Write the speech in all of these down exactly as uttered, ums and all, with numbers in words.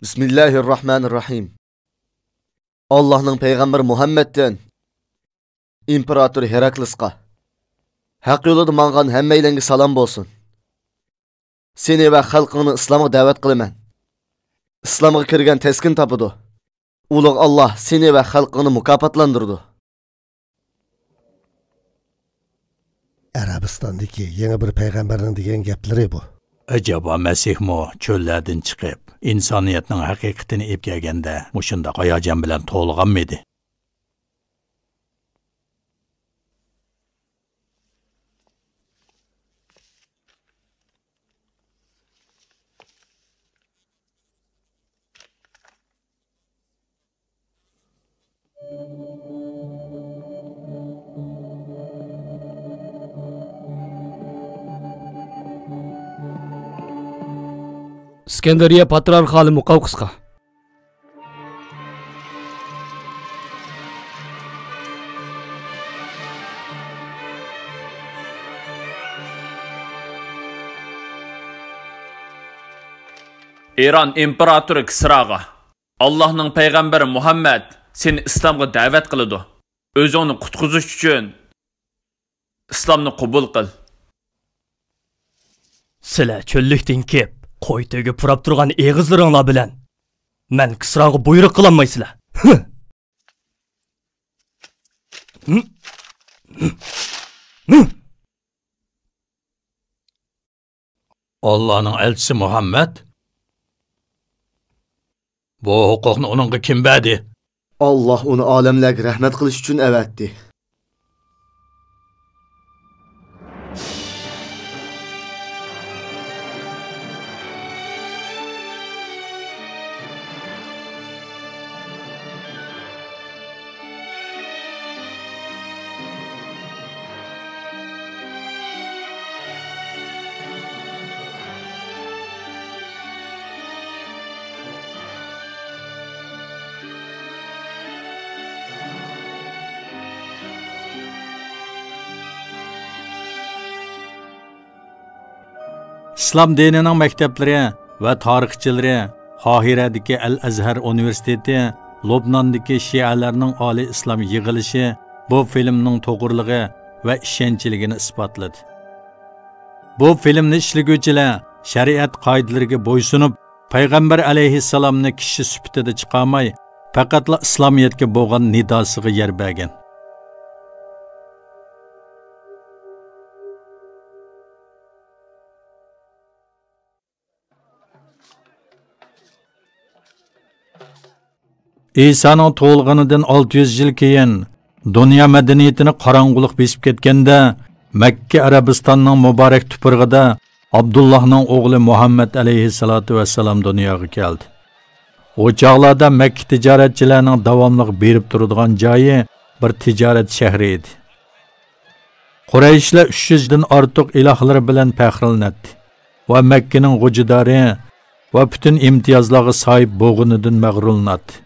بىسمىللاھىررەھمانىررەھىم. ئاللاھنىڭ پەيغەمبىرى مۇھەممەدتىن ئىمپېراتور ھېراكلىسقا، ھەق يولىدا ماڭغان ھەممەيلەنگە سالام بولسۇن. سېنى ۋە خەلقىڭنى ئىسلامغا دەۋەت قىلىمەن. ئىسلامغا كىرگەن تەسكىن تاپىدۇ. ئۇلۇغ ئاللاھ سېنى ۋە خەلقىڭنى مۇكاپاتلاندۇرىدۇ. ئەرەبىستاندىكى يېڭى بىر پەيغەمبەرنىڭ دېگەن گەپلىرى بۇ. ئەجەبا مەسىھمۇ چۆللەردىن چىقىپ، ئىنسانىيەتنىڭ ھەقىقىتىنى ئېلىپ كەلگەندە مۇشۇنداق ھاياجان بىلەن تولغانمىدى؟ ئىسكەندەرىيە پاترارخالى مۇقاۋقىسقا. ئىران ئىمپېراتورى كىسراغا، ئاللاھنىڭ پەيغەمبىرى مۇھەممەد سېنى ئىسلامغا دەۋەت قىلىدۇ. ئۆزۈڭنى قۇتقۇزۇش ئۈچۈن ئىسلامنى قوبۇل قىل. سىلەر چۆللۈكتىن كېلىپ، قوي تۆگە پۇراپ تۇرغان ئېغىزلىرىڭلار بىلەن مەن كىسراغا بۇيرۇق قىلالمايسىلەر. ئاللانىڭ ئەلچىسى مۇھەممەد؟ بۇ ھوقۇقنى ئۇنىڭغا كىم بەردى؟ ئاللا ئۇنى ئالەملەرگە رەھمەت قىلىش ئۈچۈن ئەۋەتتى. ئىسلام دىنىنىڭ مەكتەپلىرى ۋە تارىخچىلىرى قاھىرەدىكى ئەل ئەزھەر ئۇنىۋېرسىتېتى، لوبناندىكى شىئەلەرنىڭ ئالىي ئىسلام يىغىلىشى بۇ فىلىمنىڭ توغرىلىقى ۋە ئىشەنچلىكىنى ئىسپاتلىدى. بۇ فىلىمنى ئىشلىگۈچىلەر شەرىئەت قائىدىلىرىگە بويسۇنۇپ، پەيغەمبەر ئەلەيھىسسالامنى كىشى سۈپىتىدە چىقارماي، پەقەتلا ئىسلامىيەتكە بولغان نىداسىغا يەر بەرگەن. ئىسانىڭ تۇغۇلغىنىدىن ئالتە يۈز يىل كېيىن، دۇنيا مەدەنىيىتىنى قاراڭغۇلۇق بېسىپ كەتكەندە، مەككە ئەرەبىستاننىڭ مۇبارەك تۇپرىقىدا ئابدۇللاھنىڭ ئوغلى مۇھەممەد ئەلەيھىسسالاتۇ ۋەسسالام دۇنياغا كەلدى. ئۇ چاغلاردا مەككە تىجارەتچىلەرنىڭ داۋاملىق بېرىپ تۇرىدىغان جايى بىر تىجارەت شەھىرى ئىدى. قۇرەيشلەر ئۈچ يۈزدىن ئارتۇق ئىلاھلىرى بىلەن پەخىرلىنەتتى ۋە مەككىنىڭ غوجىدارى ۋە پۈتۈن ئىمتىيازلارغا ساھىب بولغىنىدىن مەغرۇرلىناتتى.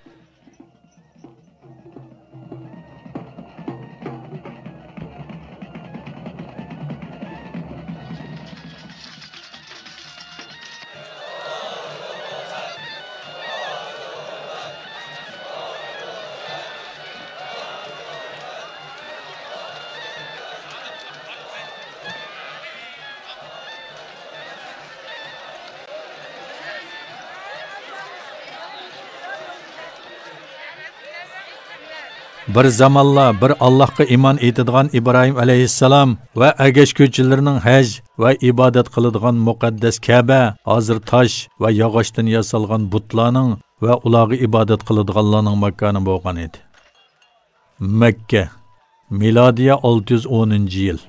بىر زامانلار بىر ئاللاھقا ئىمان ئېيتىدىغان ئىبراھىم ئەلەيھىسسالام ۋە ئەگەشكۈچىلىرىنىڭ ھەج ۋە ئىبادەت قىلىدىغان مۇقەددەس كەبە ھازىر تاش ۋە ياغاچتىن ياسالغان بۇتلارنىڭ ۋە ئۇلارغا ئىبادەت قىلىدىغانلارنىڭ ماكانى بولغان ئىدى. مەككە، مىلادىيە ئالتە يۈز ئونىنچى يىل.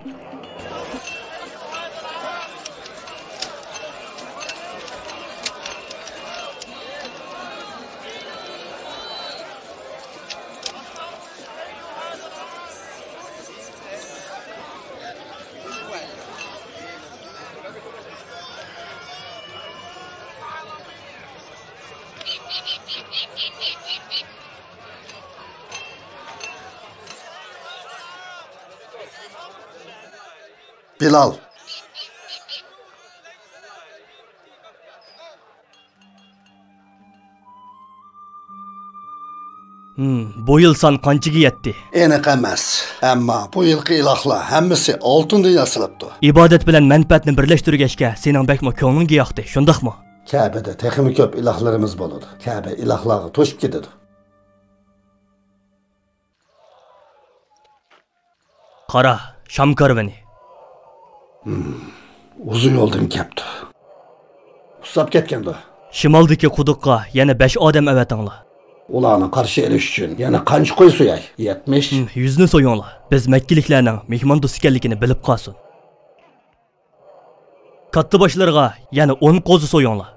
بىلال. ھىم، بۇ يىل سان قانچىگە يەتتى؟ ئېنىق ئەمەس. ئەمما بۇ يىلقى ئىلاھلار ھەممىسى ئالتۇندىن ياسىلىپتۇ. ئىبادەت بىلەن مەنپەئەتنى بىرلەشتۈرگەچكە، سېنىڭ بەكمۇ كۆڭلۈڭگە ياقتى، شۇنداقمۇ؟ كەبىدە تېخىمۇ كۆپ ئىلاھلىرىمىز بولىدۇ. كەبە ئىلاھلارغا توشۇپ كېتىدۇ. قارا، شام كارۋىنى. ھىم، ئۇزۇن يولدىن كەپتۇ. ئۇسساپ كەتكەندۇ. شىمالدىكى قۇدۇققا يەنە بەش ئادەم ئەۋەتىڭلار. ئۇلارنى قارشى ئېلىش ئۈچۈن يەنە قانچە قوي سوياي؟ يەتمىش؟ ھىم، يۈزنى سويۇڭلار. بىز مەككىلىكلەرنىڭ مېھماندوست ئىكەنلىكىنى بىلىپ قالسۇن. كاتتا باشلىرىغا يەنە ئون قوزا سويۇڭلار.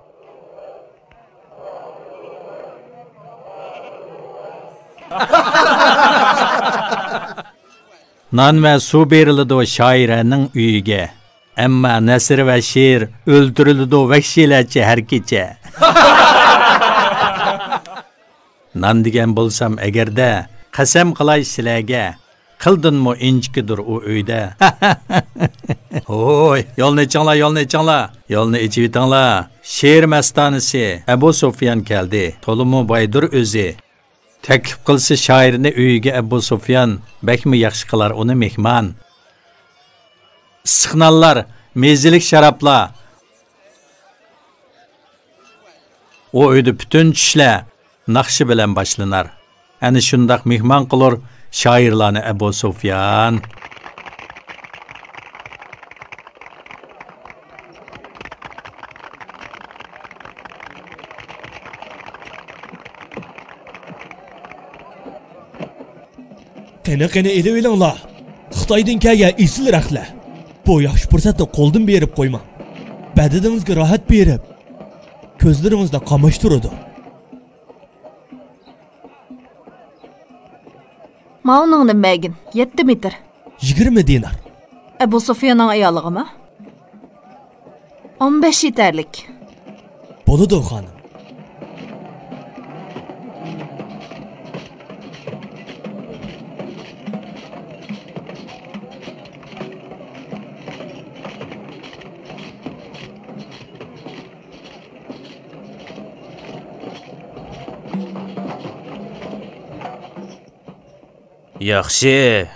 نان ۋە سۇ بېرىلىدۇ شائىرەنىڭ ئۆيىگە. ئەمما نەسر ۋە شېئىر ئۆلتۈرۈلىدۇ ۋەھشىيلەرچە ھەر كېچە. نان دېگەن بولسام ئەگەردە، قەسەم قىلاي سىلەرگە، قىلدىنمۇ ئىنچىكىدۇر ئۇ ئۆيدە. ھوي، يولنى ئېچىڭلار، يولنى ئېچىڭلار، يولنى ئېچىۋېتىڭلار. شېئىر مەستانىسى ئەبۇ سۇفيان كەلدى، تولىمۇ بايدۇر ئۆزى. تەكلىپ قىلسا شائىرنى ئۆيىگە ئەبۇ سۇفيان، بەكمۇ ياخشى قىلار ئۇنى مېھمان. ئىسسىق نانلار، مېزىلىك شارابلار. ئۇ ئۆيدە پۈتۈن چۈشلەر ناخشا بىلەن باشلىنار. ئەنە شۇنداق مېھمان قىلۇر شائىرلارنى ئەبۇ سۇفيان. قېنى، قېنى، ئېلىۋېلىڭلار. خىتايدىن كەلگەن ئېسىل رەختلەر. بۇ ياخشى پۇرسەتنى قولدىن بېرىپ قويماڭ. بەدىنىڭىزگە راھەت بېرىپ، كۆزلىرىڭىزنى قاماشتۇرىدۇ. ماۋۇنىڭنى بەرگىن، يەتتە مېتىر. يىگىرمە دىنار. ئەبۇ سۇفياننىڭ ئايالىغىمۇ؟ ئون بەش يېتەرلىك. بولىدۇ، خانىم. ياخشى.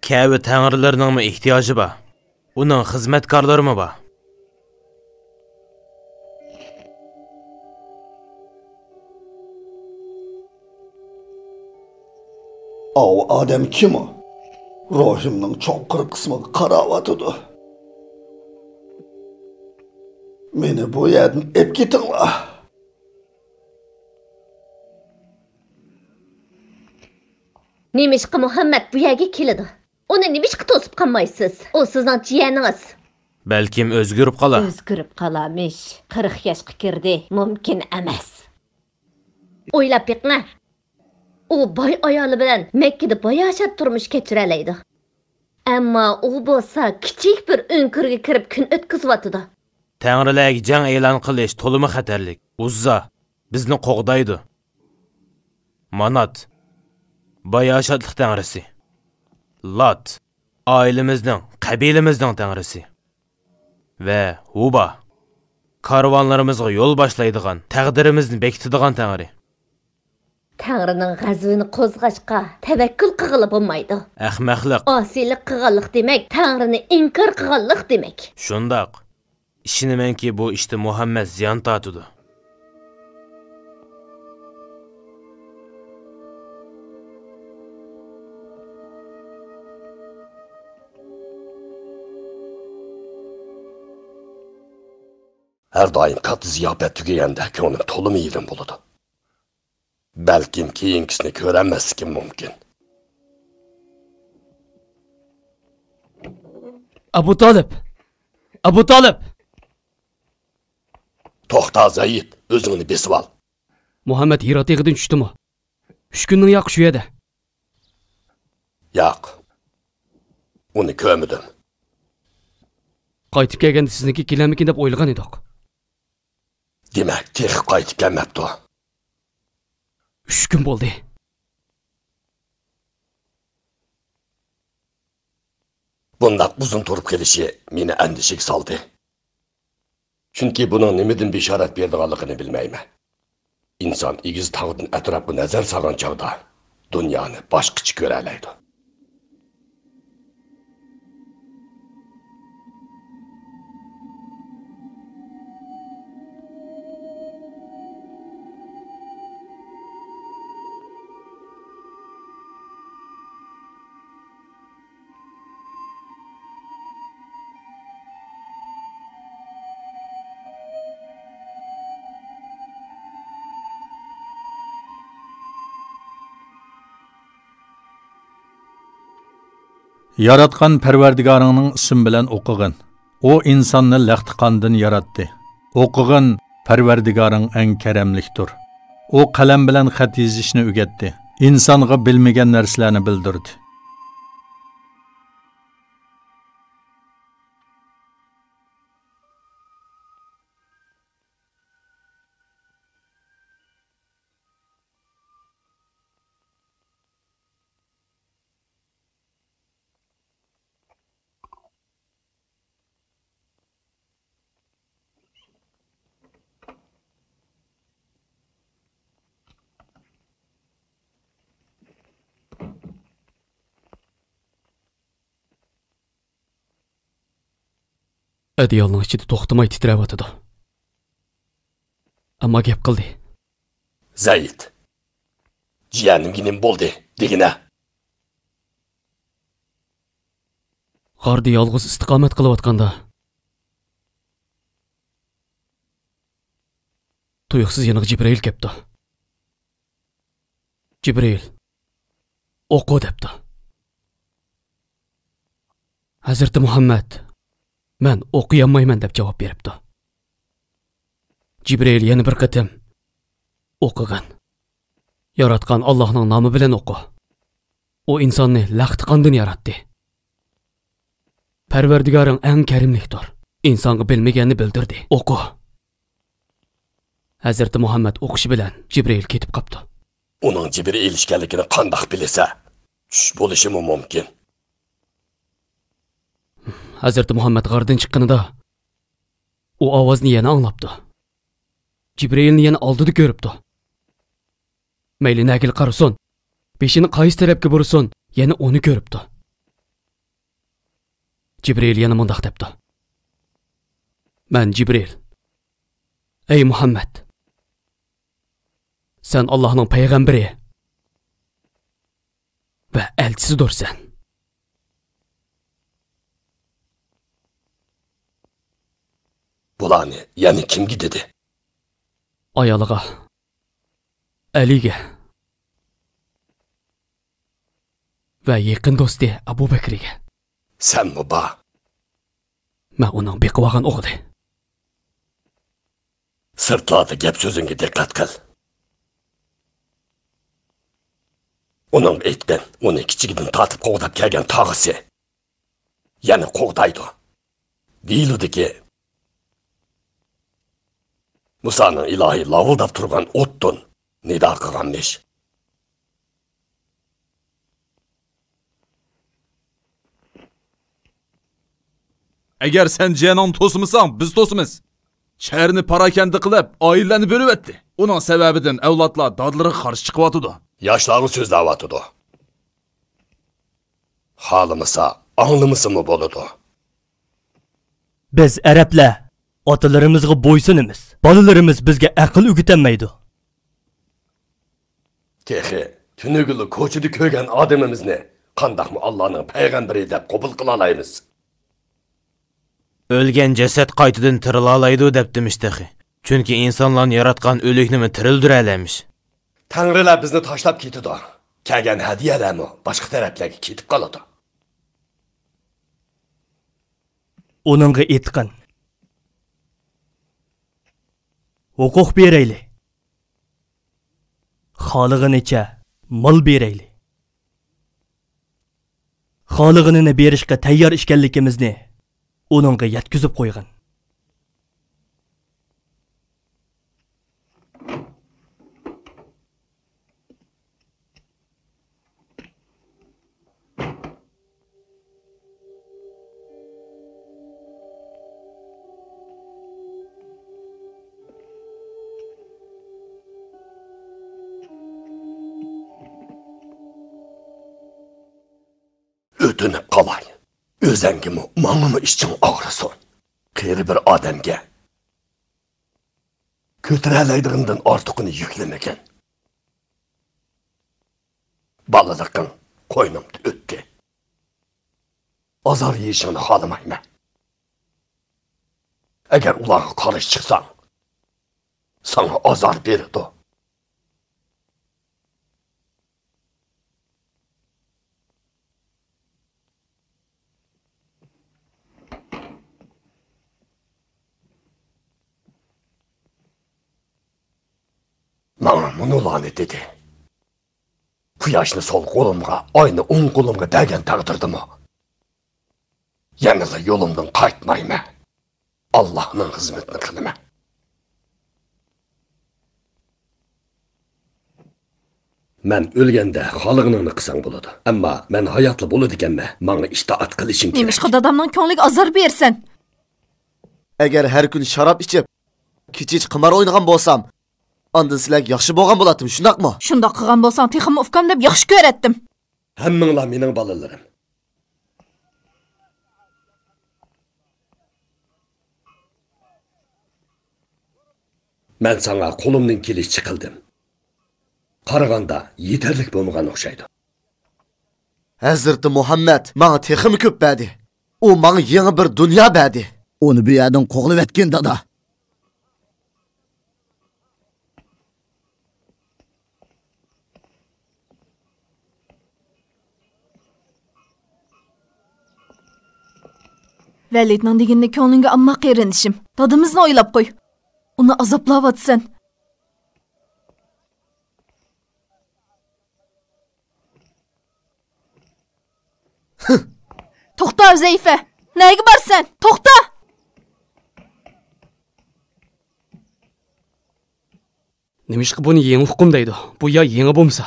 كەبە تەڭرىلىرىنىڭمۇ ئېھتىياجى بار. ئۇنىڭ خىزمەتكارلىرىمۇ بار. ئاۋۇ ئادەم كىم ئۇ؟ روھىمنىڭ چوڭقۇر قىسمىغا قاراۋاتىدۇ. مېنى بۇ يەردىن ئېلىپ كېتىڭلار. نېمىشقا مۇھەممەد بۇ يەرگە كېلىدۇ؟ ئۇنى نېمىشقا توسۇپ قالمايسىز؟ ئۇ سىزنىڭ جىيەنىڭىز. بەلكىم ئۆزگىرىپ قالار. ئۆزگىرىپ قالارمىش. قىرىق ياشقا كىردى. مۇمكىن ئەمەس. ئويلاپ بېقىڭە. ئۇ باي ئايالى بىلەن مەككىدە باياشات تۇرمۇش كەچۈرەلەيدۇ. ئەمما ئۇ بولسا كىچىك بىر ئۆڭكۈرگە كىرىپ كۈن ئۆتكۈزۈۋاتىدۇ. تەڭرىلەرگە جەڭ ئېلان قىلىش تولىمۇ خەتەرلىك. ئۇززا بىزنى قوغدايدۇ. مانات، باياشاتلىق تەڭرىسى. لات، ئائىلىمىزنىڭ، قەبىلىمىزنىڭ تەڭرىسى. ۋە ھۇبا، كارۋانلىرىمىزغا يول باشلايدىغان، تەقدىرىمىزنى بېكىتىدىغان تەڭرى. تەڭرىنىڭ غەزىپىنى قوزغاشقا تەۋەككۈل قىلغىلى بولمايدۇ. ئەخمەقلىق. ئاسىيلىق قىلغانلىق دېمەك، تەڭرىنى ئىنكار قىلغانلىق دېمەك. شۇنداق. ئىشىنىمەنكى، بۇ ئىشتا مۇھەممەد زىيان تارتىدۇ. ھەر دائىم كاتتا زىياپەت تۈگىگەندە كۆڭلۈم تولىمۇ يېرىم بولىدۇ. بەلكىم كېيىنكىسىنى كۆرەلمەسلىكىم مۇمكىن. ئەبۇ تالىپ! ئەبۇ تالىپ! توختا، زەيىد، ئۆزۈڭنى بېسىۋال. مۇھەممەد ھىرا تېغىدىن چۈشتىمۇ؟ ئۈچ كۈننىڭ ياقى شۇ يەردە. ياق. ئۇنى كۆرمىدىم. قايتىپ كەلگەندە سىزنىڭكى كېلەرمىكىن دەپ ئويلىغان ئىدۇق. دېمەك، تېخى قايتىپ كەلمەپتۇ. ئۈچ كۈن بولدى. بۇنداق ئۇزۇن تۇرۇپ قېلىشى مېنى ئەندىشىگە سالدى. چۈنكى بۇنىڭ نېمىدىن بېشارەت بېرىدىغانلىقىنى بىلمەيمەن. ئىنسان ئېگىز تاغدىن ئەتراپقا نەزەر سالغان چاغدا، دۇنيانى باشقىچە كۆرەلەيدۇ. ياراتقان پەرۋەردىگارىڭنىڭ ئىسمى بىلەن ئوقۇغىن. ئۇ ئىنساننى لەختە قاندىن ياراتتى. ئوقۇغىن، پەرۋەردىگارىڭ ئەڭ كەرەملىكتۇر. ئۇ قەلەم بىلەن خەت يېزىشنى ئۆگەتتى. ئىنسانغا بىلمىگەن نەرسىلەرنى بىلدۈردى. ئەدىيالنىڭ ئىچىدە توختىماي تىترەۋاتىدۇ. ئەمما گەپ قىلدى. زەيد، جىيەنىمگە نېمە بولدى دېگىنە؟ غاردا يالغۇز ئىستىقامەت قىلىۋاتقاندا، تۇيۇقسىز يېنىغا جىبرىئىل كەپتۇ. جىبرىئىل، ئوقۇ دەپتۇ. ھەزرىتى مۇھەممەد، مەن ئوقۇيالمايمەن دەپ جاۋاب بېرىپتۇ. جىبرىئىل يەنە بىر قېتىم، ئوقۇغىن. ياراتقان ئاللاھنىڭ نامى بىلەن ئوقۇ. ئۇ ئىنساننى لەختە قاندىن ياراتتى. پەرۋەردىگارىڭ ئەڭ كەرىملىكتۇر. ئىنسانغا بىلمىگەننى بىلدۈردى. ئوقۇ. ھەزرىتى مۇھەممەد ئوقۇشى بىلەن جىبرىئىل كېتىپ قاپتۇ. ئۇنىڭ جىبرىئىل ئىكەنلىكىنى قانداق بىلىسە؟ چۈش بولۇشىمۇ مۇمكىن. ھەزرىتى مۇھەممەد غاردىن چىققىنىدا، ئۇ ئاۋازنى يەنە ئاڭلاپتۇ. جىبرىئىلنى يەنە ئالدىدا كۆرۈپتۇ. مەيلى نەگىلا قارىسۇن، بېشىنى قايسى تەرەپكە بۇرىسۇن، يەنە ئۇنى كۆرۈپتۇ. جىبرىئىل يەنە مۇنداق دەپتۇ: مەن جىبرىئىل. ئەي مۇھەممەد! سەن ئاللاھنىڭ پەيغەمبىرى ۋە ئەلچىسىدۇرسەن. بۇلارنى يەنە كىمگە دېدى؟ ئايالىغا، ئەلىگە ۋە يېقىن دوستى ئەبۇ بەكرىگە. سەنمۇ بار؟ مەن ئۇنىڭ بېقىۋالغان ئوغلى. سىرتلاردا گەپ سۆزۈڭگە دىققەت قىل. ئۇنىڭغا ئېيتقىن، ئۇنى كىچىكىدىن تارتىپ قوغداپ كەلگەن تاغىسى يەنە قوغدايدۇ. دېيىلىدۇكى، مۇسانىڭ ئىلاھى لاۋۇلداپ تۇرغان ئوتتىن نىدا قىلغانمىش. ئەگەر سەن جىيەنىڭنى توسمىساڭ، بىز توسىمىز. شەھەرنى پاراكەندە قىلىپ، ئائىلىلەرنى بۆلۈۋەتتى. ئۇنىڭ سەۋەبىدىن ئەۋلادلار دادىلىرىغا قارشى چىقىۋاتىدۇ. ياشلارغا سۆزلەۋاتىدۇ. خالىمىسا، ئاڭلىمىسىمۇ بولىدۇ. بىز ئەرەبلەر ئاتىلىرىمىزغا بويسۇنىمىز. بالىلىرىمىز بىزگە ئەقىل ئۆگىتەلمەيدۇ. تېخى تۈنۈگۈنلا كوچىدا كۆرگەن ئادىمىمىزنى قانداقمۇ ئاللانىڭ پەيغەمبىرى دەپ قوبۇل قىلالايمىز؟ ئۆلگەن جەسەت قايتىدىن تىرىلالايدۇ دەپتىمىش تېخى. چۈنكى ئىنسانلارنى ياراتقان ئۆلۈكنىمۇ تىرىلدۈرەلەمىش. تەڭرىلەر بىزنى تاشلاپ كېتىدۇ. كەلگەن ھەدىيەلەرمۇ باشقا تەرەپلەرگە كېتىپ قالىدۇ. ئۇنىڭغا ئېيتقىن، ھوقۇق بېرەيلى. خالىغىنىچە مال بېرەيلى. خالىغىنىنى بېرىشقا تەييار ئىكەنلىكىمىزنى ئۇنىڭغا يەتكۈزۈپ قويغىن. ئۆتۈنۈپ قالاي. ئۆزەڭگىمۇ، ماڭىمۇ ئىچىڭ ئاغرىسۇن. قېرى بىر ئادەمگە كۆتۈرەلەيدىغىنىدىن ئارتۇقىنى يۈكلىمىگىن. بالىلىقىڭ قوينۇمدا ئۆتتى. ئازار يېيىشىڭنى خالىمايمەن. ئەگەر ئۇلارغا قارشى چىقساڭ، ساڭا ئازار بېرىدۇ. ماڭا مۇنۇلارنى دېدى. قۇياشنى سول قولۇمغا، ئاينى ئوڭ قولۇمغا بەرگەن تەقدىردىمۇ، يەنىلا يولۇمدىن قايتمايمەن. ئاللاھنىڭ خىزمىتىنى قىلىمەن. مەن ئۆلگەندە خالىغىنىڭنى قىلساڭ بولىدۇ. ئەمما مەن ھاياتلا بولىدىكەنمەن. ماڭا ئىتائەت قىلىشىڭ كېرەك. نېمىشقا دادامنىڭ كۆڭلىگە ئازار بېرىسەن؟ ئەگەر ھەر كۈنى شاراب ئىچىپ، كېچىچە قىمار ئوينىغان بولسام، ئاندىن سىلەرگە ياخشى بولغان بولاتتىم، شۇنداقمۇ؟ شۇنداق قىلغان بولساڭ، تېخىمۇ ئۇكام دەپ ياخشى كۆرەتتىم. ھەممىڭلار مېنىڭ بالىلىرىم. مەن ساڭا قولۇمدىن كېلىشىچە قىلدىم. قارىغاندا يېتەرلىك بولمىغان ئوخشايدۇ. ھەزرىتى مۇھەممەد ماڭا تېخىمۇ كۆپ بەردى. ئۇ ماڭا يېڭى بىر دۇنيا بەردى. ئۇنى بۇ يەردىن قوغلىۋەتكىن، دادا. ۋەلىدنىڭ دېگىنىنى كۆڭلۈڭگە ئالما، قېرىندىشىم. دادىمىزنى ئويلاپ قوي. ئۇنى ئازابلاۋاتىسەن. توختا، ھۈزەيفە! نەگە بارىسەن؟ توختا! نېمىشقا بۇنى يېڭى ھوقۇم دەيدۇ؟ بۇ يا يېڭى بولمىسا.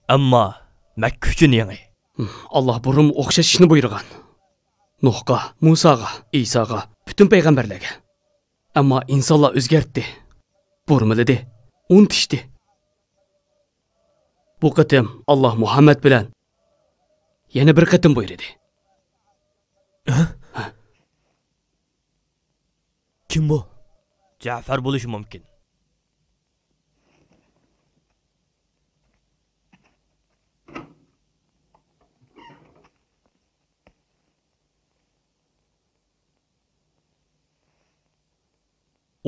ئەمما مەككە ئۈچۈن يېڭى. ھىم، ئاللا بۇرۇنمۇ ئوخشاش ئىشنى بۇيرۇغان. نۇھقا، مۇساغا، ئىساغا، پۈتۈن پەيغەمبەرلەرگە. ئەمما ئىنسانلار ئۆزگەرتتى، بۇرمىلىدى، ئۇنتۇشتى. بۇ قېتىم ئاللا مۇھەممەد بىلەن يەنە بىر قېتىم بۇيرۇدى. ھە؟ كىم بۇ؟ جەفەر بولۇشى مۇمكىن.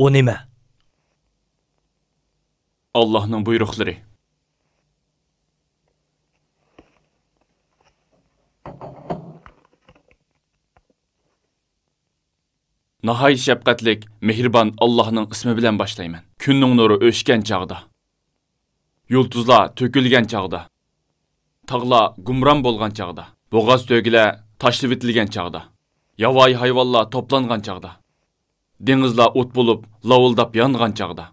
ئۇ نېمە؟ ئاللاھنىڭ بۇيرۇقلىرى. ناھايىتى شەپقەتلىك، مېھرىبان ئاللاھنىڭ ئىسمى بىلەن باشلايمەن. كۈننىڭ نۇرى ئۆچكەن چاغدا، يۇلتۇزلار تۆكۈلگەن چاغدا، تاغلار گۇمران بولغان چاغدا، بوغاز تۆگىلەر تاشلىۋېتىلگەن چاغدا، ياۋايى ھايۋانلار توپلانغان چاغدا، دېڭىزلار ئوت بولۇپ لاۋۇلداپ يانغان چاغدا،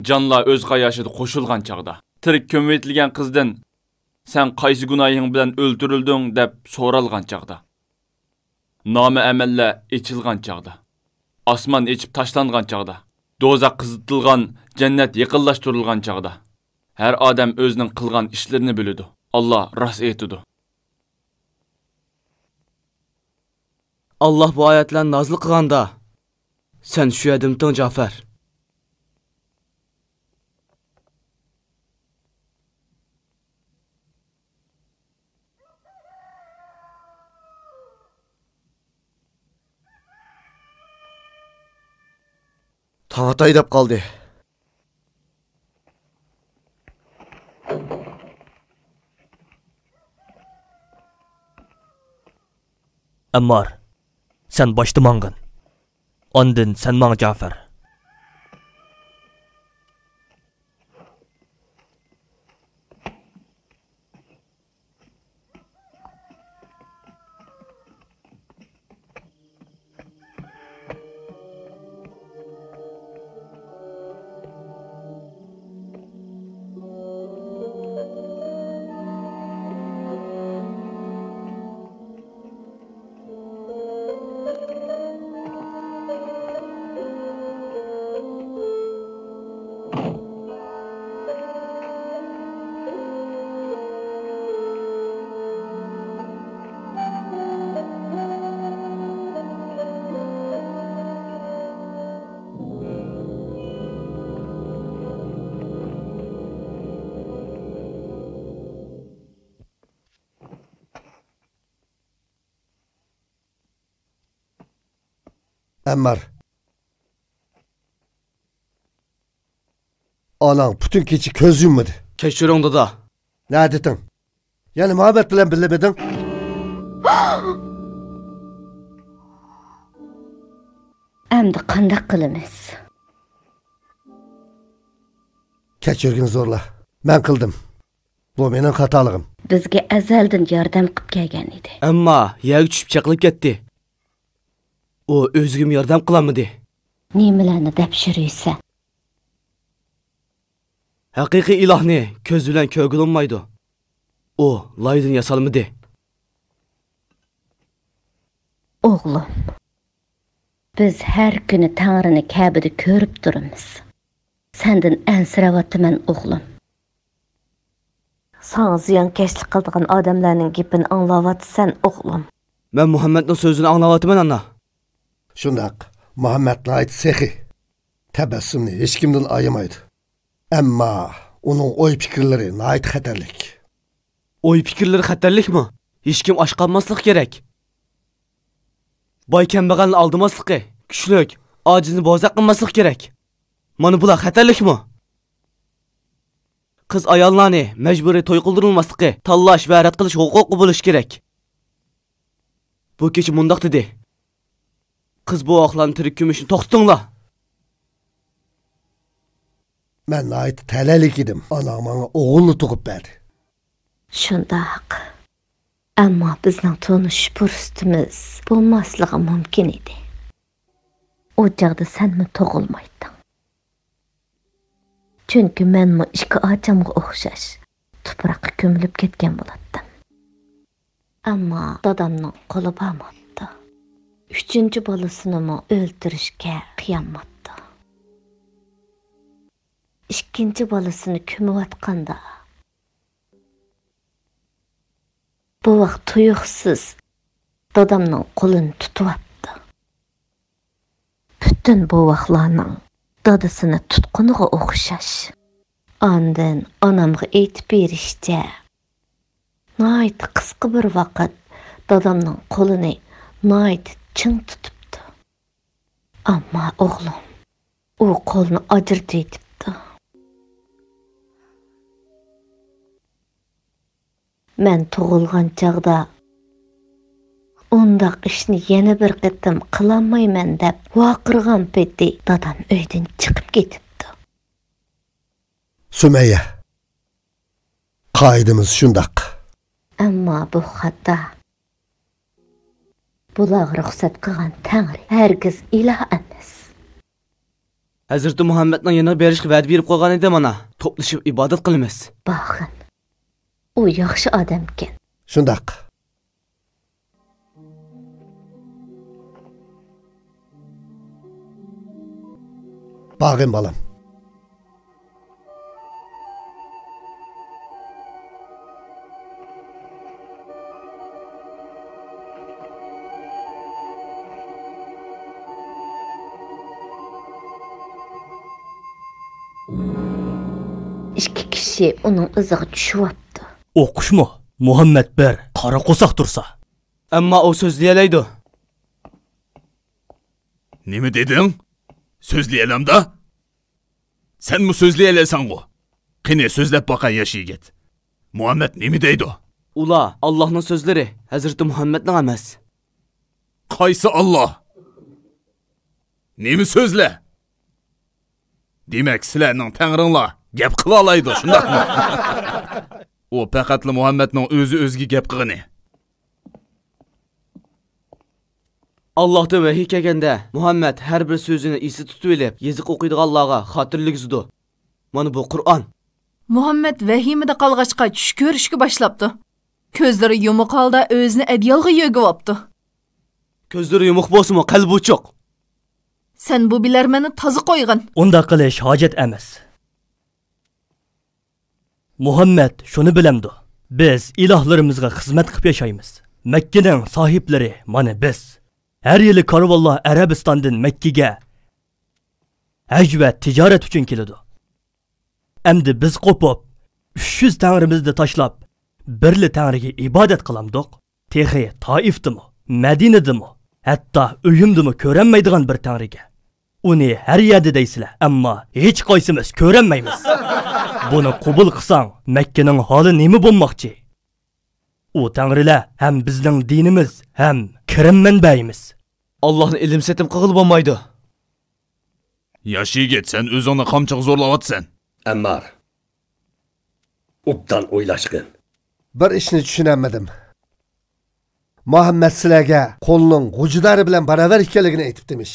جانلار ئۆز قاياشىدا قوشۇلغان چاغدا، تىرىك كۆمۈۋېتىلگەن قىزدىن «سەن قايسى گۇناھىڭ بىلەن ئۆلتۈرۈلدۈڭ؟» دەپ سورالغان چاغدا، نامە ئەمەللەر ئېچىلغان چاغدا، ئاسمان ئېچىپ تاشلانغان چاغدا، دوزاخ قىزىتىلغان، جەننەت يېقىنلاشتۇرۇلغان چاغدا، ھەر ئادەم ئۆزىنىڭ قىلغان ئىشلىرىنى بىلىدۇ. ئاللا راست ئېيتىدۇ. ئاللا بۇ ئايەتلەرنى نازىل قىلغاندا، سەن شۇ يەردىمىتىڭ، جافەر؟ تاڭ ئاتاي دەپ قالدى. ئەممار، سەن باشتا ماڭغىن. ئاندىن سەن ماڭ، جافەر. ئەممار. ئاناڭ پۈتۈن كېچە كۆز يۇممىدى. كەچۈرۈڭ، دادا. نەدىتىڭ؟ يەنە مۇھەممەد بىلەن بىللىمىدىڭ؟ ئەمدى قانداق قىلىمىز؟ كەچۈرگىن زورلا. مەن قىلدىم. بۇ مېنىڭ خاتالىقىم. بىزگە ئەزەلدىن ياردەم قىپ كەلگەن ئىدى. ئەمما يەرگە چۈشۈپ چېقىلىپ كەتتى. ئۇ ئۆزىگىمۇ ياردەم قىلالمىدى. نېمىلەرنى دەپ يۈرىسەن؟ ھەقىقىي ئىلاھنى كۆز بىلەن كۆرگىلى بولمايدۇ. ئۇ لايدىن ياسالمىدى. ئوغلۇم، بىز ھەر كۈنى تەڭرىنى كەبىدە كۆرۈپ تۇرىمىز. سەندىن ئەنسىرەۋاتىمەن، ئوغلۇم. ساڭا زىيانكەشلىك قىلىدىغان ئادەملەرنىڭ گېپىنى ئاڭلاۋاتىسەن، ئوغلۇم. مەن مۇھەممەدنىڭ سۆزىنى ئاڭلاۋاتىمەن، ئانا. شۇنداق، مۇھەممەد ناھايىتى سېخىي. تەبەسسۇمنى ھېچكىمدىن ئايىمايدۇ. ئەمما ئۇنىڭ ئوي-پىكىرلىرى ناھايىتى خەتەرلىك. ئوي-پىكىرلىرى خەتەرلىكمۇ؟ ھېچكىم ئاچ قالماسلىقى كېرەك. باي-كەمبەغەلنى ئالدىماسلىقى، كۈچلۈك ئاجىزنى بوزەك قىلماسلىقى كېرەك. مانا بۇلار خەتەرلىكمۇ؟ قىز-ئاياللارنى مەجبۇرىي توي قىلدۇرۇلماسلىقى، تاللاش ۋە رەت قىلىش ھوقۇقى بولۇشى كېرەك. بۇ كېچە مۇنداق دېدى. قىز-بوۋاقلارنى تىرىك كۆمۈشنى توختىتىڭلار. مەن ناھايىتى تەلەيلىك ئىدىم. ئاناڭ ماڭا ئوغۇللا تۇغۇپ بەردى. شۇنداق. ئەمما بىزنىڭ تونۇشۇش پۇرسىتىمىز بولماسلىقى مۇمكىن ئىدى. ئۇ چاغدا سەنمۇ تۇغۇلمايتتىڭ. چۈنكى مەنمۇ ئىككى ئاچامغا ئوخشاش تۇپراققا كۆمۈلۈپ كەتكەن بولاتتىم. ئەمما دادامنىڭ قولى بارماپتۇ. ئۈچىنچى بالىسىنىمۇ ئۆلتۈرۈشكە قىيالماپتۇ. ئىككىنچى بالىسىنى كۆمۈۋاتقاندا، بوۋاق تۇيۇقسىز دادامنىڭ قولىنى تۇتۇۋاپتۇ. پۈتۈن بوۋاقلارنىڭ دادىسىنى تۇتقىنىغا ئوخشاش. ئاندىن ئانامغا ئېيتىپ بېرىشىچە، ناھايىتى قىسقا بىر ۋاقىت دادامنىڭ قولىنى ناھايىتى چىڭ تۇتۇپتۇ. ئەمما ئوغلۇم، ئۇ قولنى ئاجرىتىۋېتىپتۇ. مەن تۇغۇلغان چاغدا، ئۇنداق ئىشنى يەنە بىر قېتىم قىلالمايمەن دەپ ۋارقىرىغان پېتى دادام ئۆيدىن چىقىپ كېتىپتۇ. سۈمەييە، قائىدىمىز شۇنداق. ئەمما بۇ خاتا. بۇلارغا رۇخسەت قىلغان تەڭرى ھەرگىز ئىلاھ ئەمەس. ھەزرىتى مۇھەممەدنىڭ يېنىغا بېرىشقا ۋەدە بېرىپ قويغان ئىدى مانا. توپلىشىپ ئىبادەت قىلىمىز. باخىن. ئۇ ياخشى ئادەمكەن. شۇنداق. باغىن بالام. ئىككى كىشى ئۇنىڭ ئىزىغا چۈشۈۋاپتۇ. ئوقۇشمۇ؟ مۇھەممەد بىر قارا قورساق تۇرسا. ئەمما ئۇ سۆزلىيەلەيدۇ. نېمە دېدىڭ؟ سۆزلىيەلەمدا؟ سەنمۇ سۆزلىيەلەيسەنغۇ؟ قېنى، سۆزلەپ باقاي، ياش يىگىت. مۇھەممەد نېمە دەيدۇ؟ ئۇلار ئاللاھنىڭ سۆزلىرى، ھەزرىتى مۇھەممەدنىڭ ئەمەس. قايسى ئاللاھ؟ نېمە سۆزلە؟ دېمەك، سىلەرنىڭ تەڭرىڭلار گەپ قىلالايدۇ، شۇنداقمۇ؟ ئۇ پەقەتلا مۇھەممەدنىڭ ئۆزى ئۆزىگە گەپ قىلغىنى. ئاللاھتىن ۋەھىي كەلگەندە، مۇھەممەد ھەر بىر سۆزىنى ئېسىدە تۇتۇۋېلىپ، يېزىق ئوقۇيدىغانلارغا خاتىرىلىگۈزىدۇ. مانا بۇ قۇرئان. مۇھەممەد ۋەھىمىدە قالغاچقا چۈش كۆرۈشكە باشلاپتۇ. كۆزلىرى يۇمۇق ھالدا ئۆزىنى ئەدىيالغا يۆگىۋاپتۇ. كۆزلىرى يۇمۇق بولسىمۇ، قەلبى ئوچۇق. سەن بۇ بىلەرمەننى تازا قويغىن. ئۇنداق قىلىش ھاجەت ئەمەس. مۇھەممەد شۇنى بىلەمدۇ؟ بىز ئىلاھلىرىمىزغا خىزمەت قىلىپ ياشايمىز. مەككىنىڭ ساھىبلىرى مانا بىز. ھەر يىلى كارۋانلار ئەرەبىستاندىن مەككىگە ھەج ۋە تىجارەت ئۈچۈن كېلىدۇ. ئەمدى بىز قوپۇپ، ئۈچ يۈز تەڭرىمىزنى تاشلاپ، بىرلا تەڭرىگە ئىبادەت قىلامدۇق؟ تېخى تائىفتىمۇ، مەدىنىدىمۇ ھەتتا ئۆيۈمدىمۇ كۆرەلمەيدىغان بىر تەڭرىگە. ئۇنى ھەر يەردە دەيسىلەر، ئەمما ھېچقايسىمىز كۆرەلمەيمىز. بۇنى قوبۇل قىلساڭ، مەككىنىڭ ھالى نېمە بولماقچى؟ ئۇ تەڭرىلەر ھەم بىزنىڭ دىنىمىز، ھەم كىرىم مەنبەيىمىز. ئاللاھنى ئېلىم-سېتىم قىلغىلى بولمايدۇ. ياش يىگىت، سەن ئۆزۈڭنى قامچىغا زورلاۋاتىسەن. ئەممار، ئوبدان ئويلاشقىن. بىر ئىشنى چۈشىنەلمىدىم. مۇھەممەد سىلەرگە قولنىڭ غۇجىدارى بىلەن باراۋەر ئىكەنلىكىنى ئېيتىپتىمىش.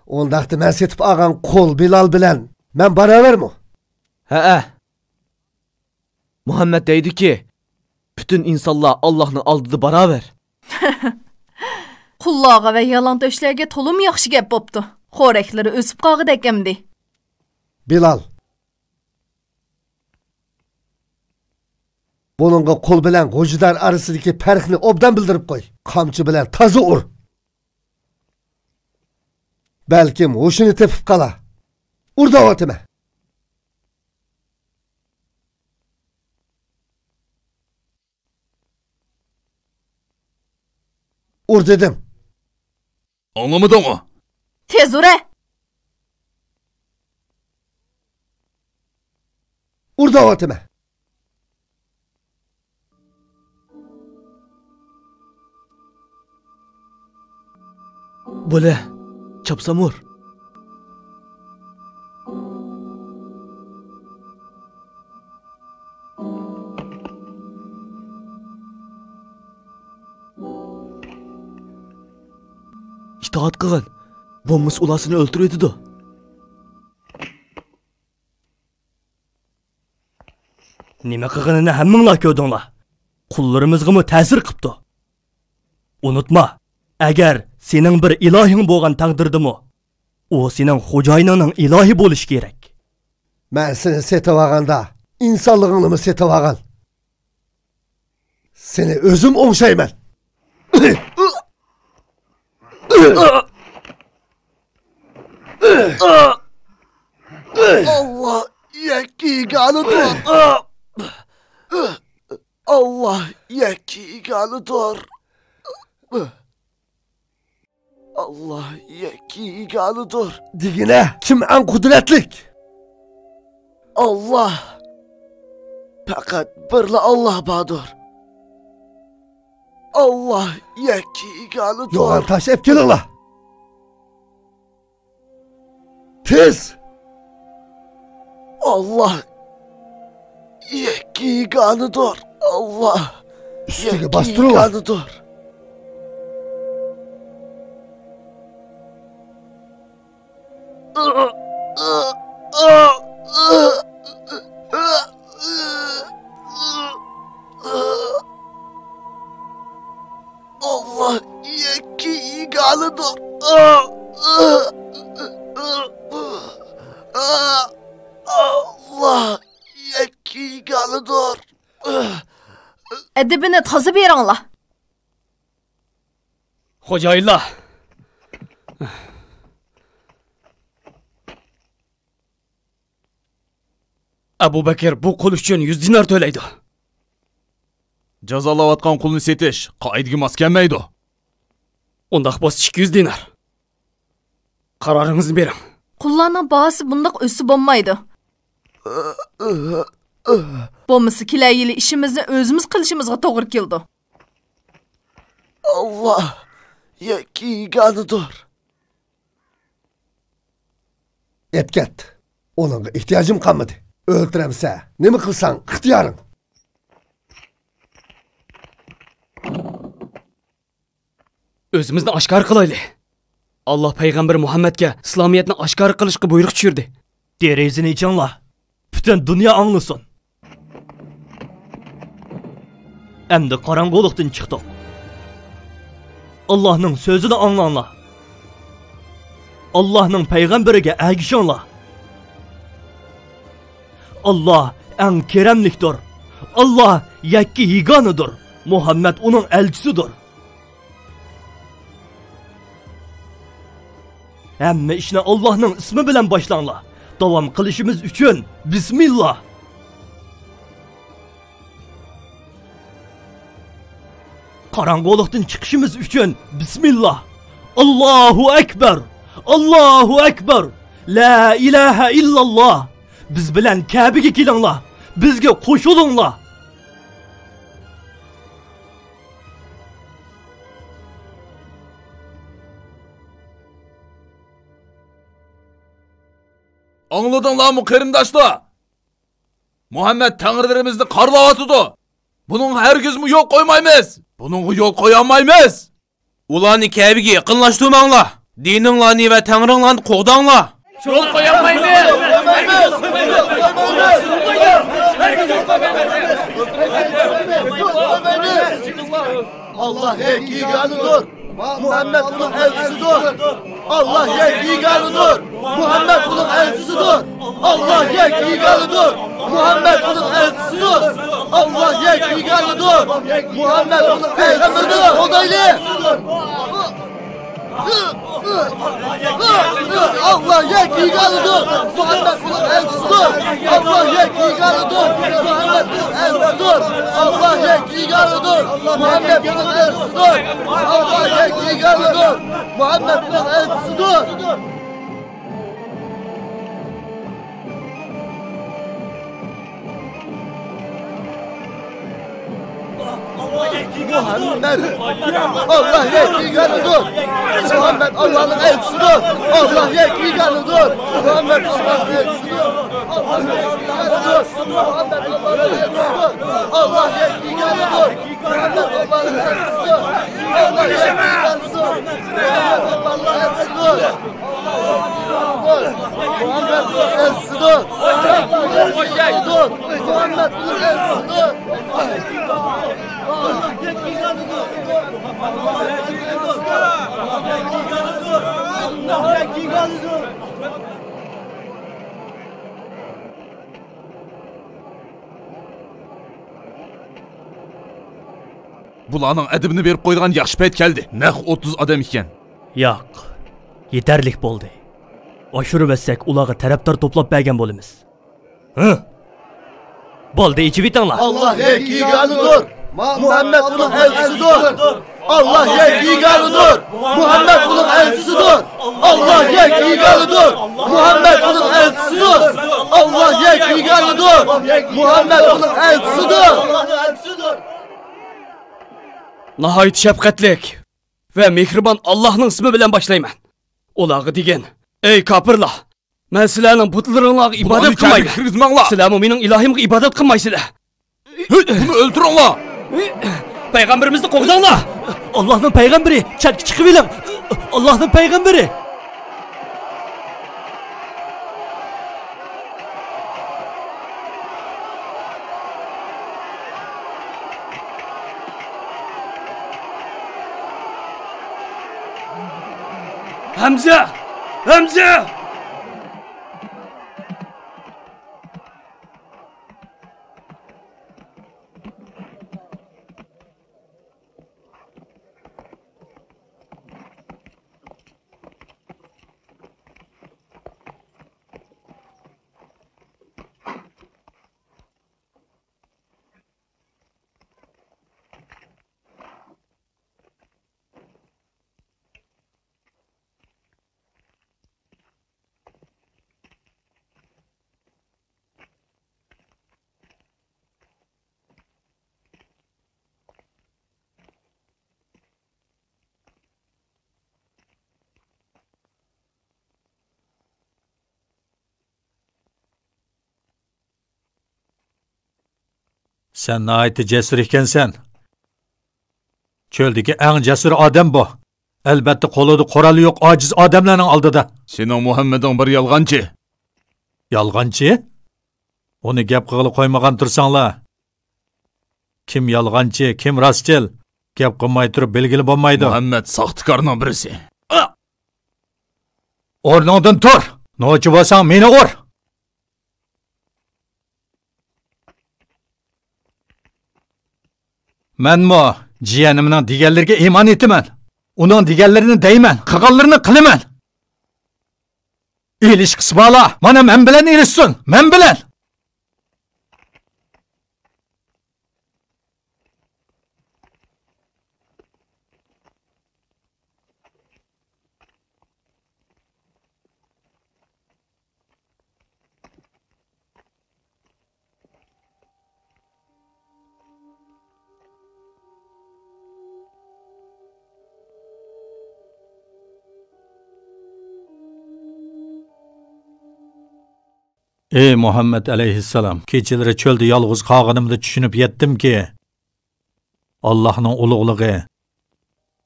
ئۇنداقتا مەن سېتىپ ئالغان قول بىلال بىلەن مەن باراۋەرمۇ؟ ھەئە. مۇھەممەد دەيدۇكى، پۈتۈن ئىنسانلار ئاللاھنىڭ ئالدىدا باراۋەر. قۇللارغا ۋە يالىڭتۆشلەرگە تولىمۇ ياخشى گەپ بوپتۇ. خورەكلىرى ئۆسۈپ قالغۇدەك ئەمدى. بىلال، بۇنىڭغا قول بىلەن غۇجىدار ئارىسىدىكى پەرقنى ئوبدان بىلدۈرۈپ قوي. قامچا بىلەن تازا ئۇر. بەلكىم ھوشىنى تېپىپ قالا. ئۇر دەۋاتىمەن. ئۇر دېدىم. ئاڭلىمىدىڭمۇ؟ تېز ئۇرە! ئۇر دەۋاتىمەن. بولە، چاپسام ئۇر. ئىتائەت قىلغىن، بولمىسا ئۇلار سېنى ئۆلتۈرۈۋېتىدۇ. نېمە قىلغىنىنى ھەممىڭلار كۆردۈڭلار. قۇللىرىمىزغىمۇ تەسىر قىپتۇ. ئۇنتۇما، ئەگەر سېنىڭ بىر ئىلاھىڭ بولغان تەقدىردىمۇ، ئۇ سېنىڭ خوجايىنىڭنىڭ ئىلاھى بولۇشى كېرەك. مەن سېنى سېتىۋالغاندا، ئىنسانلىقىڭنىمۇ سېتىۋالغان. سېنى ئۆزۈم ئوڭشايمەن. ئاللا يەككە يېگانىدۇر. ئاللا يەككە يېگانىدۇر. ئاللا يەككە يېگانىدۇر. دېگىنە، كىم ئەڭ قۇدرەتلىك؟ ئاللا. پەقەت بىرلا ئاللا باردۇر. ئاللا يەككە يېگانىدۇر. يوغان تاش ئەپ كېلىڭلار. تېز! ئاللا يەككە يېگانىدۇر. ئاللا ئۈستىگە يەككە باستۇرۇڭ. يېگانىدۇر. ئاللا يەككە يېگانىدۇر. ئاللا يەككە يېگانىدۇر. ئەدىپىنى تازا بېرىڭلار. خوجايىنلار. ئەبۇ بەكىر بۇ قۇل ئۈچۈن يۈز دىنار تۆلەيدۇ. جازالاۋاتقان قۇلنى سېتىش قائىدىگە ماس كەلمەيدۇ. ئۇنداق بولسا ئىككى يۈز دىنار. قارارىڭىزنى بېرىڭ. قۇللارنىڭ باھاسى بۇنداق ئۆسسە بولمايدۇ. بولمىسا كېلەر يىلى ئىشىمىزنى ئۆزىمىز قىلىشىمىزغا توغرا كېلىدۇ. ئاللا يەككە يېگانىدۇر. ئەپ كەت. ئۇنىڭغا ئېھتىياجىم قالمىدى. ئۆلتۈرەمسە، نېمە قىلساڭ ئىختىيارىڭ. ئۆزىمىزنى ئاشكارا قىلايلى. ئاللا پەيغەمبىرى مۇھەممەدكە ئىسلامىيەتنى ئاشكارا قىلىشقا بۇيرۇق چۈشۈردى. دېرىزىنى ئېچىڭلار. پۈتۈن دۇنيا ئاڭلىسۇن. ئەمدى قاراڭغۇلۇقتىن چىقتۇق. ئاللاھنىڭ سۆزىنى ئاڭلاڭلار. ئاللاھنىڭ پەيغەمبىرىگە ئەگىشىڭلار. ئاللا ئەڭ كېرەملىكتۇر. ئاللا يەككە يېگانىدۇر. مۇھەممەد ئۇنىڭ ئەلچىسىدۇر. ھەممە ئىشنى ئاللاھنىڭ ئىسمى بىلەن باشلاڭلار. داۋام قىلىشىمىز ئۈچۈن بىسمىللا. قاراڭغۇلۇقتىن چىقىشىمىز ئۈچۈن بىسمىللا. ئاللاھۇ ئەكبەر! ئاللاھۇ ئەكبەر! لا ئىلاھە ئىللاللا! بىز بىلەن كەبىگە كېلىڭلار! بىزگە قوشۇلۇڭلار! ئاڭلىدىڭلارمۇ، قېرىنداشلار؟ مۇھەممەد تەڭرىلىرىمىزنى قارىلاۋاتىدۇ. بۇنىڭغا ھەرگىزمۇ يول قويمايمىز. بۇنىڭغا يول قويالمايمىز. ئۇلارنى كەبىگە يېقىنلاشتۇرماڭلار. دىنىڭلارنى ۋە تەڭرىڭلارنى قوغداڭلار. يول قويالمايمىز. ئاللاھ يەككە يېگانىدۇر. مۇھەممەد ئۇنىڭ ئەلچىسىدۇر. ئاللاھ يەككە يېگانىدۇر. مۇھەممەد ئۇنىڭ ئەلچىسىدۇر. ئاللاھ يەككە يېگانىدۇر. مۇھەممەد ئۇنىڭ ئەلچىسىدۇر. ئاللاھ يەككە يېگانىدۇر. مۇھەممەد ئۇنىڭ پەيغەمبىرىدۇر. قوغدايلى! ئاللاھ يەككە يېگانىدۇر. مۇھەممەد ئۇنىڭ ئەلچىسىدۇر. ئاللاھ يەككە يېگانىدۇر. مۇھەممەد ئۇنىڭ ئەلچىسىدۇر. ئاللاھ يەككە يېگانىدۇر. مۇھەممەد ئۇنىڭ ئەلچىسىدۇر. ئاللاھ يەككە يېگانىدۇر. مۇھەممەد ئۇنىڭ ئەلچىسىدۇر. مۇھەممەد ئاللاھ يەككە يېگانىدۇر. مۇھەممەد ئاللاھنىڭ ئەلچىسىدۇر. ئاللاھ يەككە يېگانىدۇر. مۇھەممەد ئاللاھنىڭ ئەلچىسىدۇر. ئاللاھ يەككە يېگانىدۇر. مۇھەممەد ئاللاھنىڭ ئەلچىسىدۇر. ئاللاھ يەككە يېگانىدۇر. مۇھەممەد ئاللاھنىڭ ئەلچىسىدۇر. ئاللاھ يەككە يېگانىدۇر. مۇھەممەد ئاللاھنىڭ ئەلچىسىدۇر. مۇھەممەد ئەلچىسىدۇر. مۇھەممەد ئەلچىسىدۇر. بۇلارنىڭ ئەدىپىنى بېرىپ قويىدىغان ياخشى پەيت كەلدى. نەق ئوتتۇز ئادەم ئىكەن. ياق، يېتەرلىك بولدى. ئاشۇرۇۋەتسەك، ئۇلارغا تەرەپدار توپلاپ بەرگەن بولىمىز. ھە؟ بولدى، ئېچىۋېتىڭلار. ئاللاھ يەككە يېگانىدۇر. مۇھەممەد ئۇنىڭ ئەلچىسىدۇر. ئاللاھ يەككە يېگانىدۇر. مۇھەممەد ئۇنىڭ ئەلچىسىدۇر. ئاللاھ يەككە يېگانىدۇر. مۇھەممەد ئۇنىڭ ئەلچىسىدۇر. ئاللاھ يەككە يېگانىدۇر. مۇھەممەد ئۇنىڭ ئەلچىسىدۇر. ناھايىتى شەپقەتلىك ۋە مېھرىبان ئاللاھنىڭ ئىسمى بىلەن باشلايمەن. ئۇلارغا دېگىن، ئەي كاپىرلار! مەن سىلەرنىڭ بۇتلىرىڭلارغا ئىبادەت قىلمايمەن. كىرگۈزمەڭلار. سىلەرمۇ مېنىڭ ئىلاھىمغا ئىبادەت قىلمايسىلەر. ھەي، بۇنى ئۆلتۈرۈڭلار. پەيغەمبىرىمىزنى قوغداڭلار. ئاللاھنىڭ پەيغەمبىرى، چەتكە چىقىۋېلىڭ. ئاللاھنىڭ پەيغەمبىرى. ھەمزە! ھەمزە! سەن ناھايىتى جەسۇر ئىكەنسەن. چۆلدىكى ئەڭ جەسۇر ئادەم بۇ. ئەلبەتتە، قولىدا قورالى يوق ئاجىز ئادەملەرنىڭ ئالدىدا. سېنىڭ مۇھەممىدىڭ بىر يالغانچى. يالغانچى؟ ئۇنى گەپ قىلغىلى قويمىغان تۇرساڭلار. كىم يالغانچى، كىم راستچىل؟ گەپ قىلماي تۇرۇپ بىلگىلى بولمايدۇ. مۇھەممەد ساختىكارنىڭ بىرسى. ئورنۇڭدىن تۇر! نوچى بولساڭ، مېنى ئۇر! مەنمۇ جىيەنىمنىڭ دېگەنلىرىگە ئىمان ئېيتىمەن. ئۇنىڭ دېگەنلىرىنى دەيمەن، قىلغانلىرىنى قىلىمەن. ئېلىشقۇسى بارلا، مانا مەن بىلەن ئېلىشسۇن، مەن بىلەن! ئى مۇھەممەد ئەلەيھىسسالام، كېچىلىرى چۆلدە يالغۇز قالغىنىمدا چۈشىنىپ يەتتىمكى، ئاللاھنىڭ ئۇلۇغلۇقى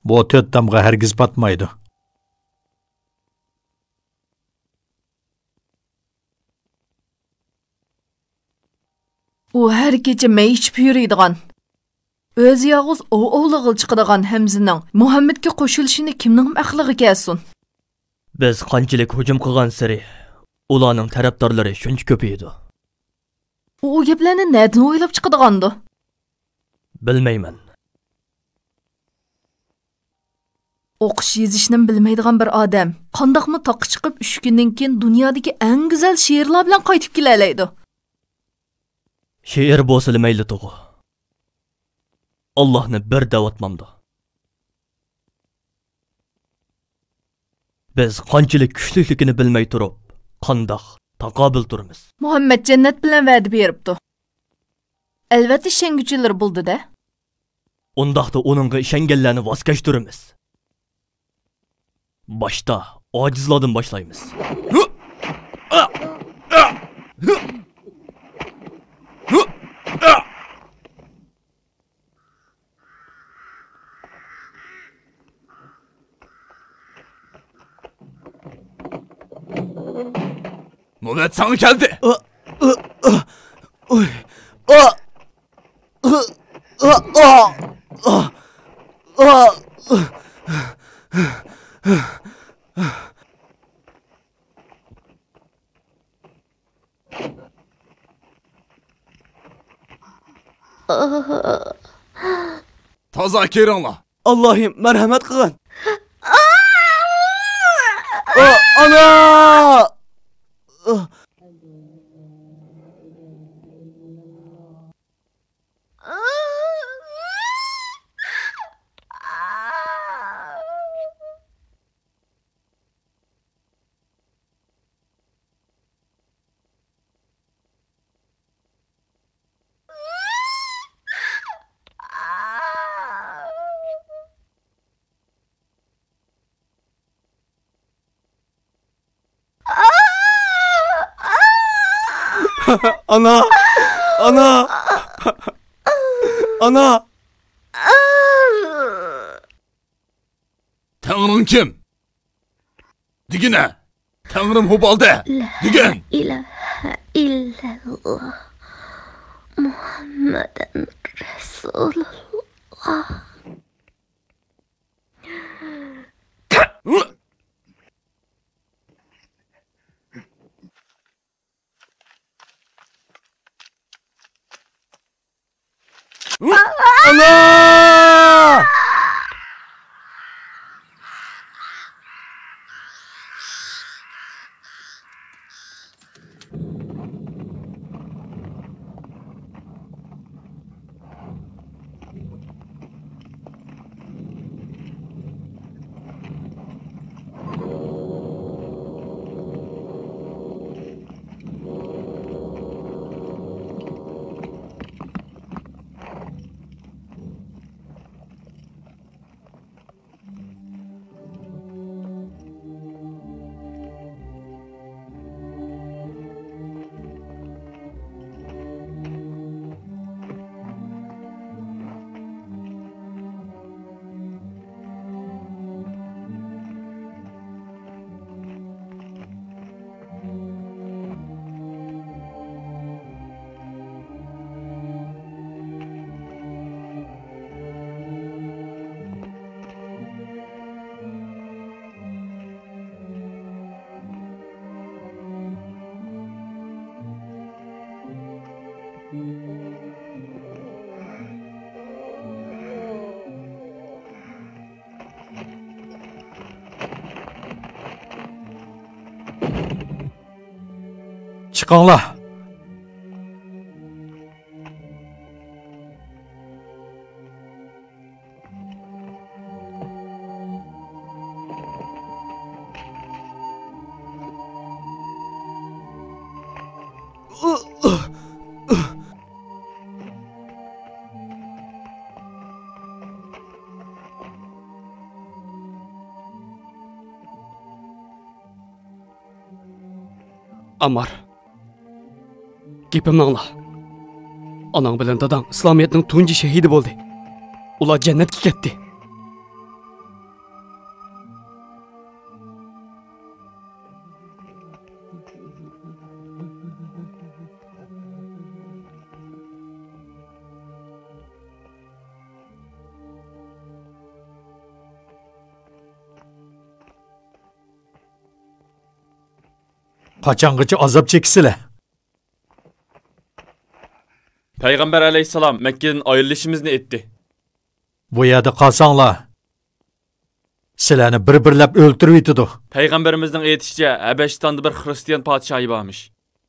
بۇ تۆت تامغا ھەرگىز پاتمايدۇ. ئۇ ھەر كېچە مەي ئىچىپ يۈرىدىغان، ئۆزى يالغۇز ئوۋ ئوۋلىغىلى چىقىدىغان ھەمزىنىڭ مۇھەممەدكە قوشۇلۇشىنى كىمنىڭ ئەقلىگە كەلسۇن؟ بىز قانچىلىك ھۇجۇم قىلغانسېرى، ئۇلارنىڭ تەرەپدارلىرى شۇنچە كۆپىيىدۇ. ئۇ، ئۇ گەپلەرنى نەدىن ئويلاپ چىقىدىغاندۇ؟ بىلمەيمەن. ئوقۇش يېزىشنىمۇ بىلمەيدىغان بىر ئادەم قانداقمۇ تاغقا چىقىپ، ئۈچ كۈندىن كېيىن دۇنيادىكى ئەڭ گۈزەل شېئىرلار بىلەن قايتىپ كېلەلەيدۇ؟ شېئىر بولسىلا مەيلىتىغۇ. ئاللاھنى بىر دەۋاتمامدۇ؟ بىز قانچىلىك كۈچلۈكلۈكىنى بىلمەي تۇرۇپ، قانداق تاقابىل تۇرىمىز؟ مۇھەممەد جەننەت بىلەن ۋەدە بېرىپتۇ. ئەلۋەتتە، ئىشەنگۈچىلىرى بولدى-دە. ئۇنداقتا ئۇنىڭغا ئىشەنگەنلەرنى ۋاز كەچتۈرىمىز. باشتا ئاجىزلاردىن باشلايمىز. نۆۋەت ساڭا كەلدى. تازا كىرىڭلار. ئاللاھىم، مەرھەمەت قىلغىن. ئا، ئانا! ئانا! ئانا! ئانا! تەڭرىڭ كىم؟ دېگىنە! تەڭرىم ھوبالدە! دېگىن! لا ئىلاھە ئىللەللا، مۇھەممەدەن رەسۇلۇللا. ئانا! چىقىڭلار! ئامار، گېپىمنى ئاڭلا. ئاناڭ بىلەن داداڭ ئىسلامىيەتنىڭ تۇنجى شېھىدى بولدى. ئۇلار جەننەتكە كەتتى. قاچانغىچە ئازاب چېكىسىلە؟ پەيغەمبەر ئەلەيھىسسالام مەككىدىن ئايرىلىشىمىزنى ئېيتتى. بۇ يەردە قالساڭلار، سىلەرنى بىر-بىرلەپ ئۆلتۈرۈۋېتىدۇ. پەيغەمبىرىمىزنىڭ ئېيتىشىچە، ھەبەشىستاندا بىر خىرىستىيان پادىشاھى بارمىش.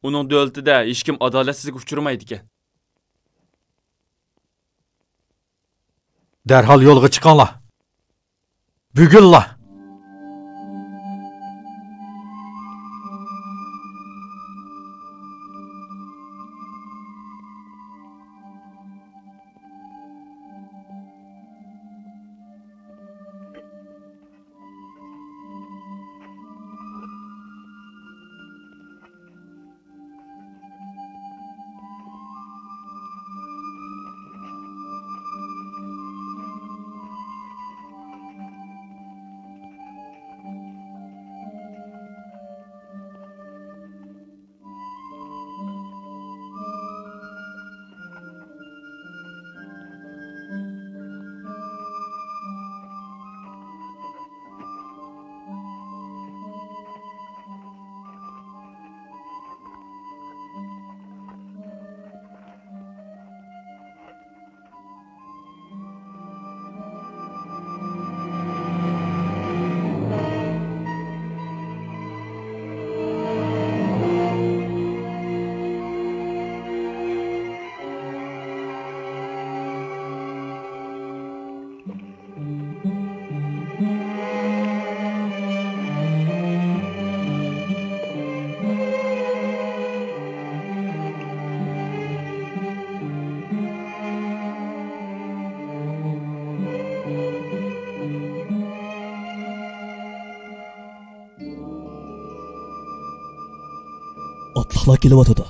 ئۇنىڭ دۆلىتىدە ھېچكىم ئادالەتسىزلىككە ئۇچرىمايدىكەن. دەرھال يولغا چىقىڭلار. بۈگۈنلا. ئاتلىقلار كېلىۋاتىدۇ.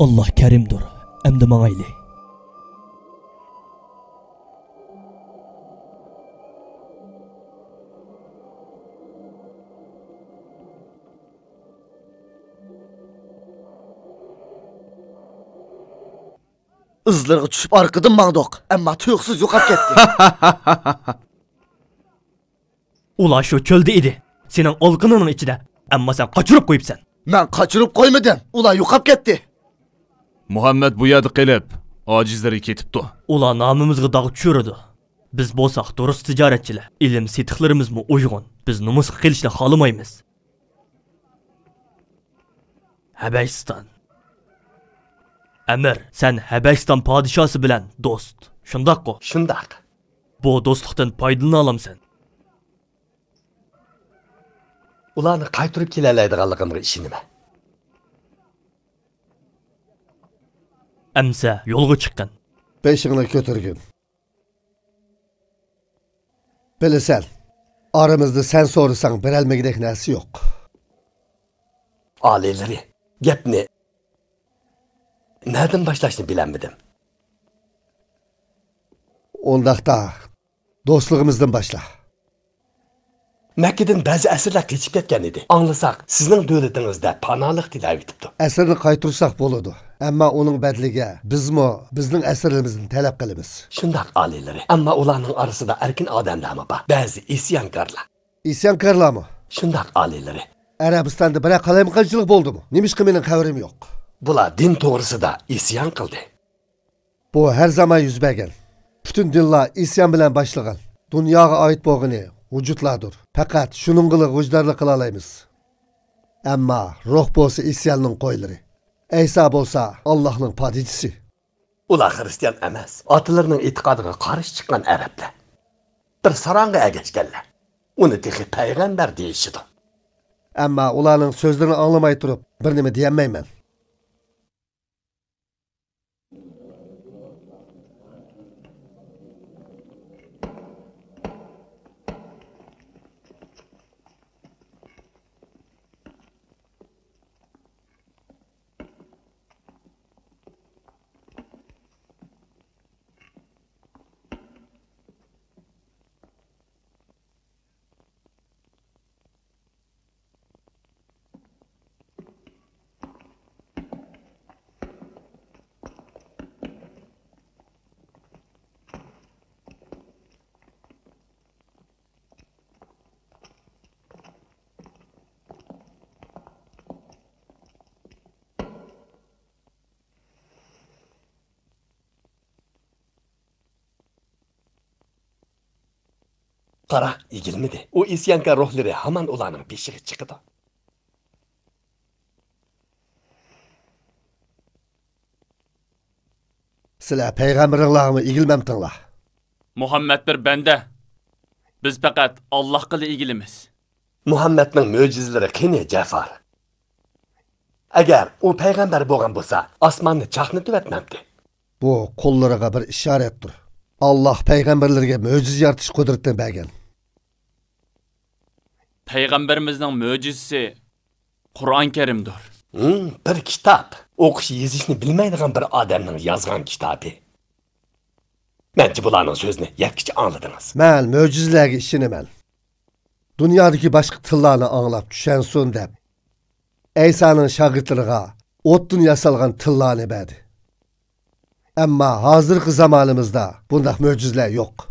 ئاللا كەرىمدۇر، ئەمدى ماڭايلى. ئىزلىرىغا چۈشۈپ ئارقىدىن ماڭدۇق، ئەمما تۇيۇقسىز يوقاپ كەتتى. ئۇلار شۇ چۆلدە ئىدى، سېنىڭ ئالىقىنىڭ ئىچىدە، ئەمما سەن قاچۇرۇپ قويۇپسەن. مەن قاچۇرۇپ قويمىدىم، ئۇلار يوقاپ كەتتى. مۇھەممەد بۇ يەردە قېلىپ، ئاجىزلىرىگە كېتىپتۇ. ئۇلار نامىمىزغا داغ چۈشۈرىدۇ. بىز بولساق دۇرۇس تىجارەتچىلەر، ئىلىم سېتىقلىرىمىزمۇ ئۇيغۇن. بىز نومۇسقا قېلىشنى خالىمايمىز. ھەبەشىستان. ئەمىر، سەن ھەبەشىستان پادىشاسى بىلەن دوست، شۇنداققۇ؟ شۇنداق. بۇ دوستلۇقتىن پايدىلىنالامسەن؟ ئۇلارنى قايتۇرۇپ كېلەلەيدىغانلىقىمغا ئىشىنىمەن. ئەمسە يولغا چىققىن. بېشىڭنى كۆتۈرگىن. بىلىسەن، ئارىمىزدا سەن سورىساڭ بېرەلمىگۈدەك نەرسە يوق. ئالىيلىرى، گەپنى نەدىن باشلاشنى بىلەلمىدىم. ئۇنداقتا، دوستلۇقىمىزدىن باشلا. مەككىدىن بەزى ئەسىرلەر قېچىپ كەتكەن ئىدى. ئاڭلىساق، سىزنىڭ دۆلىتىڭىزدە پاناھلىق تىلەۋېتىپتۇ. ئەسىرنى قايتۇرساق بولىدۇ. ئەمما ئۇنىڭ بەدىلىگە بىزمۇ بىزنىڭ ئەسىرلىرىمىزنى تەلەپ قىلىمىز. شۇنداق، ئالىيلىرى. ئەمما ئۇلارنىڭ ئارىسىدا ئەركىن ئادەملەرمۇ بار. بەزى ئىسيانكارلار. ئىسيانكارلارمۇ؟ شۇنداق، ئالىيلىرى. ئەرەبىستاندا بىرەر قالايمىقانچىلىق بولدىمۇ؟ نېمىشقا مېنىڭ خەۋىرىم يوق؟ بۇلار دىن توغرىسىدا ئىسيان قىلدى. بۇ ھەر زامان يۈز بەرگەن. پۈتۈن دىنلار ئىسيان بىلەن باشلىغان. دۇنياغا ئائىت بولغىنى ۋۇجۇدلاردۇر. پەقەت شۇنىڭغىلا ۋىجدانلىق قىلالايمىز. ئەمما روھ بولسا ئىسياننىڭ قويلىرى. ئەيسا بولسا ئاللاھنىڭ پادىچىسى. ئۇلار خىرىستىيان ئەمەس، ئاتىلىرىنىڭ ئېتىقادىغا قارشى چىققان ئەرەبلەر. بىر ساراڭغا ئەگەشكەنلەر. ئۇنى تېخى پەيغەمبەر دېيىشىدۇ. ئەمما ئۇلارنىڭ سۆزلىرىنى ئاڭلىماي تۇرۇپ بىر نېمە دېيەلمەيمەن. قارا، ئېگىلمىدى. ئۇ ئىسيانكار روھلىرى ھامان ئۇلارنىڭ بېشىغا چىقىدۇ. سىلەر پەيغەمبىرىڭلارغىمۇ ئېگىلمەمتىڭلار؟ مۇھەممەد بىر بەندە. بىز پەقەت ئاللاھقىلا ئېگىلىمىز. مۇھەممەدنىڭ مۆجىزىلىرى قېنى، جەفار؟ ئەگەر ئۇ پەيغەمبەر بولغان بولسا، ئاسماننى چاقنىتىۋەتمەمتى؟ بۇ قوللىرىغا بىر ئىشارەتتۇر. ئاللاھ پەيغەمبەرلىرىگە مۆجىزە يارىتىش قۇدرىتىنى بەرگەن. پەيغەمبىرىمىزنىڭ مۆجىزىسى قۇرئان كەرىمدۇر. ھىم، بىر كىتاب. ئوقۇش يېزىشنى بىلمەيدىغان بىر ئادەمنىڭ يازغان كىتابى. مەنچە بۇلارنىڭ سۆزىنى يەتكۈچە ئاڭلىدىڭىز. مەن مۆجىزىلەرگە ئىشىنىمەن. دۇنيادىكى باشقا تىللارنى ئاڭلاپ چۈشەنسۇن دەپ، ئەيسانىڭ شاگىرتلىرىغا ئوتتىن ياسالغان تىللارنى بەردى. ئەمما ھازىرقى زامانىمىزدا بۇنداق مۆجىزىلەر يوق.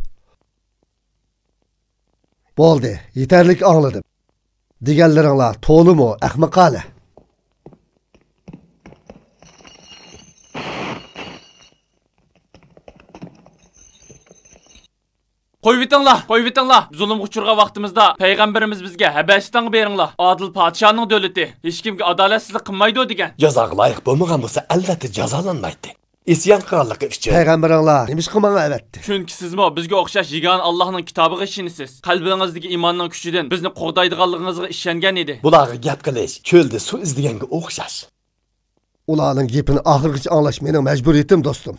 بولدى، يېتەرلىك ئاڭلىدىم. دېگەنلىرىڭلار تولىمۇ ئەخمىقانە. قويۇۋېتىڭلار، قويۇۋېتىڭلار! زۇلۇمغا ئۇچرىغان ۋاقتىمىزدا پەيغەمبىرىمىز بىزگە ھەبەشىستانغا بېرىڭلار، ئادىل پادىشاھنىڭ دۆلىتى، ھېچكىمگە ئادالەتسىزلىك قىلمايدۇ دېگەن. جازاغا لايىق بولمىغان بولسا، ئەلۋەتتە جازالانمايتتى. ئىسيان قىلغانلىقى ئۈچۈن. پەيغەمبىرىڭلار نېمىشقا ماڭا ئەۋەتتى؟ چۈنكى سىزمۇ بىزگە ئوخشاش يېگانە ئاللاھنىڭ كىتابىغا ئىشىنىسىز. قەلبىڭىزدىكى ئىماننىڭ كۈچىدىن بىزنى قوغدايدىغانلىقىڭىزغا ئىشەنگەن ئىدى. بۇلارغا گەپ قىلىش چۆلدە سۇ ئىزدىگەنگە ئوخشاش. ئۇلارنىڭ گېپىنى ئاخىرغىچە ئاڭلاش مېنىڭ مەجبۇرىيىتىم، دوستۇم.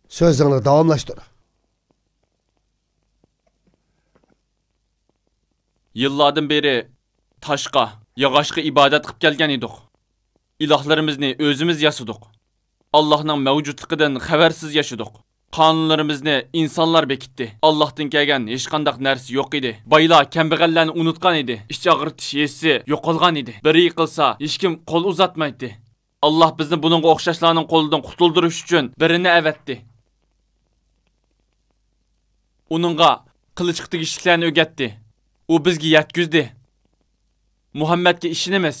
سۆزۈڭنى داۋاملاشتۇر. يىللاردىن بېرى تاشقا، ياغاچقا ئىبادەت قىلىپ كەلگەن ئىدۇق. ئىلاھلىرىمىزنى ئۆزىمىز ياسىدۇق. ئاللاھنىڭ مەۋجۇتلۇقىدىن خەۋەرسىز ياشىدۇق. قانۇنلىرىمىزنى ئىنسانلار بېكىتتى. ئاللاھتىن كەلگەن ھېچقانداق نەرسە يوق ئىدى. بايلار كەمبەغەللەرنى ئۇنتقان ئىدى. ئىچ ئاغرىتىش ھېسسى يوقالغان ئىدى. بىرى يىقىلسا، ھېچكىم قول ئۇزاتمايتتى. ئاللاھ بىزنى بۇنىڭغا ئوخشاشلارنىڭ قولىدىن قۇتۇلدۇرۇش ئۈچۈن بىرىنى ئەۋەتتى. ئۇنىڭغا قىلىچقا تېگىشلىكلەرنى ئۆگەتتى. ئۇ بىزگە يەتكۈزدى. مۇھەممەدكە ئىشىنىمىز.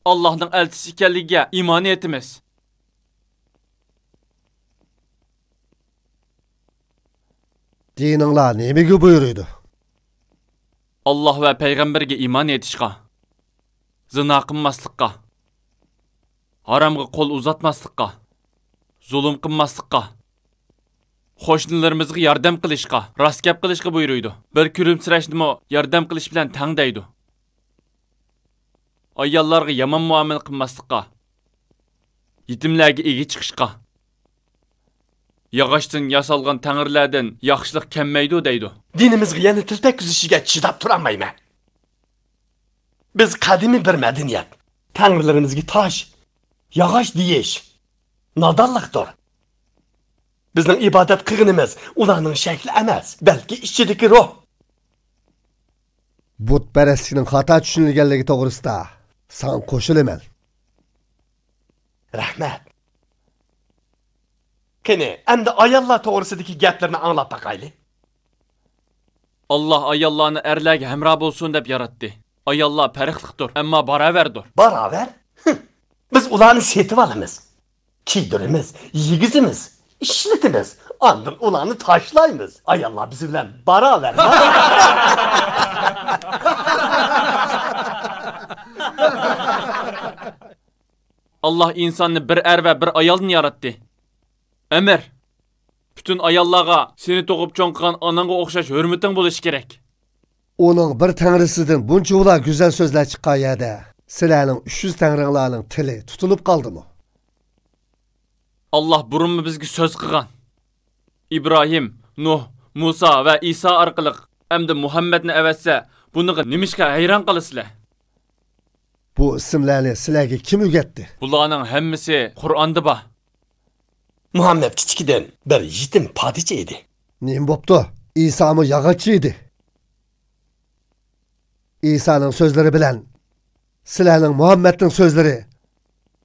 ئاللاھنىڭ ئەلچىسى ئىكەنلىكىگە ئىمان ئېيتىمىز. دىنىڭلار نېمىگە بۇيرۇيدۇ؟ ئاللاھ ۋە پەيغەمبەرگە ئىمان ئېيتىشقا، زىنا قىلماسلىققا، ھارامغا قول ئۇزاتماسلىققا، زۇلۇم قىلماسلىققا، قوشنىلىرىمىزغا ياردەم قىلىشقا، راست گەپ قىلىشقا بۇيرۇيدۇ. بىر كۈلۈمسىرەشنىمۇ ياردەم قىلىش بىلەن تەڭ دەيدۇ. ئاياللارغا يامان مۇئامىلە قىلماسلىققا، يېتىملەرگە ئىگە چىقىشقا، ياغاچتىن ياسالغان تەڭرىلەردىن ياخشىلىق كەلمەيدۇ دەيدۇ. دىنىمىزغا يەنە تىل تەگكۈزۈشىگە چىداپ تۇرالمايمەن. بىز قەدىمىي بىر مەدەنىيەت. تەڭرىلىرىمىزگە تاش، ياغاچ دېيىش نادانلىقتۇر. بىزنىڭ ئىبادەت قىلغىنىمىز ئۇلارنىڭ شەكلى ئەمەس، بەلكى ئىچىدىكى روھ. بۇتپەرەسلىكنىڭ خاتا چۈشىنىلگەنلىكى توغرىسىدا ساڭا قوشۇلىمەن. رەھمەت. قېنى، ئەمدى ئاياللار توغرىسىدىكى گەپلىرىنى ئاڭلاپ باقايلى. ئاللاھ ئاياللارنى ئەرلەرگە ھەمراھ بولسۇن دەپ ياراتتى. ئاياللار پەرقلىقتۇر، ئەمما باراۋەردۇر. باراۋەر؟ ھىم. بىز ئۇلارنى سېتىۋالىمىز. كىيدۈرىمىز، يېگۈزىمىز، ئىشلىتىمىز. ئاندىن ئۇلارنى تاشلايمىز. ئاياللار بىز بىلەن باراۋەر. ئاللاھ ئىنساننى بىر ئەر ۋە بىر ئايالدىن ياراتتى. ئەمىر، پۈتۈن ئاياللارغا سېنى تۇغۇپ چوڭ قىلغان ئاناڭغا ئوخشاش ھۆرمىتىڭ بولۇشى كېرەك. ئۇنىڭ بىر تەڭرىسىدىن بۇنچىۋالا گۈزەل سۆزلەر چىققان يەردە، سىلەرنىڭ ئۈچ يۈز تەڭرىڭلارنىڭ تىلى تۇتۇلۇپ قالدىمۇ؟ ئاللاھ بۇرۇنمۇ بىزگە سۆز قىلغان. ئىبراھىم، نۇھ، مۇسا ۋە ئىسا ئارقىلىق، ئەمدى مۇھەممەدنى ئەۋەتسە، بۇنىڭغا نېمىشقا ھەيران قالىسىلەر؟ بۇ ئىسىملەرنى سىلەرگە كىم ئۆگەتتى؟ بۇلارنىڭ ھەممىسى قۇرئاندا بار. مۇھەممەد كىچىكىدىن بىر يېتىم پادىچى ئىدى. نېمە بوپتۇ؟ ئىسامۇ ياغاچچى ئىدى. ئىسانىڭ سۆزلىرى بىلەن سىلەرنىڭ مۇھەممەدنىڭ سۆزلىرى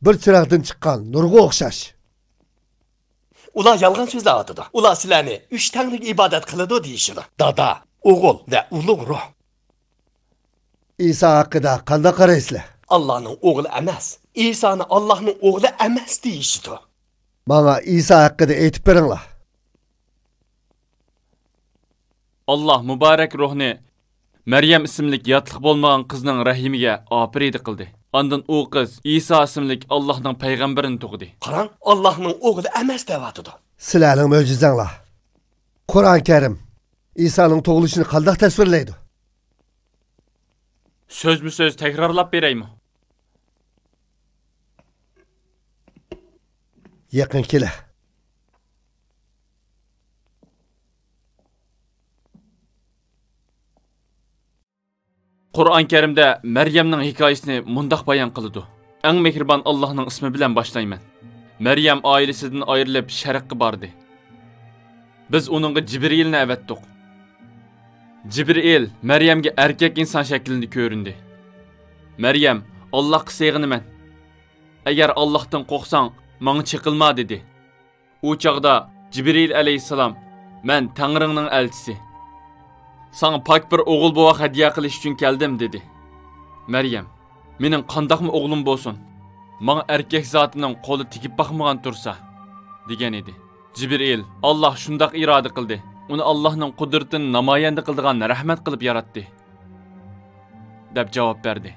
بىر چىراغدىن چىققان نۇرغا ئوخشاش. ئۇلار يالغان سۆزلەۋاتىدۇ. ئۇلار سىلەرنى ئۈچ تەڭرىگە ئىبادەت قىلىدۇ دېيىشىدۇ. دادا، ئوغۇل ۋە ئۇلۇغ روھ. ئىسا ھەققىدە قانداق قارايسىلەر؟ ئاللانىڭ ئوغلى ئەمەس، ئىسانى ئاللانىڭ ئوغلى ئەمەس دېيىشىدۇ. ماڭا ئىسا ھەققىدە ئېيتىپ بېرىڭلار. ئاللا مۇبارەك روھنى مەريەم ئىسىملىك ياتلىق بولمىغان قىزنىڭ رەھىمىگە ئاپىرىدە قىلدى. ئاندىن ئۇ قىز ئىسا ئىسىملىك ئاللاھنىڭ پەيغەمبىرىنى تۇغدى. قاراڭ، ئاللاھنىڭ ئوغلى ئەمەس دەۋاتىدۇ. سىلەرنىڭ مۆجىزەڭلار. قۇرئان كەرىم ئىسانىڭ تۇغۇلۇشىنى قانداق تەسۋىرلەيدۇ؟ سۆزمۇ سۆز تەكرارلاپ بېرەيمۇ؟ يېقىن كېلە. قۇرئان كەرىمدە مەريەمنىڭ ھېكايىسىنى مۇنداق بايان قىلىدۇ: ئەڭ مېھرىبان ئاللاھنىڭ ئىسمى بىلەن باشلايمەن. مەريەم ئائىلىسىدىن ئايرىلىپ شەرققە باردى. بىز ئۇنىڭغا جىبرىئىلنى ئەۋەتتۇق. جىبرىئىل مەريەمگە ئەركەك ئىنسان شەكلىدە كۆرۈندى. مەريەم، ئاللاھقا سېغىنىمەن. ئەگەر ئاللاھتىن قورقساڭ، ماڭا چېقىلما، دېدى. ئۇ چاغدا جىبرىئىل ئەلەيھىسسالام، مەن تەڭرىڭنىڭ ئەلچىسى. ساڭا پاك بىر ئوغۇل بوۋاق ھەدىيە قىلىش ئۈچۈن كەلدىم، دېدى. مەريەم، مېنىڭ قانداقمۇ ئوغلۇم بولسۇن؟ ماڭا ئەركەك زاتىنىڭ قولى تېگىپ باقمىغان تۇرسا، دېگەن ئىدى. جىبرىئىل، ئاللاھ شۇنداق ئىرادە قىلدى، ئۇنى ئاللاھنىڭ قۇدرىتىنى نامايەندە قىلىدىغان رەھمەت قىلىپ ياراتتى، دەپ جاۋاب بەردى.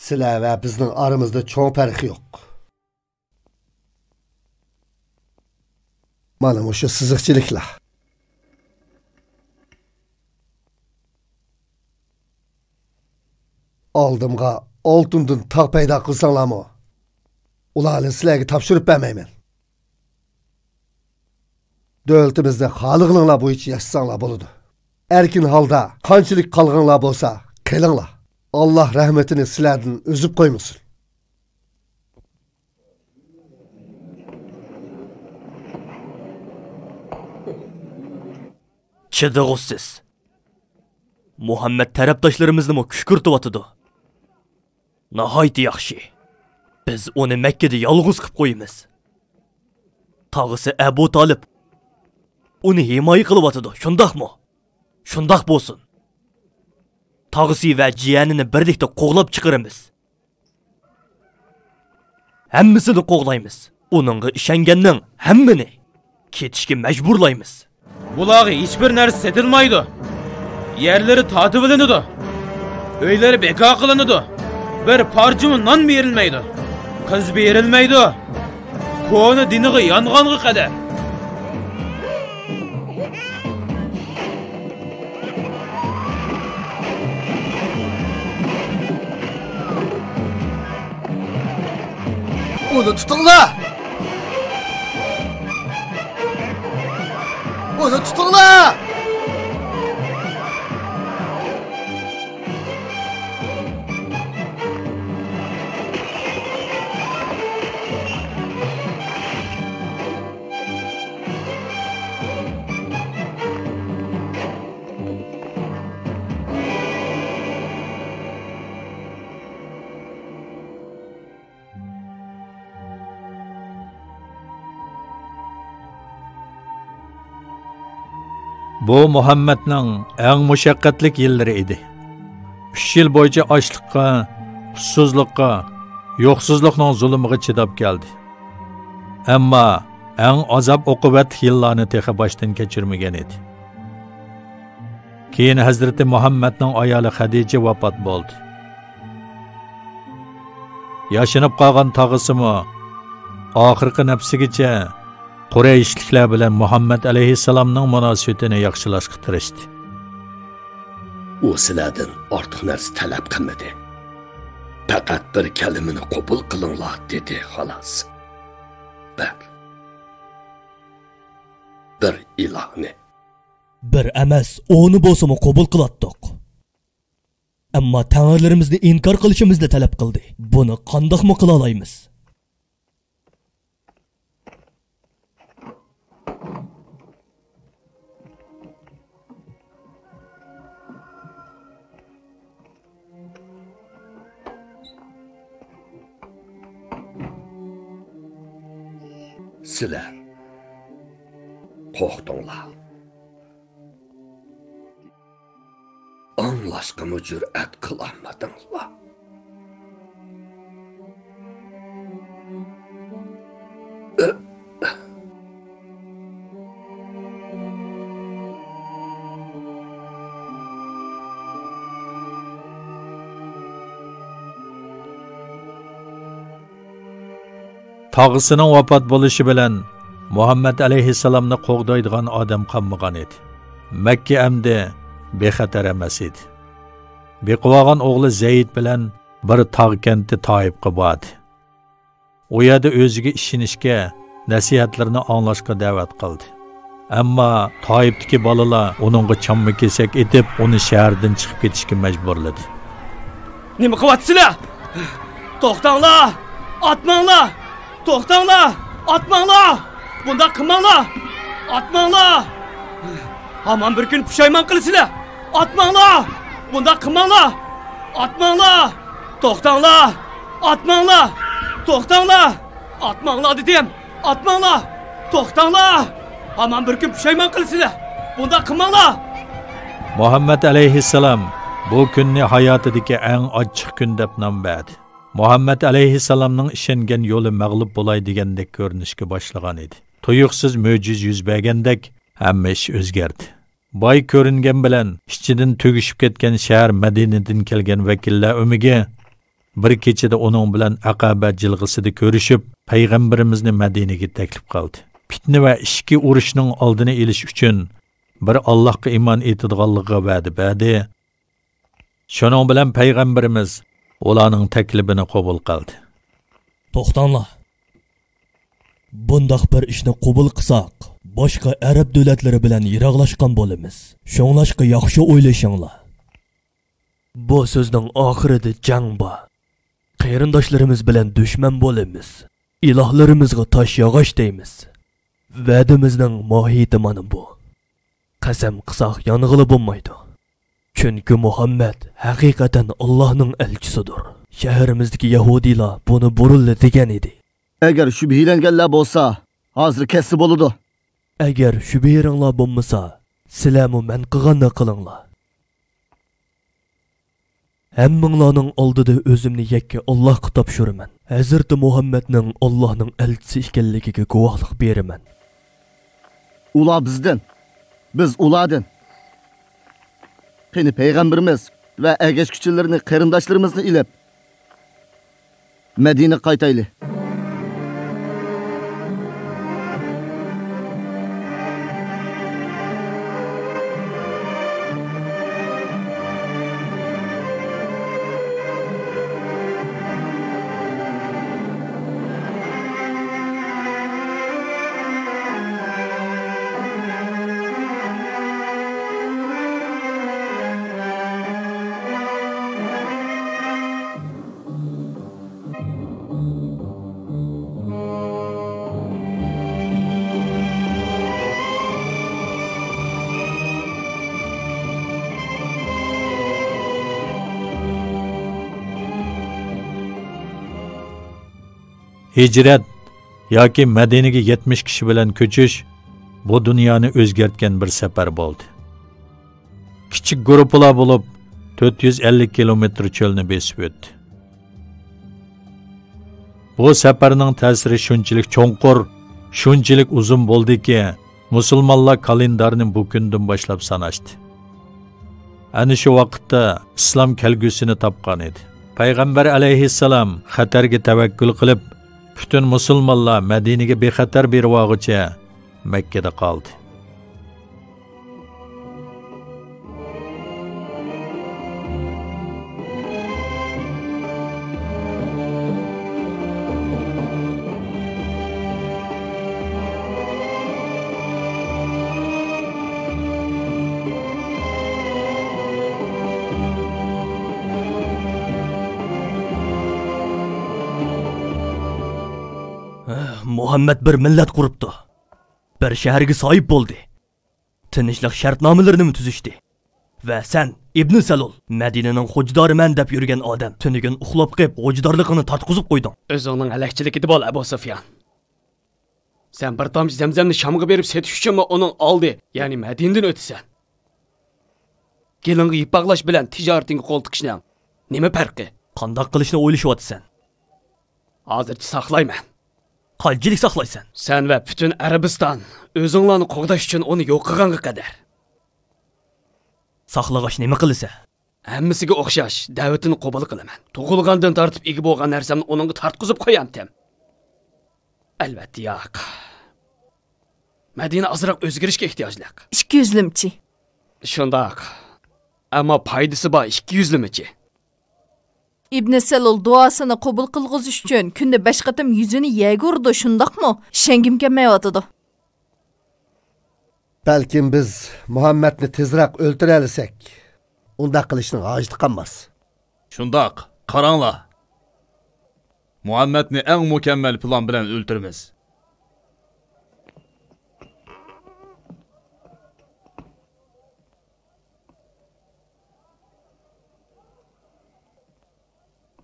سىلەر ۋە بىزنىڭ ئارىمىزدا چوڭ پەرق يوق. مانا مۇشۇ سىزىقچىلىكلار. ئالدىمغا ئالتۇندىن تاغ پەيدا قىلساڭلارمۇ، ئۇلارنى سىلەرگە تاپشۇرۇپ بەرمەيمەن. دۆلىتىمىزدە خالىغىنىڭلار بويىچە ياشىساڭلار بولىدۇ. ئەركىن ھالدا قانچىلىك قالغىنىڭلار بولسا، قېلىڭلار. ئاللاھ رەھمىتىنى سىلەردىن ئۈزۈپ قويمىسۇن. چىدىغۇسىز. مۇھەممەد تەرەپداشلىرىمىزنىمۇ كۈشكۈرتۈۋاتىدۇ. ناھايىتى ياخشى. بىز ئۇنى مەككىدە يالغۇز قىپ قويىمىز. تاغىسى ئەبۇ تالىپ ئۇنى ھىمايە قىلىۋاتىدۇ، شۇنداقمۇ؟ شۇنداق بولسۇن. تاغىسى ۋە جىيەنىنى بىرلىكتە قوغلاپ چىقىرىمىز. ھەممىسىنى قوغلايمىز. ئۇنىڭغا ئىشەنگەننىڭ ھەممىنى كېتىشكە مەجبۇرلايمىز. بۇلارغا ھېچبىر نەرسە سېتىلمايدۇ. يەرلىرى تارتىۋېلىنىدۇ. ئۆيلىرى بىكار قىلىنىدۇ. بىر پارچىمۇ نان بېرىلمەيدۇ. قىز بېرىلمەيدۇ. كونا دىنىغا يانغانغا قەدەر. ئۇنى تۇتۇڭلار! ئۇنى تۇتۇڭلار! بۇ مۇھەممەدنىڭ ئەڭ مۇشەققەتلىك يىللىرى ئىدى. ئۈچ يىل بويىچە ئاچلىققا، ئۇسسۇزلۇققا، يوقسۇزلۇقنىڭ زۇلۇمىغا چىداپ كەلدى. ئەمما ئەڭ ئازاب-ئوقۇبەتلىك يىللارنى تېخى باشتىن كەچۈرمىگەن ئىدى. كېيىن ھەزرىتى مۇھەممەدنىڭ ئايالى خەدىچە ۋاپات بولدى. ياشىنىپ قالغان تاغىسىمۇ ئاخىرقى نەپسىگىچە قۇرەيشلىكلەر بىلەن مۇھەممەد ئەلەيھىسسالامنىڭ مۇناسىۋىتىنى ياخشىلاشقا تىرىشتى. ئۇ سىلەردىن ئارتۇق نەرسە تەلەپ قىلمىدى. پەقەت بىر كەلىمىنى قوبۇل قىلىڭلار، دېدى، خالاس. بىر، بىر ئىلاھنى. بىر ئەمەس، ئونى بولسىمۇ قوبۇل قىلاتتۇق. ئەمما تەڭرىلىرىمىزنى ئىنكار قىلىشىمىزنى تەلەپ قىلدى. بۇنى قانداقمۇ قىلالايمىز؟ سىلەر قورقتۇڭلار. ئاڭلاشقىمۇ جۈرئەت قىلالمىدىڭلار. تاغىسىنىڭ ۋاپات بولۇشى بىلەن مۇھەممەد ئەلەيھىسسالامنى قوغدايدىغان ئادەم قالمىغان ئىدى. مەككە ئەمدى بىخەتەر ئەمەس ئىدى. بېقىۋالغان ئوغلى زەيد بىلەن بىر تاغ كەنتى تائىپقا باردى. ئۇ يەردە ئۆزىگە ئىشىنىشكە، نەسىھەتلىرىنى ئاڭلاشقا دەۋەت قىلدى. ئەمما تائىپتىكى بالىلار ئۇنىڭغا چامما-كېسەك ئېتىپ، ئۇنى شەھەردىن چىقىپ كېتىشكە مەجبۇرلىدى. نېمە قىلىۋاتىسىلەر؟ توختاڭلار! ئاتماڭلار! توختاڭلار! ئاتماڭلار! بۇنداق قىلماڭلار! ئاتماڭلار! ھامان بىر كۈن پۇشايمان قىلىسىلەر! ئاتماڭلار! بۇنداق قىلماڭلار! ئاتماڭلار! توختاڭلار! ئاتماڭلار! توختاڭلار! ئاتماڭلار دېدىم! ئاتماڭلار! توختاڭلار! ھامان بىر كۈن پۇشايمان قىلىسىلەر! بۇنداق قىلماڭلار! مۇھەممەد ئەلەيھىسسالام بۇ كۈننى ھاياتىدىكى ئەڭ ئاچچىق كۈن دەپ نام بەردى. مۇھەممەد ئەلەيھىسسالامنىڭ ئىشەنگەن يولى مەغلۇپ بولاي دېگەندەك كۆرۈنۈشكە باشلىغان ئىدى. تۇيۇقسىز مۆجىزە يۈز بەرگەندەك ھەممە ئىش ئۆزگەردى. باي كۆرۈنگەن بىلەن ئىچىدىن تۈگىشىپ كەتكەن شەھەر مەدىنىدىن كەلگەن ۋەكىللەر ئۆمىكى بىر كېچىدە ئۇنىڭ بىلەن ئەقەبە جىلغىسىدا كۆرۈشۈپ، پەيغەمبىرىمىزنى مەدىنىگە تەكلىپ قىلدى. پىتنە ۋە ئىچكى ئۇرۇشنىڭ ئالدىنى ئېلىش ئۈچۈن بىر ئاللاھقا ئىمان ئېيتىدىغانلىقىغا ۋەدە بەردى. شۇنىڭ بىلەن پەيغەمبىرىمىز ئۇلارنىڭ تەكلىپىنى قوبۇل قىلدى. توختاڭلار! بۇنداق بىر ئىشنى قوبۇل قىلساق، باشقا ئەرەب دۆلەتلىرى بىلەن يىراقلاشقان بولىمىز. شۇڭلاشقا ياخشى ئويلىشىڭلار. بۇ سۆزنىڭ ئاخىرىدا جەڭ بار. قېرىنداشلىرىمىز بىلەن دۈشمەن بولىمىز. ئىلاھلىرىمىزغا تاش ياغاچ دەيمىز. ۋەدىمىزنىڭ ماھىيىتى مانا بۇ. قەسەم قىلساق يانغىلى بولمايدۇ. چۈنكى مۇھەممەد ھەقىقەتەن ئاللاھنىڭ ئەلچىسىدۇر. شەھىرىمىزدىكى يەھۇدىيلار بۇنى بۇرۇنلا دېگەن ئىدى. ئەگەر شۈبھىلەنگەنلەر بولسا، ھازىر كەتسە بولىدۇ. ئەگەر شۈبھىلىرىڭلار بولمىسا، سىلەرمۇ مەن قىلغاننى قىلىڭلار. ھەممىڭلارنىڭ ئالدىدا ئۆزۈمنى يەككە ئاللاھقا تاپشۇرىمەن. ھەزرىتى مۇھەممەدنىڭ ئاللاھنىڭ ئەلچىسى ئىكەنلىكىگە گۇۋاھلىق بېرىمەن. ئۇلار بىزدىن، بىز ئۇلاردىن. قېنى، پەيغەمبىرىمىز ۋە ئەگەشكۈچىلىرىنى، قېرىنداشلىرىمىزنى ئېلىپ، مەدىنىگە قايتايلى. ھىجرەت ياكى مەدىنىگە يەتمىش كىشى بىلەن كۆچۈش بۇ دۇنيانى ئۆزگەرتكەن بىر سەپەر بولدى. كىچىك گۇرۇپپىلار بولۇپ، تۆت يۈز ئەللىك كىلومېتىر چۆلنى بېسىپ ئۆتتى. بۇ سەپەرنىڭ تەسىرى شۇنچىلىك چوڭقۇر، شۇنچىلىك ئۇزۇن بولدىكى، مۇسۇلمانلار كالېندارنى بۇ كۈندىن باشلاپ ساناشتى. ئەنە شۇ ۋاقىتتا ئىسلام كەلگۈسىنى تاپقان ئىدى. پەيغەمبەر ئەلەيھىسسالام خەتەرگە تەۋەككۈل قىلىپ، پۈتۈن مۇسۇلمانلار مەدىنىگە بىخەتەر بېرىۋالغۇچە مەككىدە قالدى. مۇھەممەد بىر مىللەت قۇرۇپتۇ. بىر شەھەرگە ساھىب بولدى. تىنچلىق شەرتنامىلىرىنىمۇ تۈزۈشتى. ۋە سەن، ئىبنى سەلۇل، مەدىنىنىڭ خوجىدارىمەن دەپ يۈرگەن ئادەم، تۈنۈگۈن ئۇخلاپ قېپ، خوجىدارلىقىڭنى تارتقۇزۇپ قويدۇڭ. ئۆزۈڭنىڭ ھەلەكچىلىكىدە بول، ئەبۇ سۇفيان. سەن بىر تامچە زەمزەمنى شامغا بېرىپ سېتىش ئۈچۈنمۇ ئۇنىڭ ئالدى، يەنى مەدىنىدىن ئۆتىسەن. گېلىڭغا يىپ باغلاش بىلەن تىجارىتىڭگە قول تىقىشنىڭ نېمە پەرقى؟ قانداق قىلىشنى ئويلىشىۋاتىسەن؟ ھازىرچە ساقلايمەن. قانچىلىك ساقلايسەن؟ سەن ۋە پۈتۈن ئەرەبىستان ئۆزۈڭلارنى قوغداش ئۈچۈن ئۇنى يوق قىلغانغا قەدەر. ساقلىغاچ نېمە قىلىسەن؟ ھەممىسىگە ئوخشاش دەۋىتىنى قوبۇل قىلىمەن. تۇغۇلغاندىن تارتىپ ئىگە بولغان نەرسەمنى ئۇنىڭغا تارتقۇزۇپ قويامتىم؟ ئەلۋەتتە ياق. مەدىنە ئازراق ئۆزگىرىشكە ئېھتىياجلىق. ئىككى يۈزلىمىچى؟ شۇنداق. ئەمما پايدىسى بار ئىككى يۈزلىمىچى. ئىبنى سەلۇل دۇئاسىنى قوبۇل قىلغۇزۇش ئۈچۈن كۈندە بەش قېتىم يۈزىنى يەرگە ئۇرىدۇ، شۇنداقمۇ؟ ئىشەنگۈم كەلمەيۋاتىدۇ. بەلكىم بىز مۇھەممەدنى تېزرەك ئۆلتۈرەلىسەك، ئۇنداق قىلىشنىڭ ھاجىتى قالماس. شۇنداق، قاراڭلار. مۇھەممەدنى ئەڭ مۇكەممەل پىلان بىلەن ئۆلتۈرىمىز.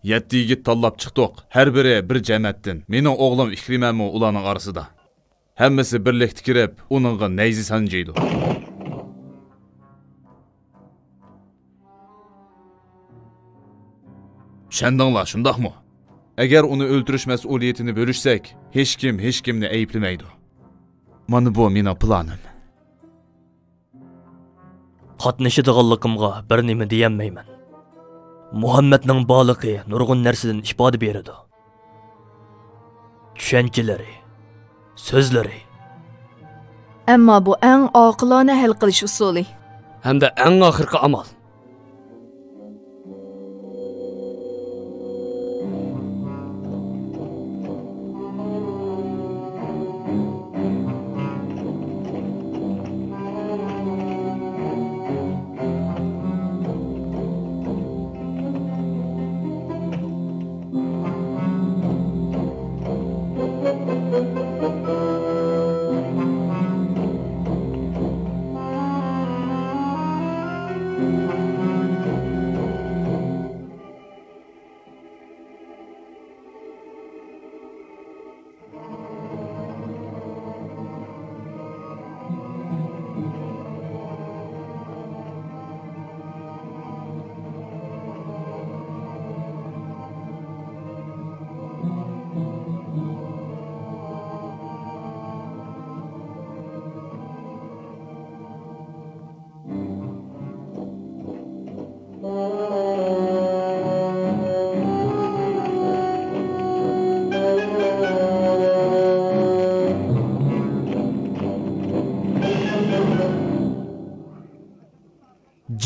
يەتتە يىگىت تاللاپ چىقتۇق، ھەر بىرى بىر جەمەتتىن. مېنىڭ ئوغلۇم ئىكرىمەمۇ ئۇلارنىڭ ئارىسىدا. ھەممىسى بىرلىكتە كىرىپ، ئۇنىڭغا نەيزە سانجىيدۇ. چۈشەندىڭلار، شۇنداقمۇ؟ ئەگەر ئۇنى ئۆلتۈرۈش مەسئۇلىيىتىنى بۆلۈشسەك، ھېچكىم ھېچكىمنى ئەيىبلىمەيدۇ. مانا بۇ مېنىڭ پىلانىم. قاتنىشىدىغانلىقىمغا بىر نېمە دېيەلمەيمەن. مۇھەممەدنىڭ بارلىقى نۇرغۇن نەرسىدىن ئىپادە بېرىدۇ. چۈشەنچىلىرى، سۆزلىرى. ئەمما بۇ ئەڭ ئاقىلانە ھەل قىلىش ئۇسۇلى. ھەمدە ئەڭ ئاخىرقى ئامال.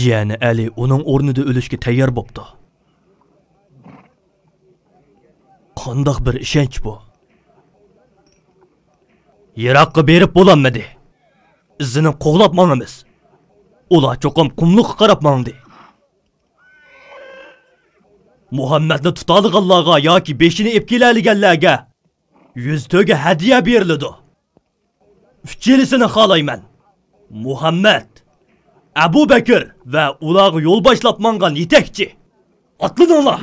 يەنى ئەلى ئۇنىڭ ئورنىدا ئۆلۈشكە تەييار بوپتۇ. قانداق بىر ئىشەنچ بۇ؟ يىراققا بېرىپ بولالمىدى. ئىزىنى قوغلاپ ماڭىمىز. ئۇلار چوقۇم قۇملۇققا قاراپ ماڭدى. مۇھەممەدنى تۇتالىغانلارغا ياكى بېشىنى ئېلىپ كېلەلىگەنلەرگە يۈز تۆگە ھەدىيە بېرىلىدۇ. ئۈچىلىسىنى خالايمەن. مۇھەممەد، ئەبۇ بەكىر ۋە ئۇلارغا يول باشلاپ ماڭغان يېتەكچى. ئاتلىنىڭلار!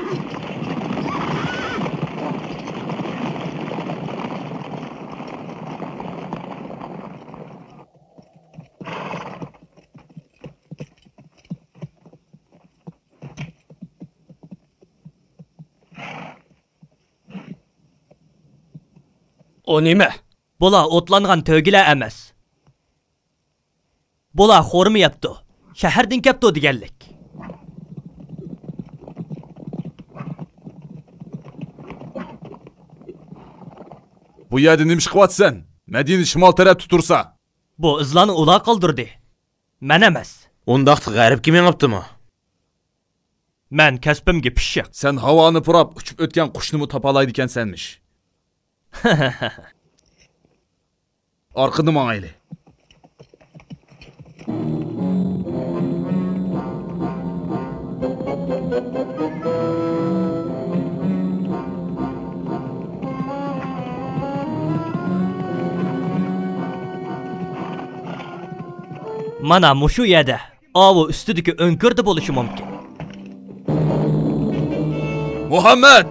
ئۇ نېمە؟ بۇلار ئوتلانغان تۆگىلەر ئەمەس. بۇلار خورما يەپتۇ، شەھەردىن كەپتۇ دېگەنلىك. بۇ يەردە نېمە ئىش قىلىۋاتىسەن؟ مەدىنە شىمال تەرەپتە تۇرسا. بۇ ئىزلارنى ئۇلار قالدۇردى، مەن ئەمەس. ئۇنداقتا غەربكە مېڭىپتىمۇ؟ مەن كەسپىمگە پىششىق. سەن ھاۋانى پۇراپ ئۇچۇپ ئۆتكەن قۇشنىمۇ تاپالايدىكەنسەنمىش. ئارقىدىن ماڭايلى. مانا مۇشۇ يەردە. ئاۋۇ ئۈستىدىكى ئۆڭكۈردە بولۇشى مۇمكىن. مۇھەممەد!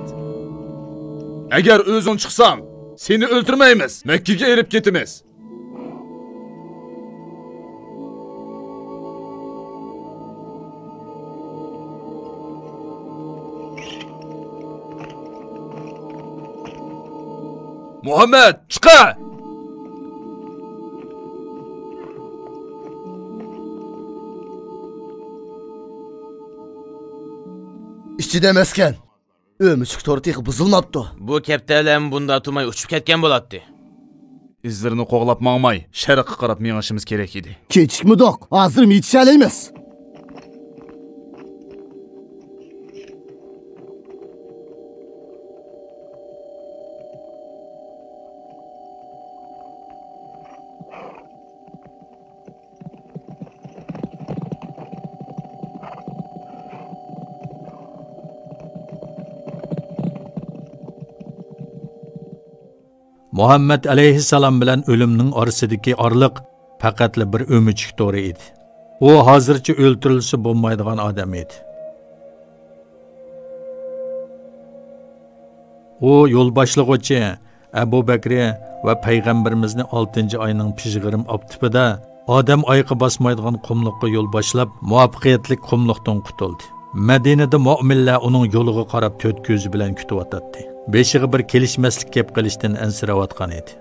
ئەگەر ئۆزۈڭ چىقساڭ، سېنى ئۆلتۈرمەيمىز، مەككىگە ئېلىپ كېتىمىز. مۇھەممەد، چىقە! ئىچىدە مەسكەن. ئۆمۈچۈك تورى تېخى بۇزۇلماپتۇ. بۇ كەپتەرلەرمۇ بۇندا تۇرماي ئۇچۇپ كەتكەن بولاتتى. ئىزلىرىنى قوغلاپ ماڭماي، شەرققە قاراپ مېڭىشىمىز كېرەك ئىدى. كېچىكمىدۇق، ھازىرمۇ يېتىشەلەيمىز. مۇھەممەد ئەلەيھىسسالام بىلەن ئۆلۈمنىڭ ئارىسىدىكى ئارىلىق پەقەتلا بىر ئۆمۈچۈك تورى ئىدى. ئۇ ھازىرچە ئۆلتۈرۈلسە بولمايدىغان ئادەم ئىدى. ئۇ يول باشلىغۇچى ئەبۇ بەكرى ۋە پەيغەمبىرىمىزنى ئالتىنچى ئاينىڭ پىژغىرىم ئاپتىپىدا ئادەم ئايىقى باسمايدىغان قۇملۇققا يول باشلاپ، مۇۋەپپەقىيەتلىك قۇملۇقتىن قۇتۇلدى. مەدىنىدە مۆمىنلەر ئۇنىڭ يولىغا قاراپ تۆت كۆزى بىلەن كۈتۈۋاتاتتى. بېشىغا بىر كېلىشمەسلىك كەپ قېلىشتىن ئەنسىرەۋاتقان ئىدى.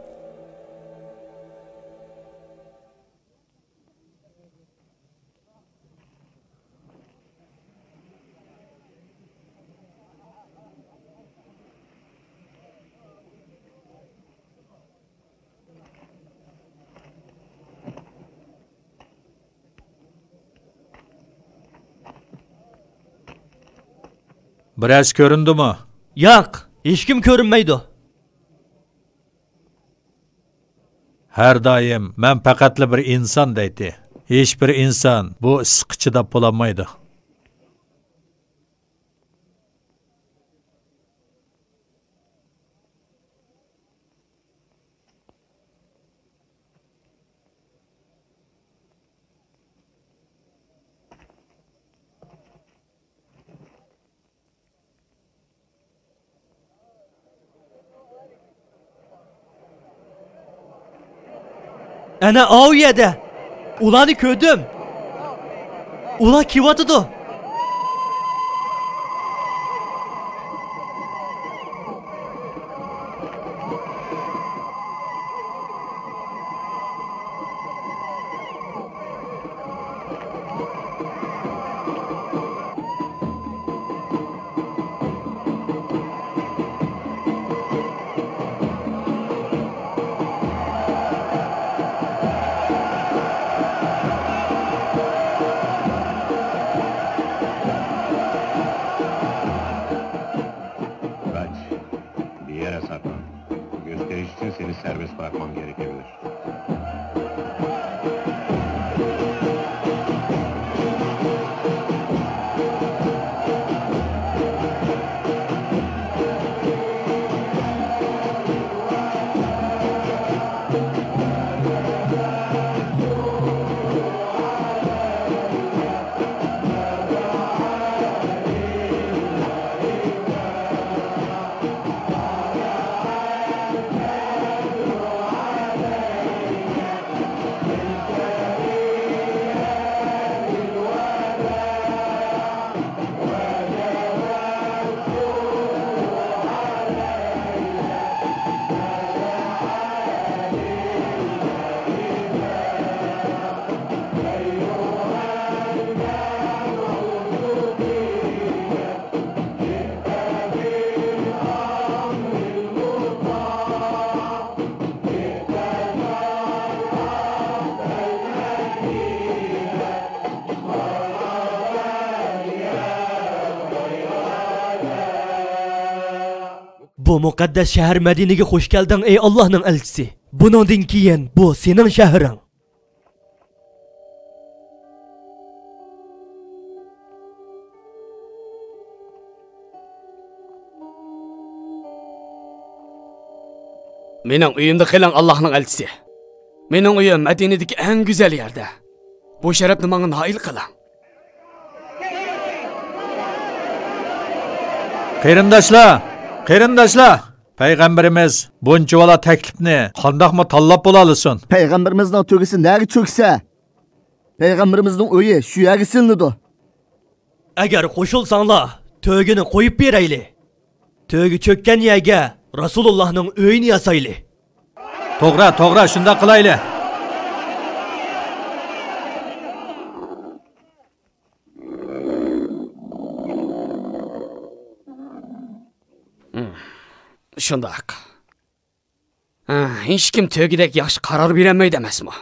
بىرەرسى كۆرۈندىمۇ؟ ياق، ھېچكىم كۆرۈنمەيدۇ. ھەر دائىم مەن پەقەتلا بىر ئىنسان دەيتتى. ھېچبىر ئىنسان بۇ ئىسسىققا چىداپ بولالمايدۇ. ئەنە ئاۋۇ يەردە. ئۇلارنى كۆردۈم. ئۇلار كېلىۋاتىدۇ. Bakmam gerekebilir. بۇ مۇقەددەس شەھەر مەدىنىگە خۇش كەلدىڭ، ئەي ئاللاھنىڭ ئەلچىسى. بۇنىڭدىن كېيىن بۇ سېنىڭ شەھىرىڭ. مېنىڭ ئۆيۈمدە قېلىڭ، ئاللاھنىڭ ئەلچىسى. مېنىڭ ئۆيۈم مەدىنىدىكى ئەڭ گۈزەل يەردە. بۇ شەرەپنى ماڭا نائىل قىلىڭ. قېرىنداشلار، قېرىنداشلار! پەيغەمبىرىمىز بۇنچىۋالا تەكلىپنى قانداقمۇ تاللاپ بولالىسۇن؟ پەيغەمبىرىمىزنىڭ تۆگىسى نەگە چۆكسە، پەيغەمبىرىمىزنىڭ ئۆيى شۇ يەرگە سېلىنىدۇ. ئەگەر قوشۇلساڭلار، تۆگىنى قويۇپ بېرەيلى. تۆگە چۆككەن يەرگە رەسۇلۇللاھنىڭ ئۆيىنى ياسايلى. توغرا، توغرا، شۇنداق قىلايلى. شۇنداق. ھېچكىم تۆگىدەك ياخشى قارار بېرەلمەيدۇ ئەمەسمۇ؟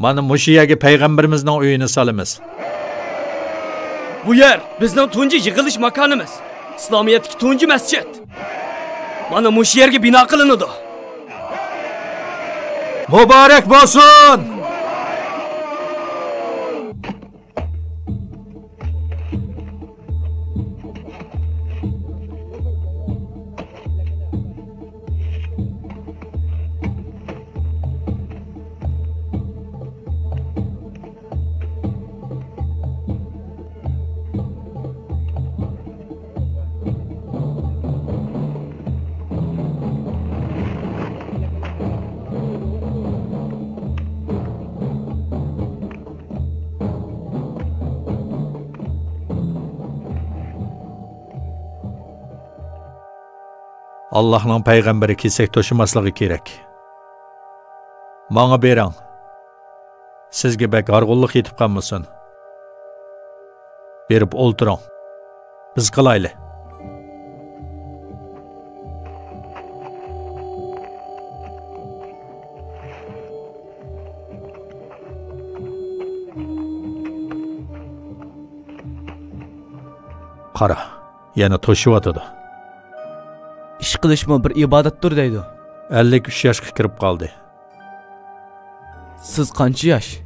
مانا مۇشۇ يەرگە پەيغەمبىرىمىزنىڭ ئۆيىنى سالىمىز. بۇ يەر بىزنىڭ تۇنجى يىغىلىش ماكانىمىز. ئىسلامىيەتتىكى تۇنجى مەسچىت. مانا مۇشۇ يەرگە بىنا قىلىنىدۇ. مۇبارەك بولسۇن! ئاللاھنىڭ پەيغەمبىرى كېسەك توشىماسلىقى كېرەك. ماڭا بېرىڭ. سىزگە بەك ھارغۇنلۇق يېتىپ قالمىسۇن. بېرىپ ئولتۇرۇڭ. بىز قىلايلى. قارا، يەنە توشۇۋاتىدۇ. ئىش قىلىشمۇ بىر ئىبادەتتۇر دەيدۇ. ئەللىك ئۈچ ياشقا كىرىپ قالدى. سىز قانچە ياش؟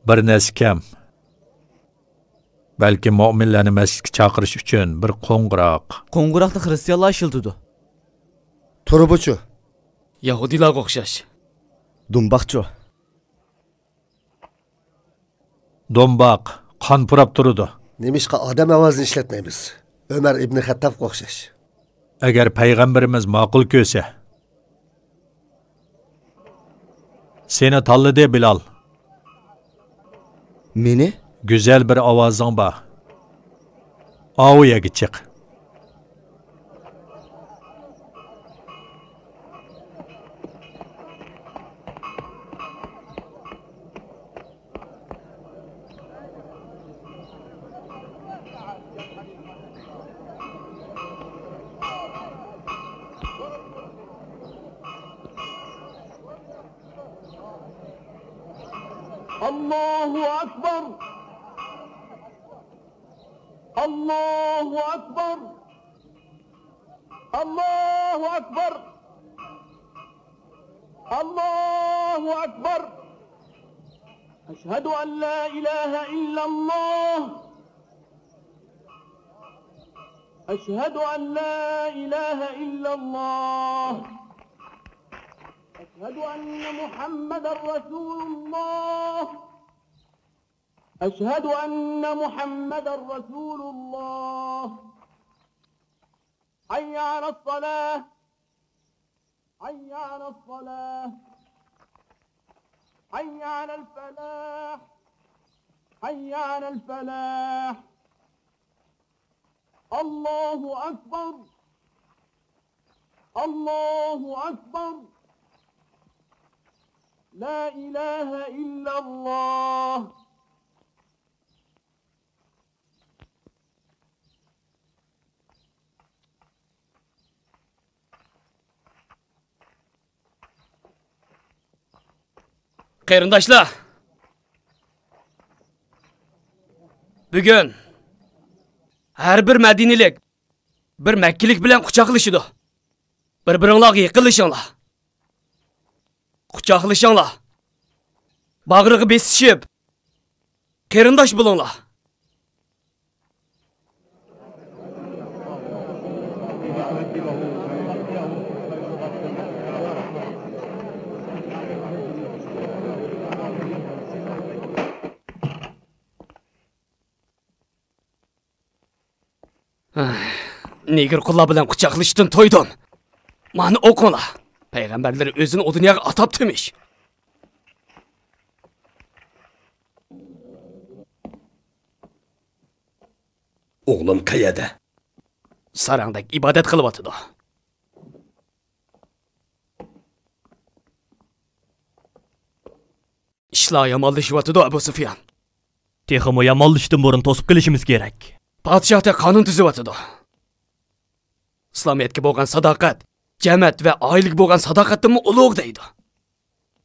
بىر نەرسە كەم. بەلكى مۆمىنلەرنى مەسچىتكە چاقىرىش ئۈچۈن بىر قوڭغۇراق. قوڭغۇراقنى خرىستىيانلار ئىشلىتىدۇ. تۇرۇبىچۇ؟ يەھۇدىيلارغا ئوخشاش. دۇمباقچۇ؟ دۇمباق قان پۇراپ تۇرىدۇ. نېمىشقا ئادەم ئاۋازىنى ئىشلەتمەيمىز؟ ئۆمەر ئىبنى خەتتابقا ئوخشاش. ئەگەر پەيغەمبىرىمىز ماقۇل كۆرسە. سېنى تاللىدى، بىلال. مېنى؟ گۈزەل بىر ئاۋازىڭ بار. ئاۋۇ يەرگە چىق. الله أكبر. الله أكبر. الله أكبر. الله أكبر. أشهد أن لا إله إلا الله. أشهد أن لا إله إلا الله. أشهد أن محمدا رسول الله. أشهد أن محمدا رسول الله. حي على الصلاة. حي على الصلاة. حي على الفلاح. حي على الفلاح. الله أكبر. الله أكبر. لا إله إلا الله. قېرىنداشلار، بۈگۈن ھەر بىر مەدىنىلىك بىر مەككىلىك بىلەن قۇچاقلىشىدۇ. بىر-بىرىڭلارغا يېقىنلىشىڭلار. قۇچاقلىشىڭلار. باغرىغا بېسىشىپ، قېرىنداش بولۇڭلار. نېگىر قۇللار بىلەن قۇچاقلىشىشتىن تويدۇم. مانا ئوقۇڭلار. پەيغەمبەرلىرى ئۆزىنى ئۇ دۇنياغا ئاتاپتىمىش. ئوغلۇم قەيەردە؟ ساراڭدەك ئىبادەت قىلىۋاتىدۇ. ئىشلار يامانلىشىۋاتىدۇ، ئەبۇ سۇفيان. تېخىمۇ يامانلىشىشتىن بۇرۇن توسۇپ قېلىشىمىز كېرەك. پادىشاھ تېخى قانۇن تۈزۈۋاتىدۇ. ئىسلامىيەتكە بولغان ساداقەت، جەمەت ۋە ئائىلىگە بولغان ساداقەتتىنمۇ ئۇلۇغ دەيدۇ.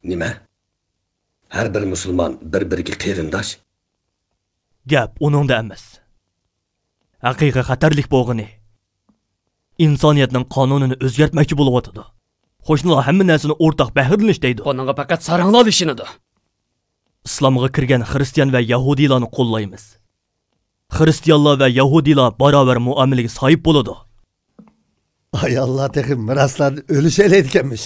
نېمە؟ ھەر بىر مۇسۇلمان بىر-بىرىگە قېرىنداش؟ گەپ ئۇنىڭدا ئەمەس. ھەقىقىي خەتەرلىك بولغىنى، ئىنسانىيەتنىڭ قانۇنىنى ئۆزگەرتمەكچى بولۇۋاتىدۇ. قوشنىلار ھەممە نەرسىنى ئورتاق بەھرىلىنىش دەيدۇ. بۇنىڭغا پەقەت ساراڭلار ئىشىنىدۇ. ئىسلامغا كىرگەن خىرىستىيان ۋە يەھۇدىيلارنى قوللايمىز. خىرىستىيانلار ۋە يەھۇدىيلار باراۋەر مۇئامىلىگە ساھىب بولىدۇ. ئاياللار تېخى مىراسلاردا ئۆلۈشەلەيدىكەنمىش.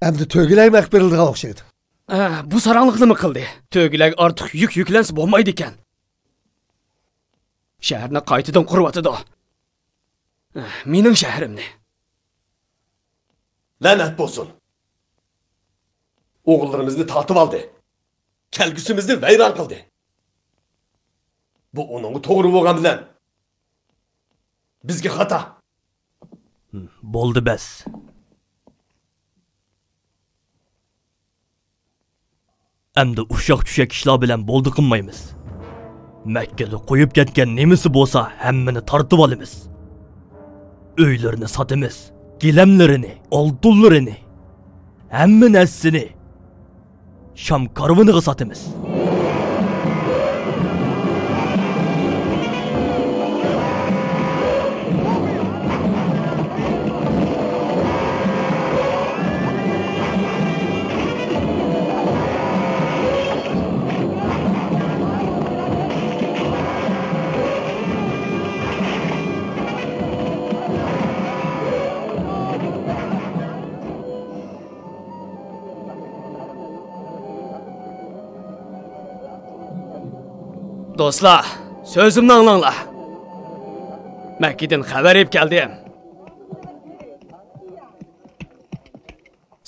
ئەمدى تۆگىلەرگىمۇ ھەق بېرىلىدىغان ئوخشايدۇ. ئە، بۇ ساراڭلىقنىمۇ قىلدى؟ تۆگىلەرگە ئارتۇق يۈك يۈكلەنسە بولمايدىكەن. شەھەرنى قايتىدىن قۇرۇۋاتىدۇ. ئە، مېنىڭ شەھىرىمنى. لەنەت بولسۇن! ئوغۇللىرىمىزنى تارتىۋالدى. كەلگۈسىمىزنى ۋەيران قىلدى. بۇ ئۇنىڭغا توغرا بولغان بىلەن بىزگە خاتا. بولدى بەس. ئەمدى ئۇششاق-چۈششەك ئىشلار بىلەن بولدى قىلمايمىز. مەككىدە قويۇپ كەتكەن نېمىسى بولسا ھەممىنى تارتىۋالىمىز. ئۆيلىرىنى ساتىمىز، گىلەملىرىنى، ئالتۇنلىرىنى، ھەممە نەرسىسىنى شام كارۋىنىغا ساتىمىز. دوستلار، سۆزۈمنى ئاڭلاڭلار. مەككىدىن خەۋەر ئېلىپ كەلدىم.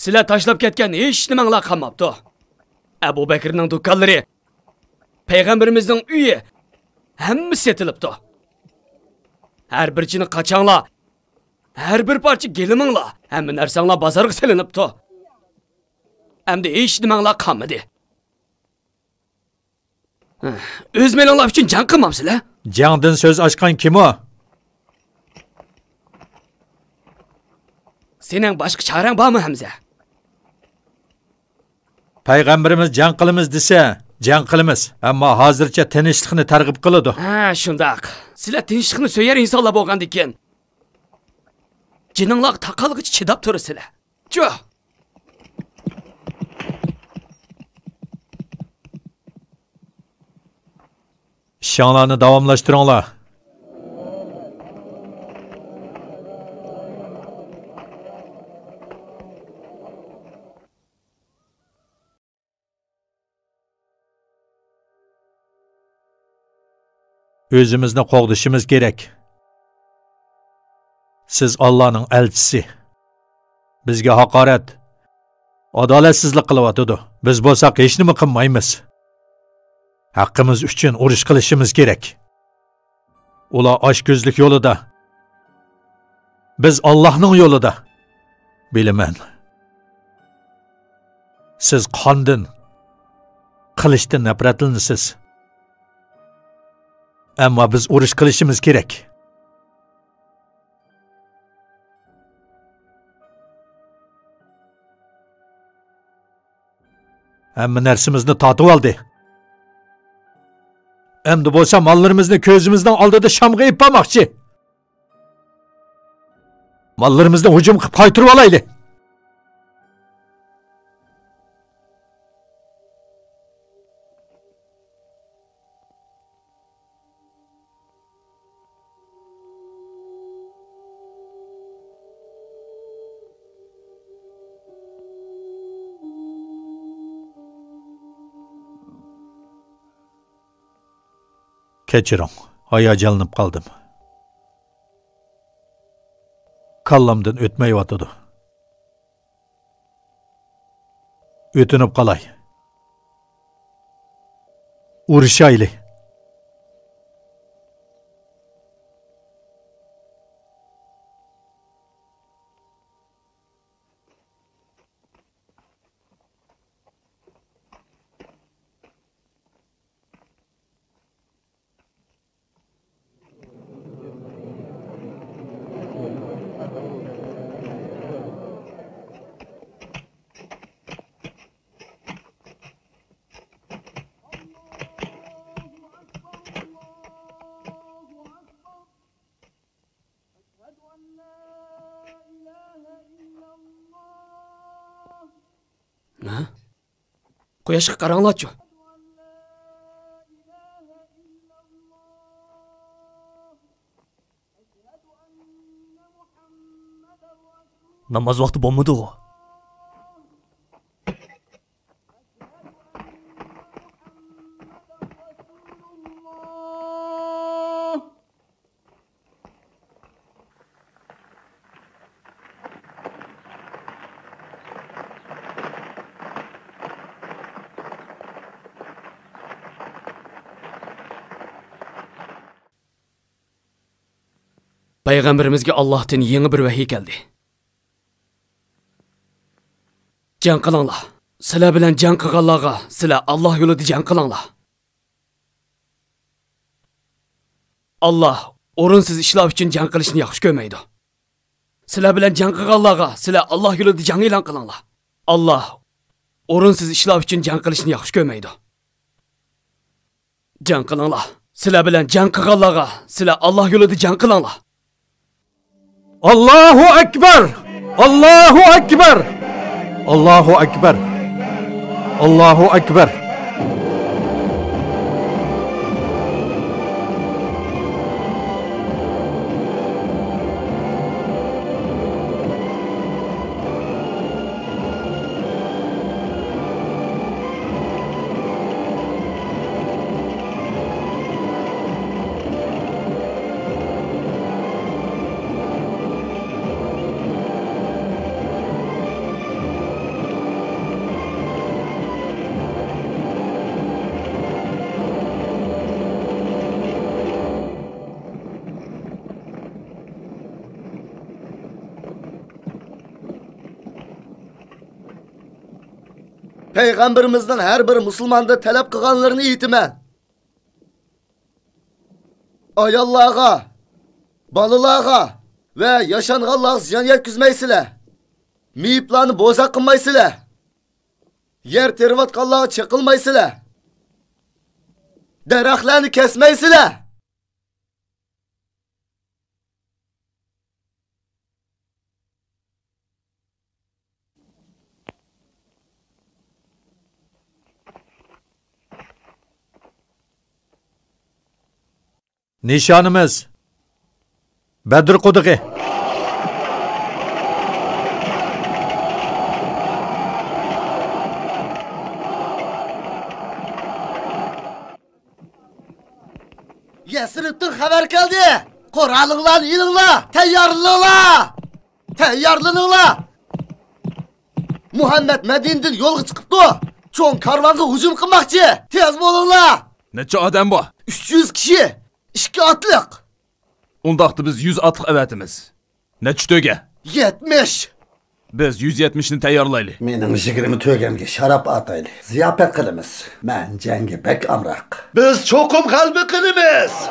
سىلەر تاشلاپ كەتكەن ھېچ نېمەڭلار قالماپتۇ. ئەبۇ بەكرىنىڭ دۇكانلىرى، پەيغەمبىرىمىزنىڭ ئۆيى، ھەممىسى سېتىلىپتۇ. ھەر بىر چىنە قاچاڭلار، ھەر بىر پارچە گىلىمىڭلار، ھەممە نەرسەڭلار بازارغا سېلىنىپتۇ. ئەمدى ھېچ نېمەڭلار قالمىدى. ئۆز مېلىڭلار ئۈچۈن جەڭ قىلمامسىلەر؟ جەڭدىن سۆز ئاچقان كىم ئۇ؟ سېنىڭ باشقا چارەڭ بارمۇ، ھەمزە؟ پەيغەمبىرىمىز جەڭ قىلىمىز دېسە، جەڭ قىلىمىز. ئەمما ھازىرچە تىنچلىقنى تەرغىب قىلىدۇ. ھە، شۇنداق. سىلەر تىنچلىقنى سۆيەر ئىنسانلار بولغاندىكىن، جېنىڭلارغا تاقالغۇچە چىداپ تۇرىسىلەر. چۇ! ئىشىڭلارنى داۋاملاشتۇرۇڭلار. ئۆزىمىزنى قوغدىشىمىز كېرەك. سىز ئاللانىڭ ئەلچىسى. بىزگە ھاقارەت، ئادالەتسىزلىك قىلىۋاتىدۇ. بىز بولساق ھېچنېمە قىلمايمىز. ھەققىمىز ئۈچۈن ئۇرۇش قىلىشىمىز كېرەك. ئۇلار ئاچكۆزلۈك يولىدا، بىز ئاللاھنىڭ يولىدا. بىلىمەن، سىز قاندىن، قىلىچتىن نەپرەتلىنىسىز. ئەمما بىز ئۇرۇش قىلىشىمىز كېرەك. ھەممە نەرسىمىزنى تارتىۋالدى. ئەمدى بولسا ماللىرىمىزنى كۆزىمىزنىڭ ئالدىدا شامغا ئېلىپ بارماقچى. ماللىرىمىزنى ھۇجۇم قىلىپ قايتۇرۇۋالايلى. كەچۈرۈڭ، ھاياجانلىنىپ قالدىم. كاللامدىن ئۆتمەيۋاتىدۇ. ئۆتۈنۈپ قالاي. ئۇرۇشايلى. ھە؟ قۇياشقا قاراڭلارچۇ. ناماز ۋاقتى بولمىدىغۇ؟ پەيغەمبىرىمىزگە ئاللاھتىن يېڭى بىر ۋەھىي كەلدى. جەڭ قىلىڭلار. سىلەر بىلەن جەڭ قىلغانلارغا سىلەر ئاللاھ يولىدا جەڭ قىلىڭلار. ئاللاھ ئورۇنسىز ئىشلار ئۈچۈن جەڭ قىلىشنى ياخشى كۆرمەيدۇ. سىلەر بىلەن جەڭ قىلغانلارغا سىلەر ئاللاھ يولىدا جەڭ ئېلان قىلىڭلار. ئاللاھ ئورۇنسىز ئىشلار ئۈچۈن جەڭ قىلىشنى ياخشى كۆرمەيدۇ. جەڭ قىلىڭلار. سىلەر بىلەن جەڭ قىلغانلارغا سىلەر ئاللاھ يولىدا جەڭ قىلىڭلار. ئاللاھۇ ئەكبەر! ئاللاھۇ ئەكبەر! ئاللاھۇ ئەكبەر! ئاللاھۇ ئەكبەر! پەيغەمبىرىمىزنىڭ ھەر بىر مۇسۇلماندىن تەلەپ قىلغانلىرىنى ئېيتىمەن. ئاياللارغا، بالىلارغا ۋە ياشانغانلارغا زىيان يەتكۈزمەيسىلەر. مېيىپلارنى بوزەك قىلمايسىلەر. يەر تېرىۋاتقانلارغا چېقىلمايسىلەر. دەرەخلەرنى كەسمەيسىلەر. نىشانىمىز بەدر قۇدۇقى. يەسرىبتىن خەۋەر كەلدى. قورالىڭلارنى ئېلىڭلار، تەييارلىنىڭلار. تەييارلىنىڭلار! مۇھەممەد مەدىنىدىن يولغا چىقىپتۇ. چوڭ كارۋانغا ھۇجۇم قىلماقچى. تېز بولۇڭلار! نەچچە ئادەم بار؟ ئۈچ يۈز كىشى. ئىككى ئاتلىق. ئۇنداقتا بىز يۈز ئاتلىق ئەۋەتىمىز. نەچچە تۆگە؟ يەتمىش. بىز يۈز يەتمىشنى تەييارلايلى. مېنىڭ يىگىرمە تۆگەمگە شاراب ئاتايلى. زىياپەت قىلىمىز. مەن جەڭگە بەك ئامراق. بىز چوقۇم غەلىبە قىلىمىز!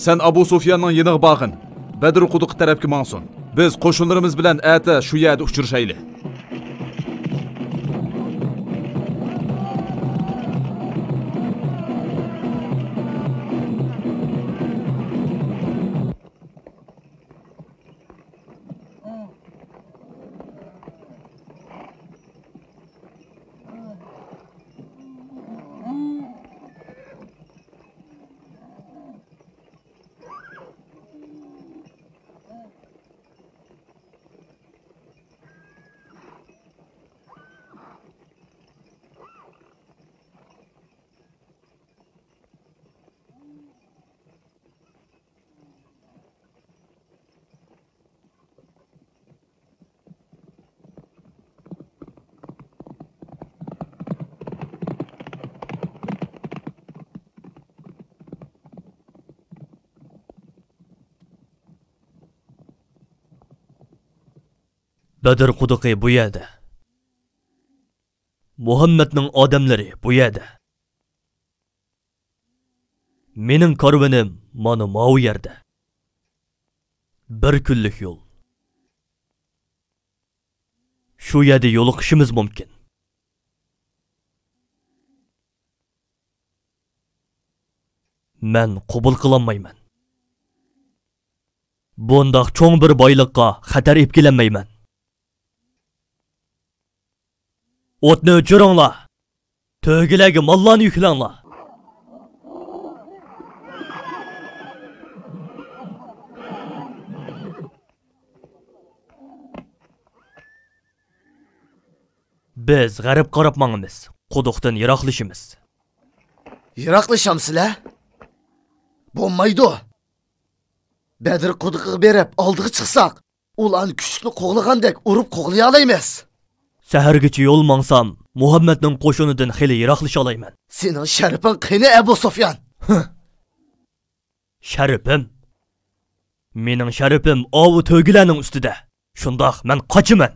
سەن ئابۇ سۇفياننىڭ يېنىغا بارغىن. بەدر قۇدۇقى تەرەپكە ماڭسۇن. بىز قوشۇنلىرىمىز بىلەن ئەتە شۇ يەردە ئۇچرىشايلى. بەدر قۇدۇقى بۇ يەردە. مۇھەممەدنىڭ ئادەملىرى بۇ يەردە. مېنىڭ كارۋىنىم مانا ماۋۇ يەردە. بىر كۈنلۈك يول. شۇ يەردە يولۇقۇشىمىز مۇمكىن. مەن قوبۇل قىلالمايمەن. بۇنداق چوڭ بىر بايلىققا خەتەر ئېلىپ كېلەلمەيمەن. ئوتنى ئۆچۈرۈڭلار! تۆگىلەرگە ماللارنى يۈكلەڭلار! بىز غەرب قاراپ ماڭىمىز، قۇدۇقتىن يىراقلىشىمىز. يىراقلىشامسىلەر؟ بولمايدۇ. بەدر قۇدۇقىغا بېرىپ ئالدىغا چىقساق، ئۇلارنى كۈچلۈكنى قوغلىغاندەك ئۇرۇپ قوغلىيالايمىز. سەھەرگىچە يول ماڭسام، مۇھەممەدنىڭ قوشۇنىدىن خېلى يىراقلىشالايمەن. سېنىڭ شەرىپىڭ قېنى، ئەبۇ سۇفيان؟ ھە. شەرىپىم؟ مېنىڭ شەرىپىم ئاۋۇ تۆگىلەرنىڭ ئۈستىدە. شۇنداق، مەن قاچىمەن.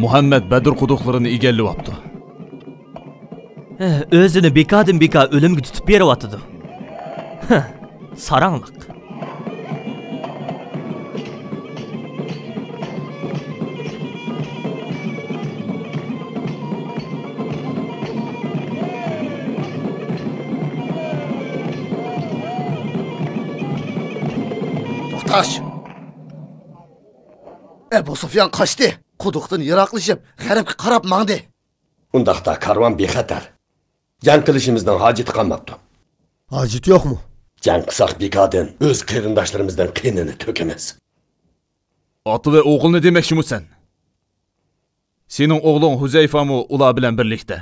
مۇھەممەد بەدر قۇدۇقلىرىنى ئىگىلىۋاپتۇ. ئۆزىنى بىكاردىن بىكار ئۆلۈمگە تۇتۇپ بېرىۋاتىدۇ. ھە، ساراڭلىق. توختاش! ئەبۇ سۇفيان قاچتى. قۇدۇقتىن يىراقلىشىپ، غەربكە قاراپ ماڭدى. ئۇنداقتا كارۋان بىخەتەر. جەڭ قىلىشىمىزنىڭ ھاجىتى قالماپتۇ. ھاجىتى يوقمۇ؟ جەڭ قىلساق بىكاردىن ئۆز قېرىنداشلىرىمىزنىڭ قېنىنى تۆكىمىز. ئاتا ۋە ئوغۇلنى دېمەكچىمۇ سەن؟ سېنىڭ ئوغلۇڭ ھۇزەيفامۇ ئۇلار بىلەن بىرلىكتە.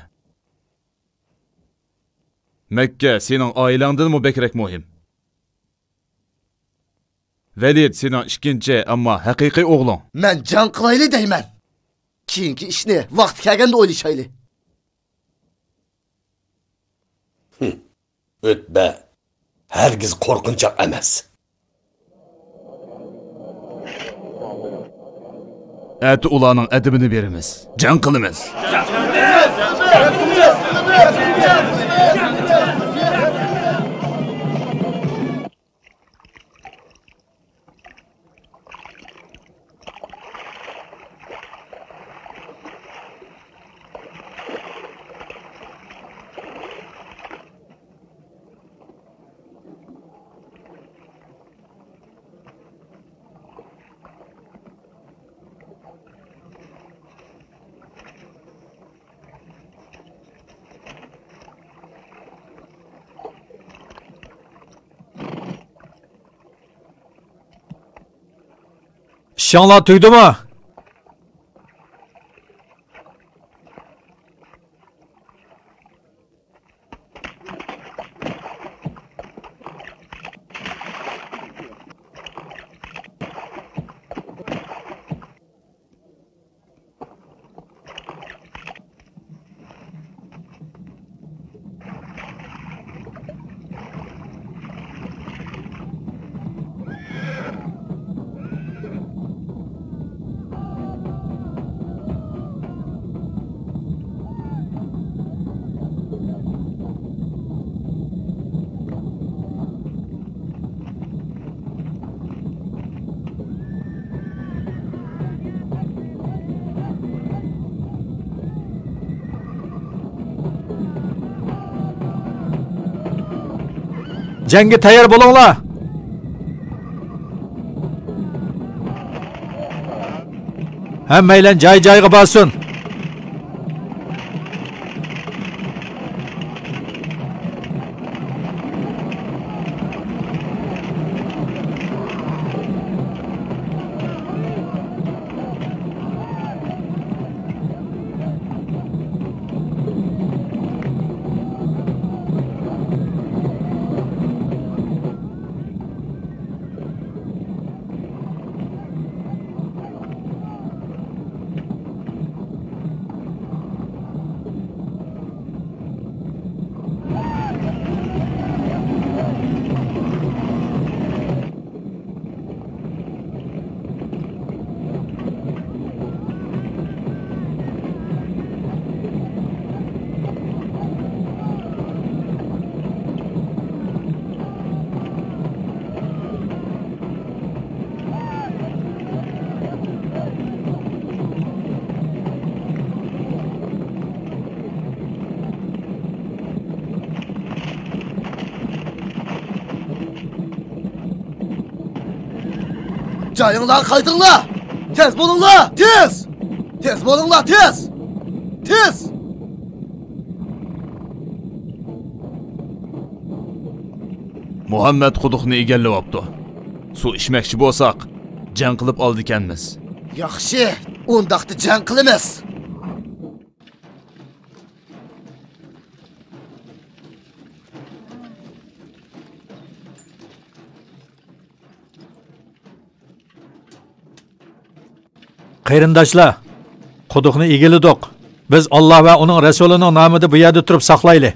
مەككە سېنىڭ ئائىلەڭدىنمۇ بەكرەك مۇھىم. ۋەلىد سېنىڭ ئىككىنچى، ئەمما ھەقىقىي ئوغلۇڭ. مەن جەڭ قىلايلى دەيمەن. كېيىنكى ئىشنى ۋاقتى كەلگەندە ئويلىشايلى. ھىم. ئۆتبە ھەرگىز قورقۇنچاق ئەمەس. ئەتە ئۇلارنىڭ ئەدىپىنى بېرىمىز. جەڭ قىلىمىز. ئىشىڭلار تۈگىدىمۇ؟ جەڭگە تەييار بولۇڭلار! ھەممەيلەن جاي-جايىغا بارسۇن! جايىڭلارغا قايتىڭلار! تېز بولۇڭلار! تېز! تېز بولۇڭلار! تېز! تېز! مۇھەممەد قۇدۇقنى ئىگىلەۋاپتۇ. سۇ ئىچمەكچى بولساق، جەڭ قىلىپ ئالىدىكەنمىز. ياخشى، ئۇنداقتا جەڭ قىلىمىز. قېرىنداشلار، قۇدۇقنى ئىگىلىدۇق. بىز ئاللا ۋە ئۇنىڭ رەسۇلىنىڭ نامىدا بۇ يەردە تۇرۇپ ساقلايلى.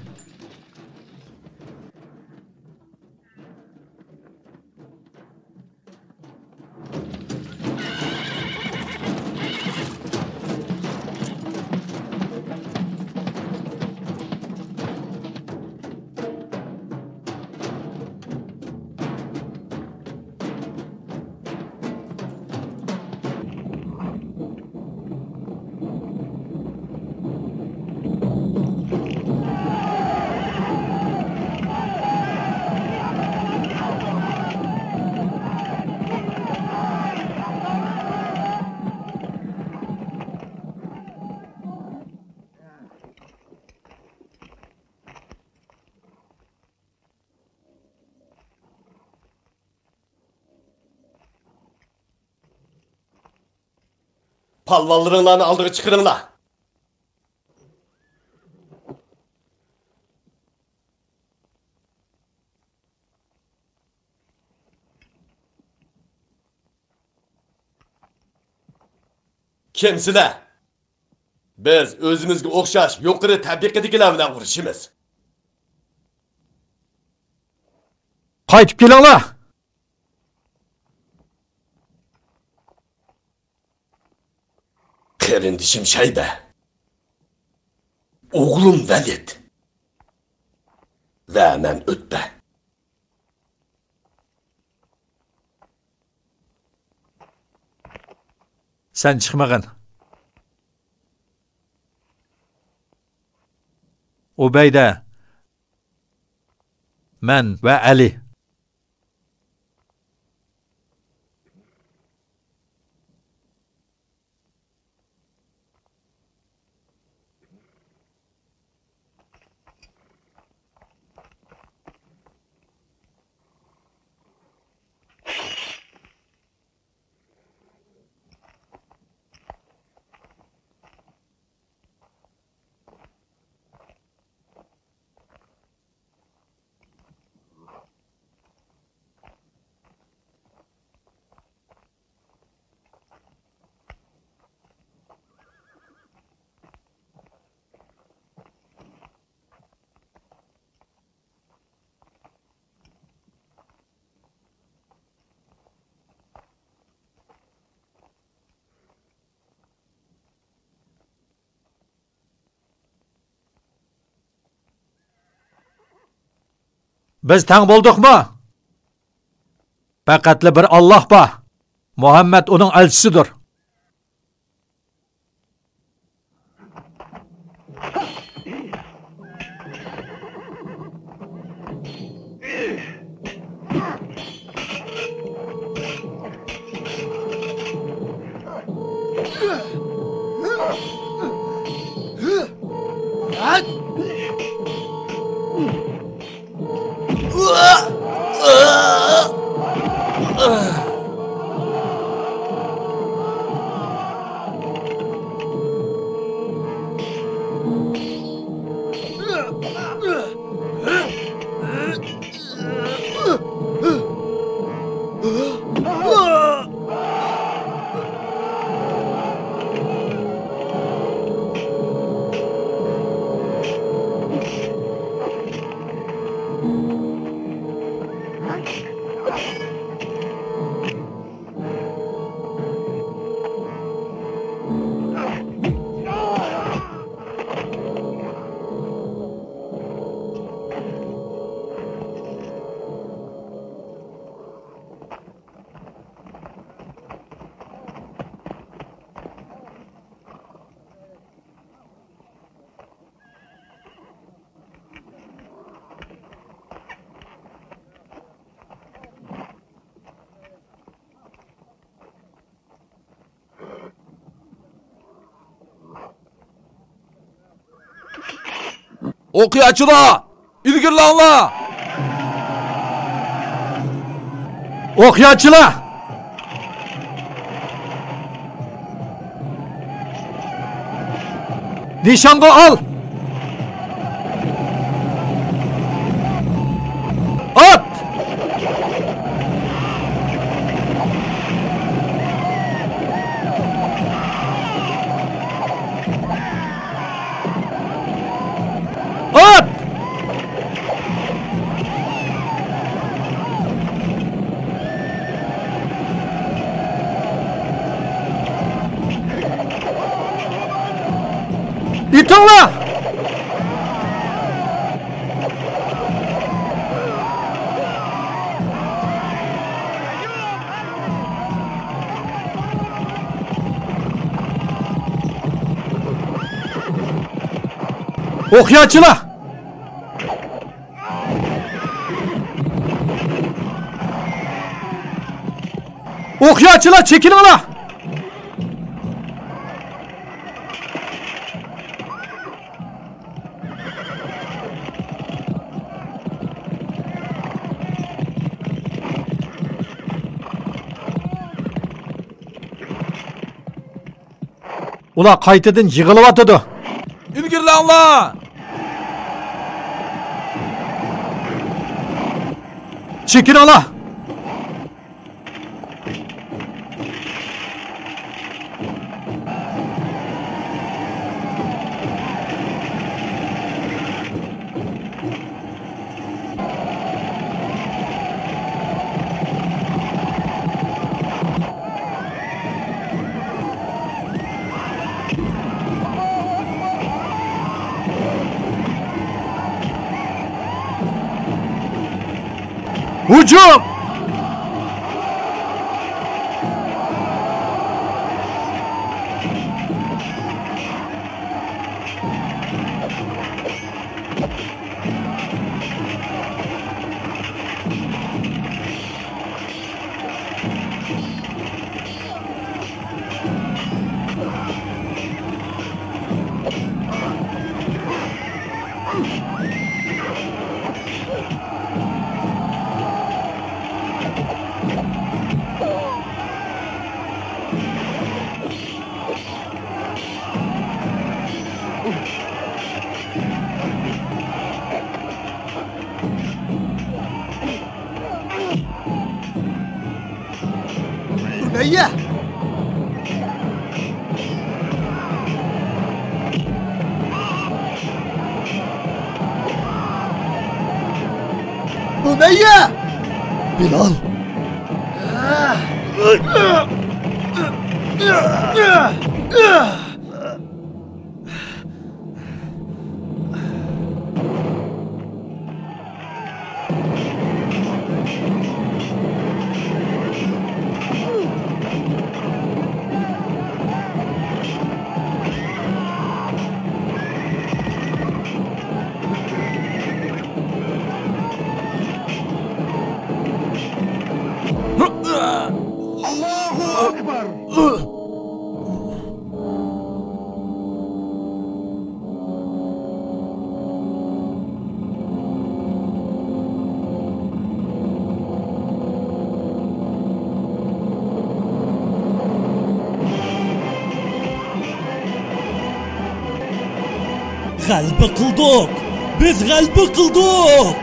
پالۋانلىرىڭلارنى ئالدىغا چىقىرىڭلار. كىمسىلەر؟ بىز ئۆزىمىزگە ئوخشاش يۇقىرى تەبىقىدىكىلەر بىلەن ئۇرۇشىمىز. قايتىپ كېلىڭلار! قېرىندىشىم شەيبە، ئوغلۇم ۋەلىد ۋە مەن ئۆتپە. سەن چىقمىغىن. ئۇبەيدە، مەن ۋە ئەلى. بىز تەڭ بولدۇقمۇ؟ پەقەتلا بىر ئاللاھ بار. مۇھەممەد ئۇنىڭ ئەلچىسىدۇر. ئوقياچىلار، ئىلگىرىلەڭلار! ئوقياچىلار! نىشانغا ئال! ئات! ئات! ئېتىڭلار! ئوقياچىلار! ئوقياچىلار، چېكىنىڭلار! ئۇلار قايتىدىن يىغىلىۋاتىدۇ. ئىلگىرىلەڭلار! چېكىنىڭلار! ھۇجۇم! بۇنەييە! بۇنەييە! بىلال! ئاللاھۇ ئەكبەر! غەلىبە قىلدۇق! بىز غەلىبە قىلدۇق!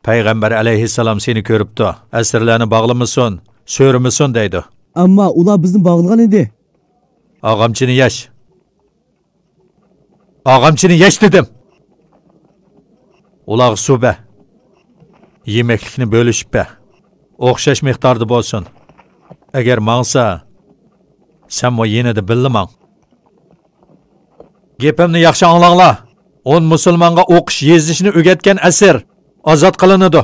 پەيغەمبەر ئەلەيھىسسالام سېنى كۆرۈپتۇ. ئەسىرلەرنى باغلىمىسۇن، سۆرىمىسۇن دەيدۇ. ئەمما ئۇلار بىزنى باغلىغان ئىدى. ئاغامچىنى يەش. ئاغامچىنى يەش دېدىم. ئۇلارغا سۇ بەر. يېمەكلىكنى بۆلۈشۈپ بەر. ئوخشاش مىقداردا بولسۇن. ئەگەر ماڭسا، سەنمۇ يېنىدا بىللە ماڭ. گېپىمنى ياخشى ئاڭلاڭلار. ئون مۇسۇلمانغا ئوقۇش يېزىشنى ئۆگەتكەن ئەسىر ئازاد قىلىنىدۇ.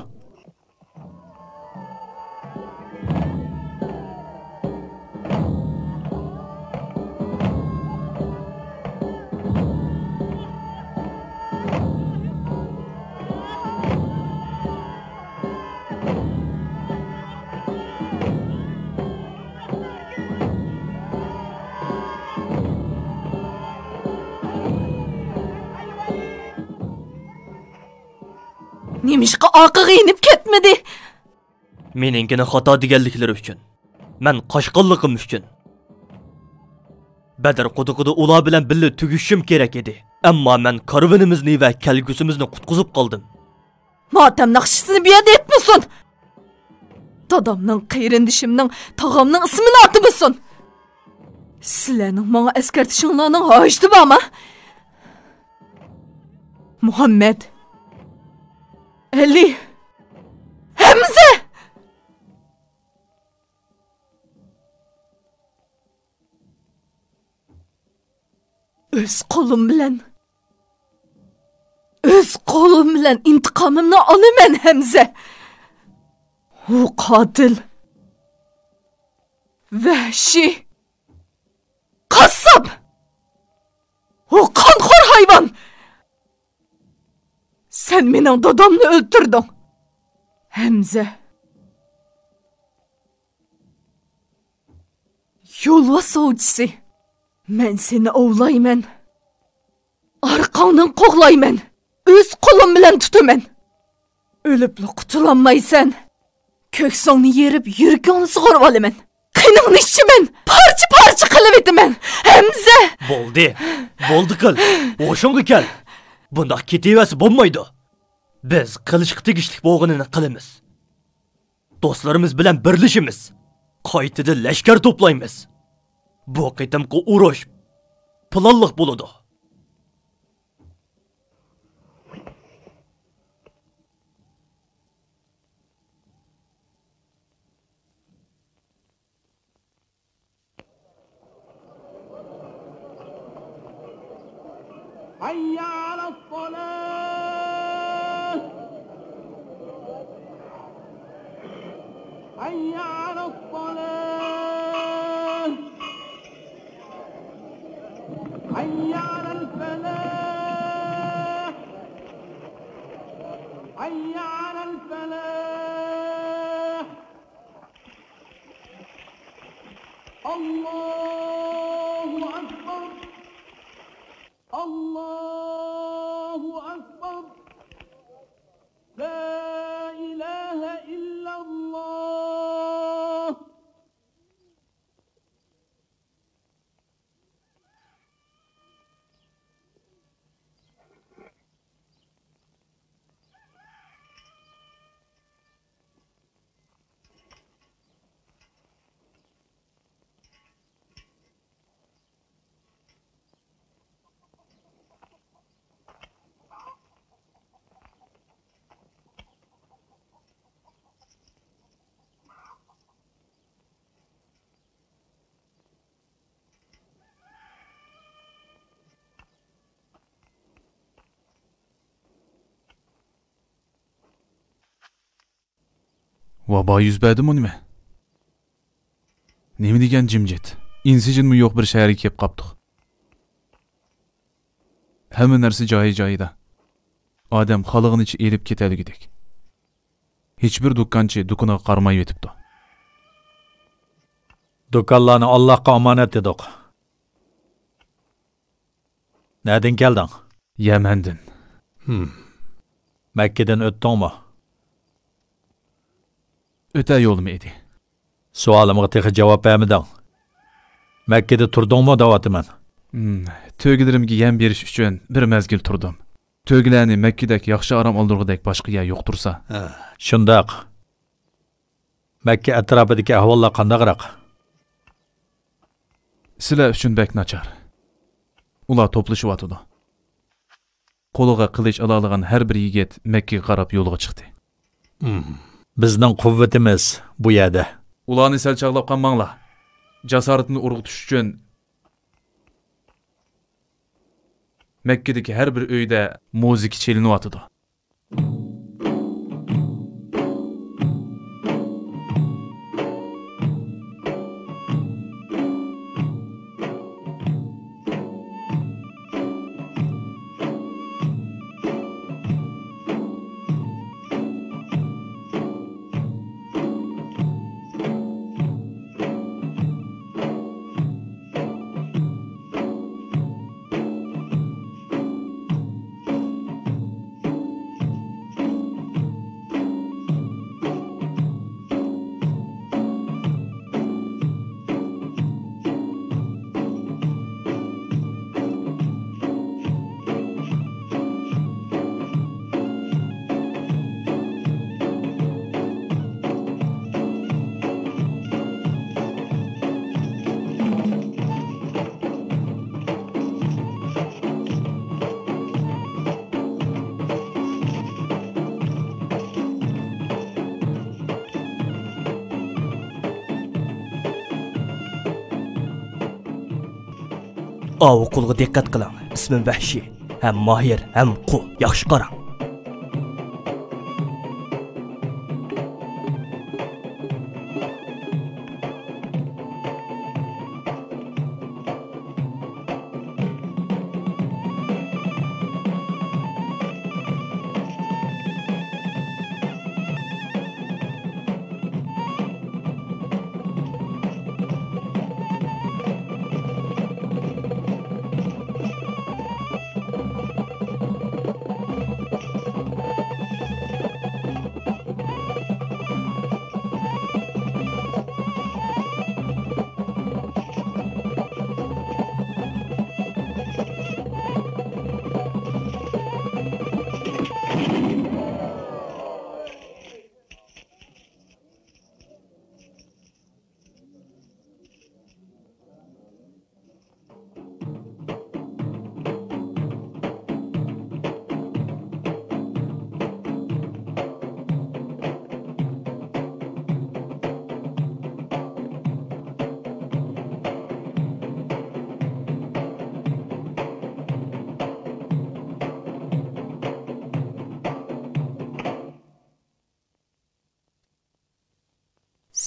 نېمىشقا ئارقىغا يېنىپ كەتمىدى؟ مېنىڭكىنى خاتا دېگەنلىكلىرى ئۈچۈن، مەن قاچقانلىقىم ئۈچۈن. بەدر قۇدۇقىدا ئۇلار بىلەن بىللە تۈگىشىشىم كېرەك ئىدى. ئەمما مەن كارۋىنىمىزنى ۋە كەلگۈسىمىزنى قۇتقۇزۇپ قالدىم. ماتەم ناخشىسىنى بۇ يەردە ئېيتمىسۇن! دادامنىڭ، قېرىندىشىمنىڭ، تاغامنىڭ ئىسمىنى ئاتىمىسۇن! سىلەرنىڭ ماڭا ئەسكەرتىشىڭلارنىڭ ھاجىتى بارمۇ؟ مۇھەممەد. ئەلى. ھەمزە! ئۆز قولۇم بىلەن، ئۆز قولۇم بىلەن ئىنتىقامىمنى ئالىمەن، ھەمزە. ئۇ قاتىل. ۋەھشىي. قاسساپ! ئۇ قانخور ھايۋان! سەن مېنىڭ دادامنى ئۆلتۈردۈڭ، ھەمزە. يولۋاس ئوۋچىسى، مەن سېنى ئوۋلايمەن. ئارقاڭدىن قوغلايمەن. ئۆز قولۇم بىلەن تۇتىمەن. ئۆلۈپلا قۇتۇلالمايسەن. كۆكسۈڭنى يېرىپ، يۈرىكىڭنى سۇغۇرۇۋالىمەن. قېنىڭنى ئىچىمەن. پارچە-پارچە قىلىۋېتىمەن. ھەمزە! بولدى. بولدى قىل. ھوشۇڭغا كەل. بۇنداق كېتىۋەرسە بولمايدۇ. بىز قىلىشقا تېگىشلىك بولغىنىنى قىلىمىز. دوستلىرىمىز بىلەن بىرلىشىمىز. قايتىدىن لەشكەر توپلايمىز. بۇ قېتىمقى ئۇرۇش پىلانلىق بولىدۇ. حي على الصلاة. حي على الصلاة. حي على الفلاح. حي على الفلاح. الله أكبر. الله أكبر. لا إله إلا الله. ۋابا يۈز بەردىمۇ نېمە؟ نېمە دېگەن جىمجىت؟ ئىنسىجىنمۇ يوق بىر شەھەرگە كېلىپ قاپتۇق. ھەممە نەرسە جايى-جايىدا. ئادەم خالىغىنىچە ئېلىپ كېتەلىگۈدەك. ھېچبىر دۇكانچى دۇكىنىغا قارىمايۋېتىپتۇ. دۇكانلارنى ئاللاھقا ئامانەت دېدۇق. نەدىن كەلدىڭ؟ يەمەندىن. ھىم. مەككىدىن ئۆتتۈڭمۇ؟ ئۆتەر يولۇم ئىدى. سوئالىمغا تېخى جاۋاب بەرمىدىڭ. مەككىدە تۇردۇڭمۇ دەۋاتىمەن. ھىم، تۆگىلىرىمگە يەم بېرىش ئۈچۈن بىر مەزگىل تۇردۇم. تۆگىلەرنى مەككىدەك ياخشى ئارام ئالدۇرغۇدەك باشقا يەر يوق تۇرسا. ھە، شۇنداق. مەككە ئەتراپىدىكى ئەھۋاللار قانداقراق؟ سىلەر ئۈچۈن بەك ناچار. ئۇلار توپلىشىۋاتىدۇ. قولىغا قىلىچ ئالالىغان ھەر بىر يىگىت مەككىگە قاراپ يولغا چىقتى. ھىم. بىزنىڭ قۇۋۋىتىمىز بۇ يەردە. ئۇلارنى سەل چاغلاپ قالماڭلار. جاسارىتىنى ئۇرغۇتۇش ئۈچۈن مەككىدىكى ھەر بىر ئۆيدە مۇزىكا چېلىنىۋاتىدۇ. ئاۋۇ قۇلغا دىققەت قىلىڭ. ئىسمىم ۋەھشىي. ھەم ماھىر، ھەم قۇ. ياخشى قاراڭ.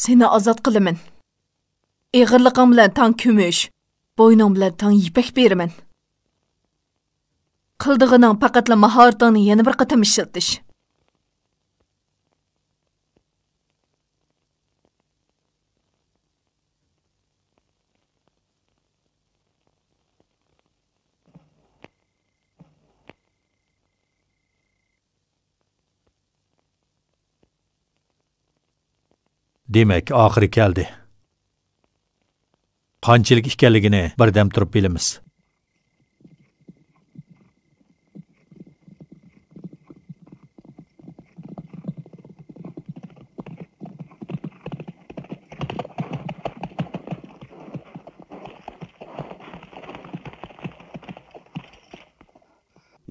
سېنى ئازاد قىلىمەن. ئېغىرلىقىڭ بىلەن تەڭ كۈمۈش، بوينۇڭ بىلەن تەڭ يىپەك بېرىمەن. قىلىدىغىنىڭ پەقەتلا ماھارىتىڭنى يەنە بىر قېتىم ئىشلىتىش. دېمەك، ئاخىرى كەلدى. قانچىلىك ئىكەنلىكىنى بىردەم تۇرۇپ بىلىمىز.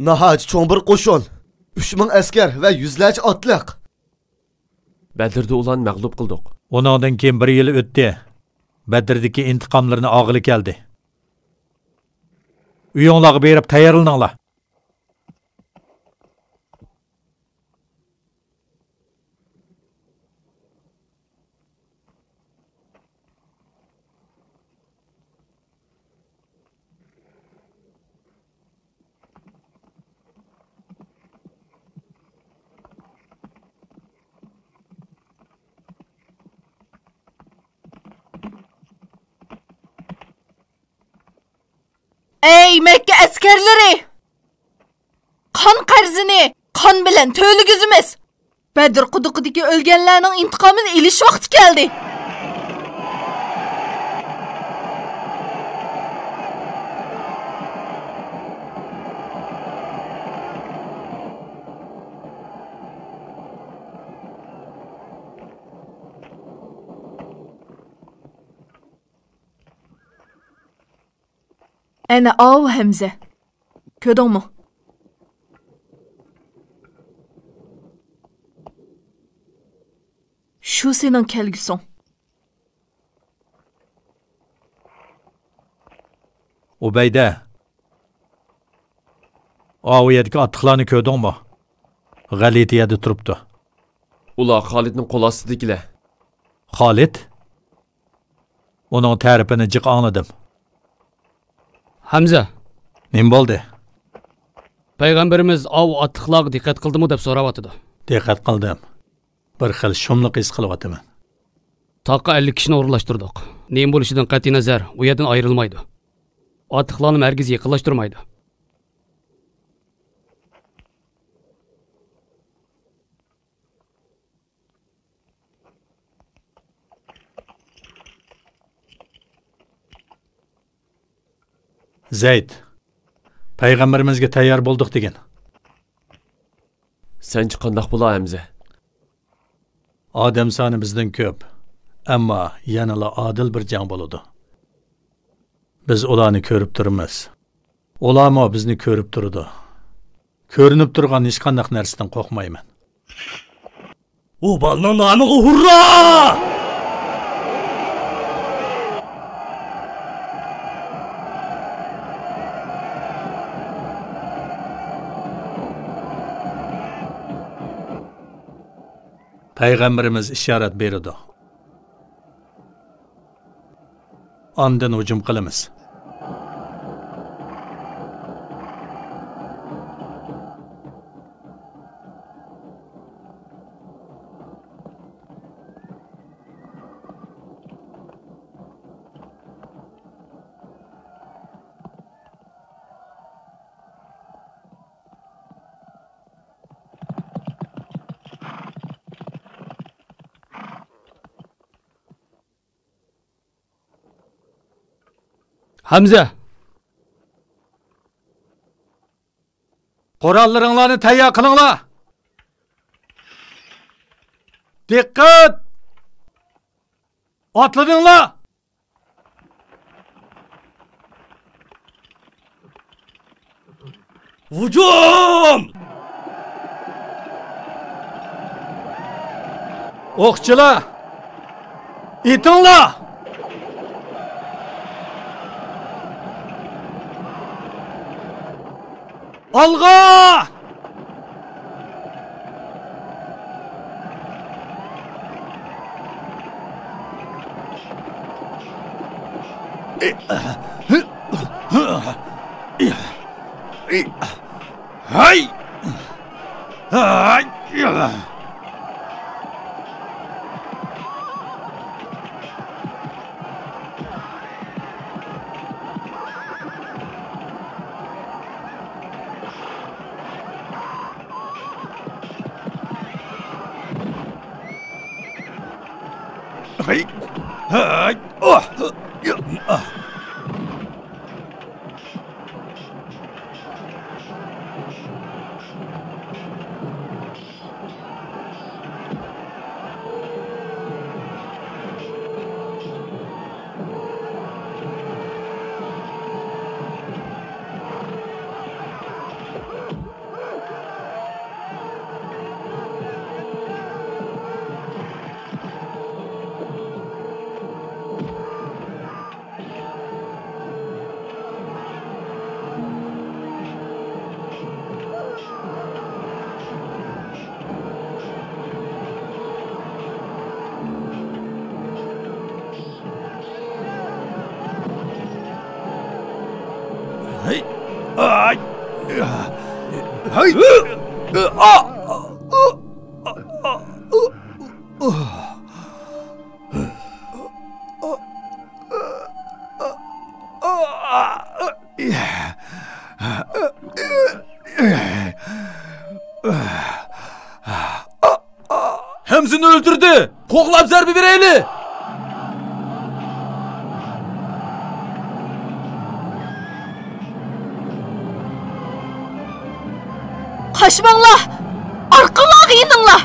ناھايىتى چوڭ بىر قوشۇن. ئۈچ مىڭ ئەسكەر ۋە يۈزلەرچە ئاتلىق. بەدرىدە ئۇلارنى مەغلۇپ قىلدۇق. ئۇنىڭدىن كېيىن بىر يىل ئۆتتى. بەدردىكى ئىنتىقاملىرىنى ئالغىلى كەلدى. ئۆيۈڭلارغا بېرىپ تەييارلىنىڭلار. ئەي مەككە ئەسكەرلىرى! قان قەرزىنى قان بىلەن تۆلىگۈزىمىز! بەدر قۇدۇقىدىكى ئۆلگەنلەرنىڭ ئىنتىقامىنى ئېلىش ۋاقتى كەلدى! ئەنە ئاۋۇ ھەمزە. كۆردۈڭمۇ؟ شۇ سېنىڭ كەلگۈسىڭ. ئۇبەيدە، ئاۋۇ يەردىكى ئاتلىقلارنى كۆردۈڭمۇ؟ غەلىتە يەردە تۇرۇپتۇ. ئۇلار خالىدنىڭ قول ئاستىدىكىلەر. خالىد؟ ئۇنىڭ تەرىپىنى جىق ئاڭلىدىم. ھەمزە! نېمە بولدى؟ پەيغەمبىرىمىز ئاۋۇ ئاتلىقلارغا دىققەت قىلدىمۇ دەپ سوراۋاتىدۇ. دىققەت قىلدىم. بىر خىل شۇملۇق ھېس قىلىۋاتىمەن. تاغقا ئەللىك كىشىنى ئورۇنلاشتۇردۇق. نېمە بولۇشىدىن قەتئىينەزەر، ئۇ يەردىن ئايرىلمايدۇ. ئاتلىقلارنىمۇ ھەرگىز يېقىنلاشتۇرمايدۇ. زەيد، پەيغەمبىرىمىزگە تەييار بولدۇق دېگىن. سەنچە قانداق بولا، ھەمزە؟ ئادەم سانى بىزدىن كۆپ، ئەمما يەنىلا ئادىل بىر جەڭ بولىدۇ. بىز ئۇلارنى كۆرۈپ تۇرىمىز. ئۇلارمۇ بىزنى كۆرۈپ تۇرىدۇ. كۆرۈنۈپ تۇرغان ھېچقانداق نەرسىدىن قورقمايمەن. ئۇ بالىنىڭ نامىغا ھۇررا! پەيغەمبىرىمىز ئىشارەت بېرىدۇ. ئاندىن ھۇجۇم قىلىمىز. ھەمزە! قوراللىرىڭلارنى تەييار قىلىڭلار! دىققەت! ئاتلىنىڭلار! ھۇجۇم! ئوقچىلار، ئېتىڭلار! ئالغا! ھەي! ھەي! ھەي! ھەي! ئاھ! ھەي! ئاي! ھەي! ئا! ھەمزىنى ئۆلتۈردى! قوغلاپ زەربە بېرەيلى! قاچماڭلار! ئارقاڭلارغا يېنىڭلار!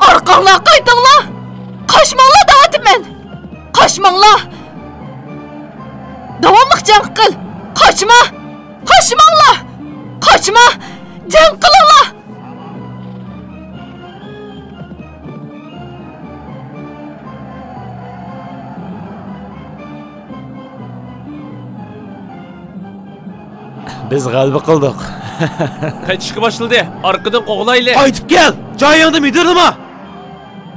ئارقاڭلارغا قايتىڭلار! قاچماڭلار دەۋاتىمەن! قاچماڭلار! داۋاملىق جەڭ قىل! قاچما! قاچماڭلار! قاچما! جەڭ قىلىڭلار! بىز غەلىبە قىلدۇق. قېچىشقا باشلىدى. ئارقىدىن قوغلايلى. قايتىپ كەل! جايىڭدا مىدىرلىما!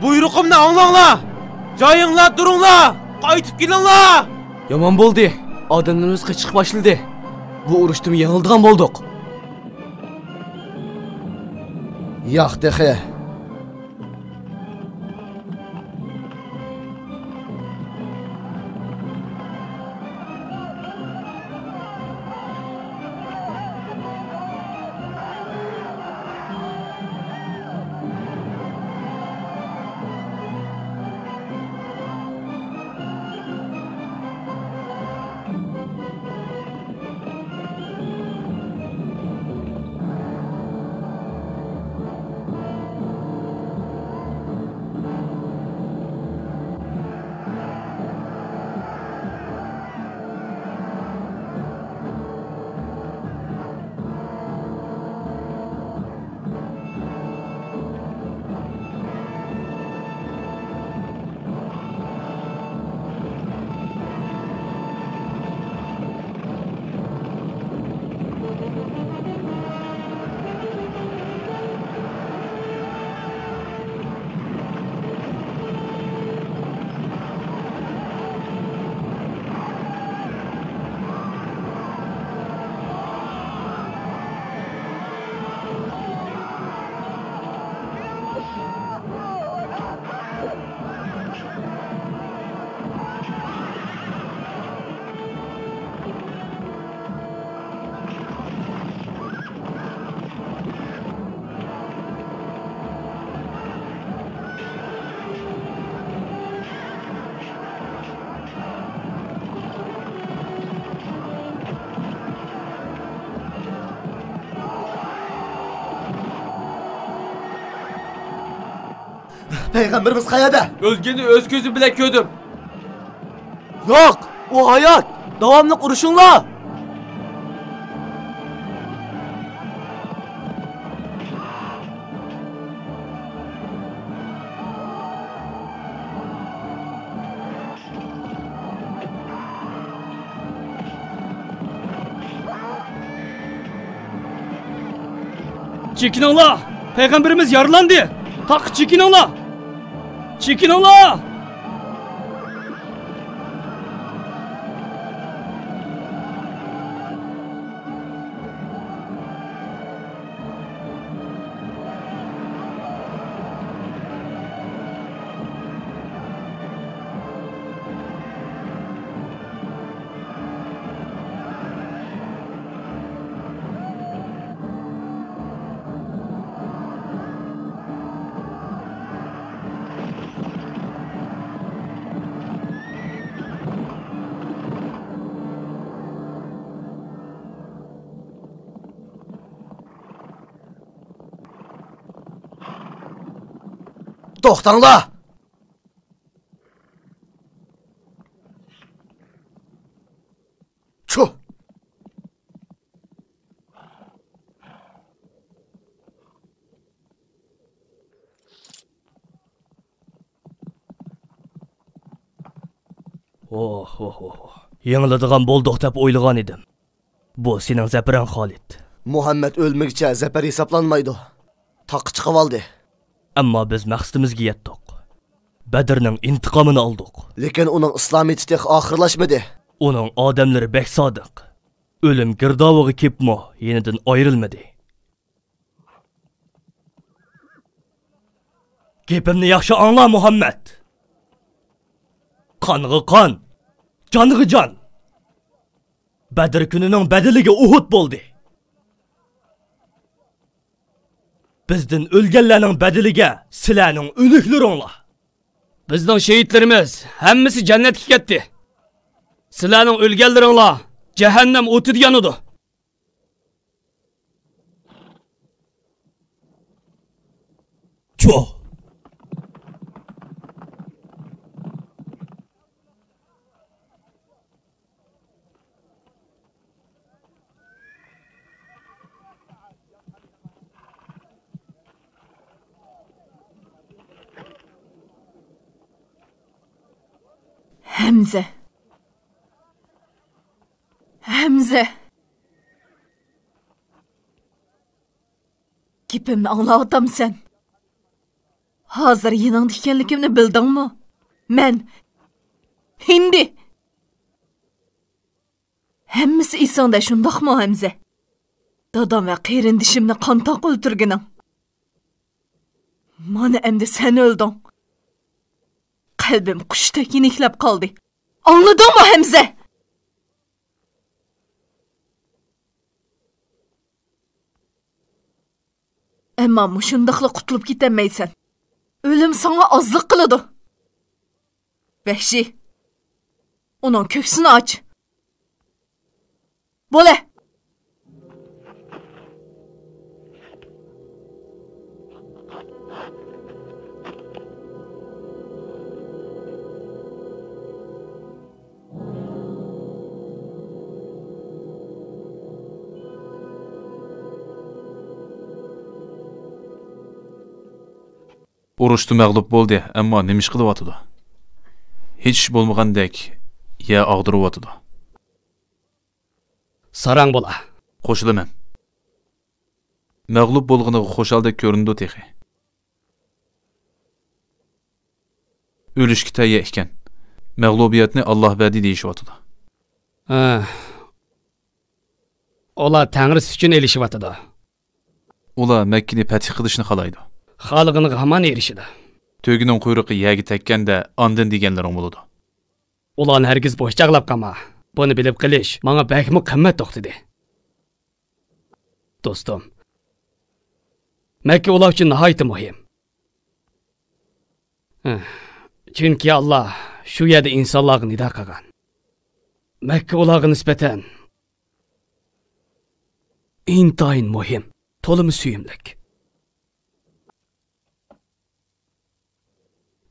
بۇيرۇقۇمنى ئاڭلاڭلار! جايىڭلار تۇرۇڭلار! قايتىپ كېلىڭلار! يامان بولدى. ئادەملىرىمىز قېچىشقا باشلىدى. بۇ ئۇرۇشتىمۇ يېڭىلىدىغان بولدۇق. ياق تېخى. پەيغەمبىرىمىز قەيەردە؟ ئۆلگىنىنى ئۆز كۆزۈم بىلەن كۆردۈم. ياق، ئۇ ھايات. داۋاملىق ئۇرۇشۇڭلار. چېكىنىڭلار! پەيغەمبىرىمىز يارىلاندى! تاغقا چېكىنىڭلار! چېكىنىڭلار! توختاڭلار! چۇھ! ئوھ، ئوھ، ئوھ، ئوھ. يېڭىلىدىغان بولدۇق دەپ ئويلىغان ئىدىم. بۇ سېنىڭ زەپىرىڭ، خالىد. مۇھەممەد ئۆلمىگۈچە زەپەر ھېسابلانمايدۇ. تاغقا چىقىۋالدى. ئەمما بىز مەقسىتىمىزگە يەتتۇق. بەدرنىڭ ئىنتىقامىنى ئالدۇق. لېكىن ئۇنىڭ ئىسلامىيىتى تېخى ئاخىرلاشمىدى. ئۇنىڭ ئادەملىرى بەك سادىق. ئۆلۈم گىردابىغا كېپمۇ يېنىدىن ئايرىلمىدى. گېپىمنى ياخشى ئاڭلا، مۇھەممەد. قانغا قان، جانغا جان. بەدر كۈنىنىڭ بەدىلىگە ئۇھۇد بولدى. بىزدىن ئۆلگەنلەرنىڭ بەدىلىگە سىلەرنىڭ ئۆلۈكلىرىڭلار. بىزنىڭ شېھىتلىرىمىز ھەممىسى جەننەتكە كەتتى. سىلەرنىڭ ئۆلگەنلىرىڭلار جەھەننەم ئوتىدا يانىدۇ. چۇھ! ھەمزە. ھەمزە. گېپىمنى ئاڭلاۋاتامسەن؟ ھازىر يېنىڭدا ئىكەنلىكىمنى بىلدىڭمۇ؟ مەن ھىندى. ھەممىسى ئېسىڭدە، شۇنداقمۇ، ھەمزە؟ دادام ۋە قېرىندىشىمنى قانتاق ئۆلتۈرگىنىڭ. مانا ئەمدى سەن ئۆلدۈڭ. قەلبىم قۇشتەك يېنىكلەپ قالدى. ئاڭلىدىڭمۇ، ھەمزە؟ ئەمما مۇشۇنداقلا قۇتۇلۇپ كېتەلمەيسەن. ئۆلۈم ساڭا ئازلىق قىلىدۇ. ۋەھشىي، ئۇنىڭ كۆكسىنى ئاچ. بولە! ئۇرۇشتا مەغلۇپ بولدى، ئەمما نېمە ئىش قىلىۋاتىدۇ؟ ھېچ ئىش بولمىغاندەك يەر ئاغدۇرۇۋاتىدۇ. ساراڭ بولا. قوشۇلىمەن. مەغلۇپ بولغىنىغا خۇشالدەك كۆرۈنىدۇ تېخى. ئۆلۈشكە تەييار ئىكەن. مەغلۇبىيەتنى ئاللاھ بەردى دېيىشىۋاتىدۇ. ھە. ئۇلار تەڭرىسى ئۈچۈن ئېلىشىۋاتىدۇ. ئۇلار مەككىنى پەتھ قىلىشنى خالايدۇ. خالىغىنىغا ھامان ئېرىشىدۇ. تۆگىنىڭ قۇيرۇقى يەرگە تەگكەندە، ئاندىن دېگەنلىرىڭ بولىدۇ. ئۇلارنى ھەرگىز بوش چاغلاپ قالما. بۇنى بىلىپ قېلىش ماڭا بەكمۇ قىممەت توختىدى. دوستۇم، مەككە ئۇلار ئۈچۈن ناھايىتى مۇھىم. چۈنكى ئاللاھ شۇ يەردە ئىنسانلارغا نىدا قىلغان. مەككە ئۇلارغا نىسبەتەن ئىنتايىن مۇھىم، تولىمۇ سۆيۈملۈك.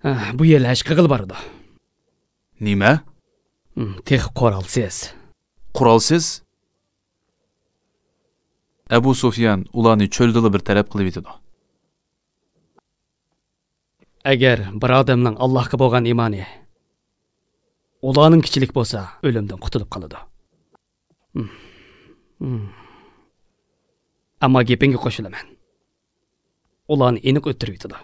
ھە، بۇ يىل ھەج قىلغىلى بارىدۇ. نېمە؟ ھىم، تېخى قورالسىز. قورالسىز؟ ئەبۇ سۇفيان ئۇلارنى چۆلدىلا بىر تەرەپ قىلىۋېتىدۇ. ئەگەر بىر ئادەمنىڭ ئاللاھقا بولغان ئىمانى ئۇلارنىڭكىچىلىك بولسا، ئۆلۈمدىن قۇتۇلۇپ قالىدۇ. ھىم. ھىم. ئەمما گېپىڭگە قوشۇلىمەن. ئۇلارنى ئېنىق ئۆتتۈرۈۋېتىدۇ.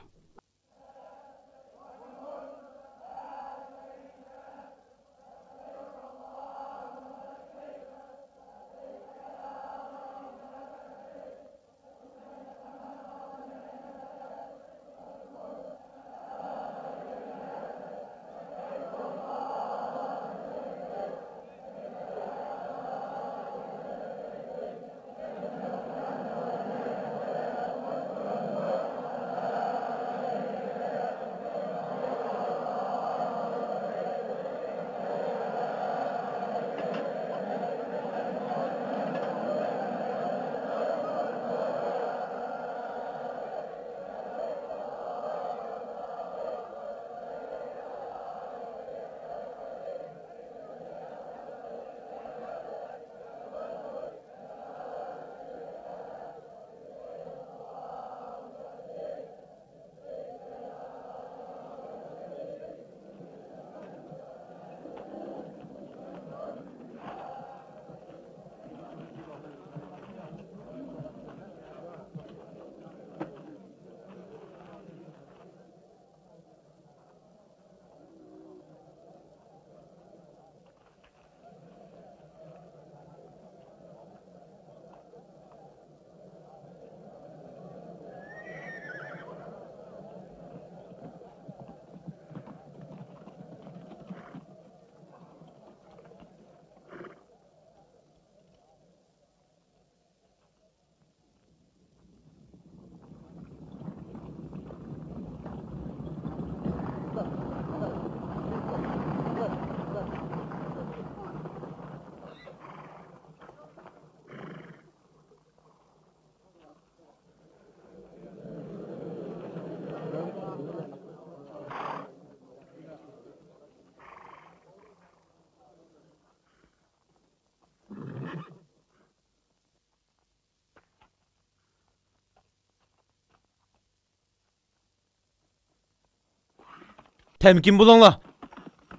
تەمكىن بولۇڭلار.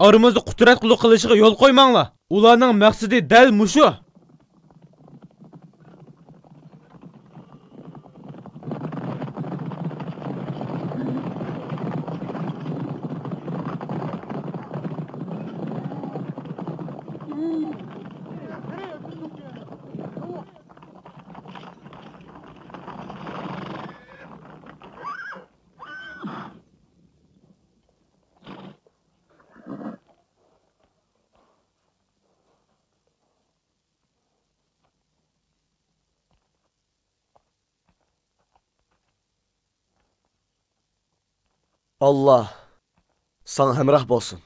ئارىمىزدا قۇدرەت قۇللۇق قىلىشىغا يول قويماڭلار. ئۇلارنىڭ مەقسىتى دەل مۇشۇ. ئاللا ساڭا ھەمراھ بولسۇن.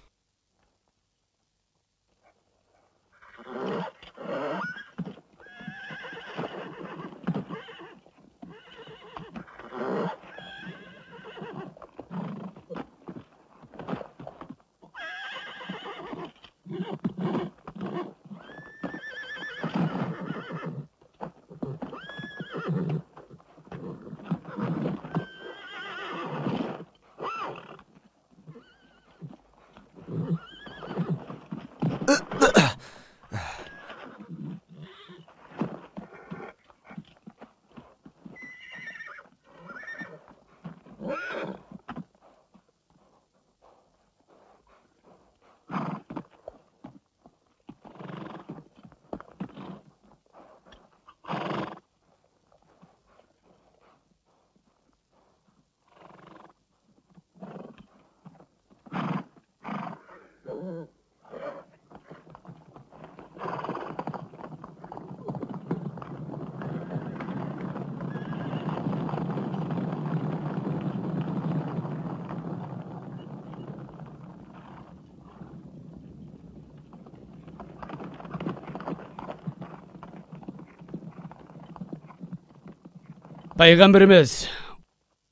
پەيغەمبىرىمىز،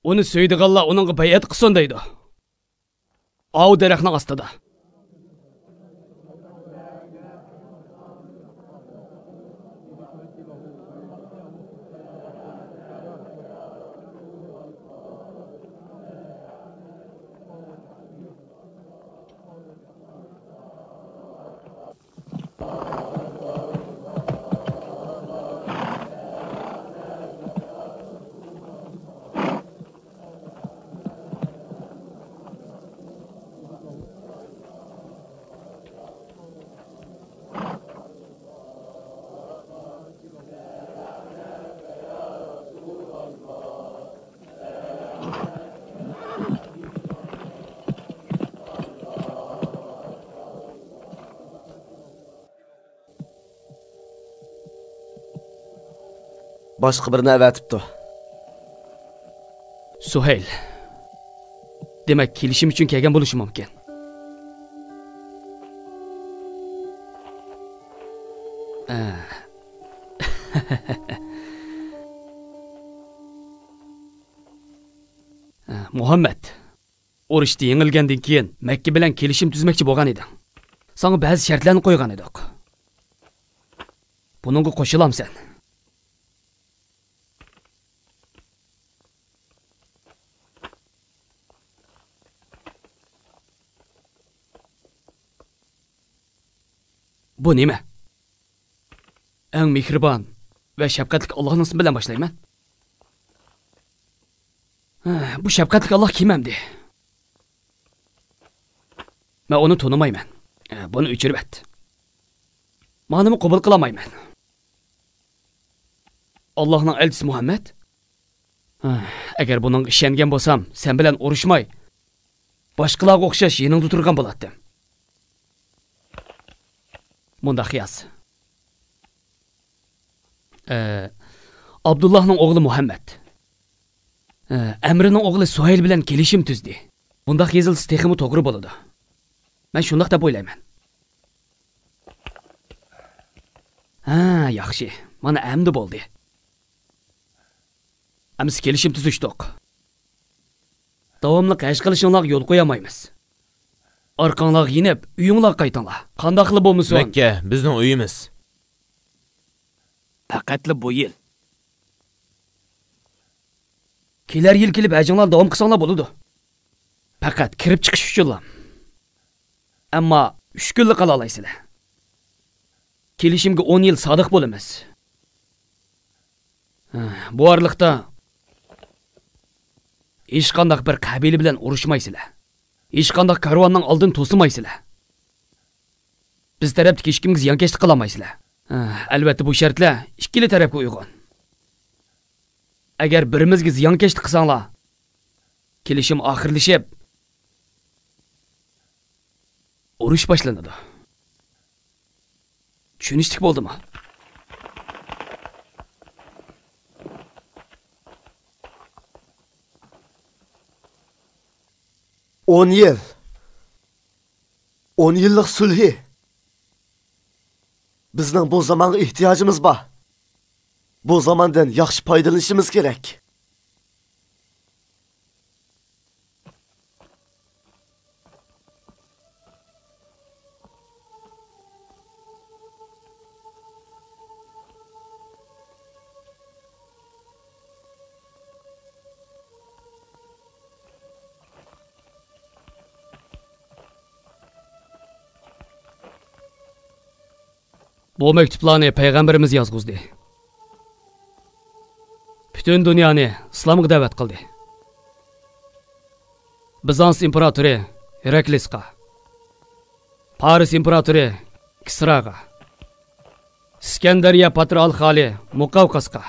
ئۇنى سۆيىدىغانلار ئۇنىڭغا بەيئەت قىلسۇن دەيدۇ. ئاۋۇ دەرەخنىڭ ئاستىدا. باشقا بىرىنى ئەۋەتىپتۇ. سۇھەيل. دېمەك، كېلىشىم ئۈچۈن كەلگەن بولۇشى مۇمكىن. ئە. ئە، مۇھەممەد. ئۇرۇشتا يېڭىلگەندىن كېيىن مەككە بىلەن كېلىشىم تۈزمەكچى بولغان ئىدىڭ. ساڭا بەزى شەرتلەرنى قويغان ئىدۇق. بۇنىڭغا قوشۇلامسەن؟ بۇ نېمە؟ ئەڭ مېھرىبان ۋە شەپقەتلىك ئاللاھنىڭ ئىسمى بىلەن باشلايمەن. ھە، بۇ شەپقەتلىك ئاللاھ كىم ئەمدى؟ مەن ئۇنى تونۇمايمەن. ھە، بۇنى ئۆچۈرۈۋەت. مانىمۇ قوبۇل قىلالمايمەن. ئاللاھنىڭ ئەلچىسى مۇھەممەد؟ ھە، ئەگەر بۇنىڭغا ئىشەنگەن بولسام، سەن بىلەن ئۇرۇشماي، باشقىلارغا ئوخشاش يېنىڭدا تۇرغان بولاتتىم. مۇنداق ياز. ئە، ئابدۇللاھنىڭ ئوغلى مۇھەممەد، ئە، ئەمرىنىڭ ئوغلى سۇھەيل بىلەن كېلىشىم تۈزدى. بۇنداق يېزىلسا تېخىمۇ توغرا بولىدۇ. مەن شۇنداق دەپ ئويلايمەن. ھە، ياخشى. مانا ئەمدى بولدى. ئەمىسە كېلىشىم تۈزۈشتۇق. داۋاملىق ھەج قىلىشىڭلارغا يول قويالمايمىز. ئارقاڭلارغا يېنىپ، ئۆيۈڭلارغا قايتىڭلار. قانداقلا بولمىسۇن. مەككە بىزنىڭ ئۆيىمىز. پەقەتلا بۇ يىل. كېلەر يىل كېلىپ ھەجىڭلارنى داۋام قىلساڭلار بولىدۇ. پەقەت كىرىپ چىقىش ئۈچۈنلا. ئەمما ئۈچ كۈنلا قالالايسىلەر. كېلىشىمگە ئون يىل سادىق بولىمىز. بۇ ئارىلىقتا ھېچقانداق بىر قەبىلە بىلەن ئۇرۇشمايسىلەر. ھېچقانداق كارۋاننىڭ ئالدىنى توسىمايسىلەر. بىز تەرەپتىكى ھېچكىمگە زىيانكەشلىك قىلالمايسىلەر. ئەلۋەتتە، بۇ شەرتلەر ئىككىلا تەرەپكە ئۇيغۇن. ئەگەر بىرىمىزگە زىيانكەشلىك قىلساڭلار، كېلىشىم ئاخىرلىشىپ، ئۇرۇش باشلىنىدۇ. چۈشىنىشلىك بولدىمۇ؟ ئون يىل. ئون يىللىق سۈلھى. بىزنىڭ بۇ زامانغا ئېھتىياجىمىز بار. بۇ زاماندىن ياخشى پايدىلىنىشىمىز كېرەك. بۇ مەكتۇپلارنى پەيغەمبىرىمىز يازغۇزدى. پۈتۈن دۇنيانى ئىسلامغا دەۋەت قىلدى. بىزانس ئىمپېراتورى ھېراكلىسقا، پارس ئىمپېراتورى كىسراغا، ئىسكەندەرىيە پاترىئارخالى مۇقەۋقەسقا،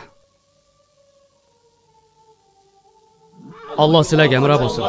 ئاللا سىلەرگە ھەمراھ بولسۇن.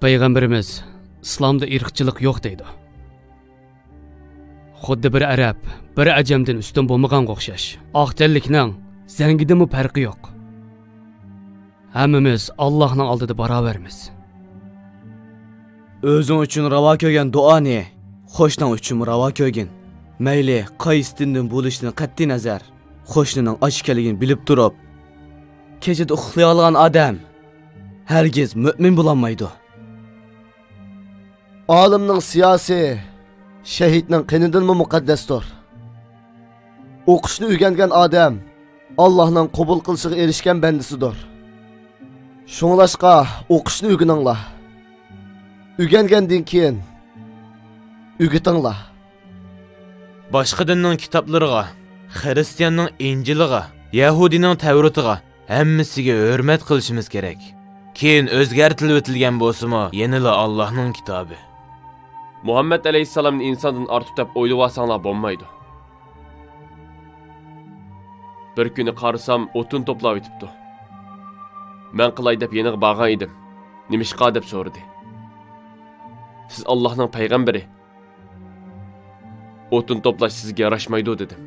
پەيغەمبىرىمىز ئىسلامدا ئىرقچىلىق يوق دەيدۇ. خۇددى بىر ئەرەب، بىر ئەجەمدىن ئۈستۈن بولمىغانغا ئوخشاش. ئاق تەنلىكنىڭ زەڭگىدىنمۇ پەرقى يوق. ھەممىمىز ئاللاھنىڭ ئالدىدا باراۋەرمىز. ئۆزۈڭ ئۈچۈن راۋا كۆرگەن دۇئانى قوشناڭ ئۈچۈنمۇ راۋا كۆرگىن. مەيلى قايسى دىندىن بولۇشىدىن قەتئىينەزەر، قوشنىنىڭ ئاچ ئىكەنلىكىنى بىلىپ تۇرۇپ، كېچىدە ئۇخلىيالىغان ئادەم ھەرگىز مۆمىن بولالمايدۇ. ئالىمنىڭ سىياسى شەھىدنىڭ قېنىدىنمۇ مۇقەددەستۇر. ئوقۇشنى ئۆگەنگەن ئادەم ئاللاھنىڭ قوبۇل قىلىشىغا ئېرىشكەن بەندىسىدۇر. شۇڭلاشقا ئوقۇشنى ئۆگىنىڭلار. ئۆگەنگەندىن كېيىن ئۆگىتىڭلار. باشقا دىننىڭ كىتابلىرىغا، خىرىستىياننىڭ ئىنجىلىغا، يەھۇدىينىڭ تەۋرىتىغا، ھەممىسىگە ھۆرمەت قىلىشىمىز كېرەك. كېيىن ئۆزگەرتىلىۋېتىلگەن بولسىمۇ، يەنىلا ئاللاھنىڭ كىتابى. مۇھەممەد ئەلەيھىسسالامنى ئىنساندىن ئارتۇق دەپ ئويلىۋالساڭلار بولمايدۇ. بىر كۈنى قارىسام، ئوتۇن توپلاۋېتىپتۇ. مەن قىلاي دەپ يېنىغا بارغان ئىدىم. نېمىشقا دەپ سورىدى. سىز ئاللاھنىڭ پەيغەمبىرى. ئوتۇن توپلاش سىزگە ياراشمايدۇ، دېدىم.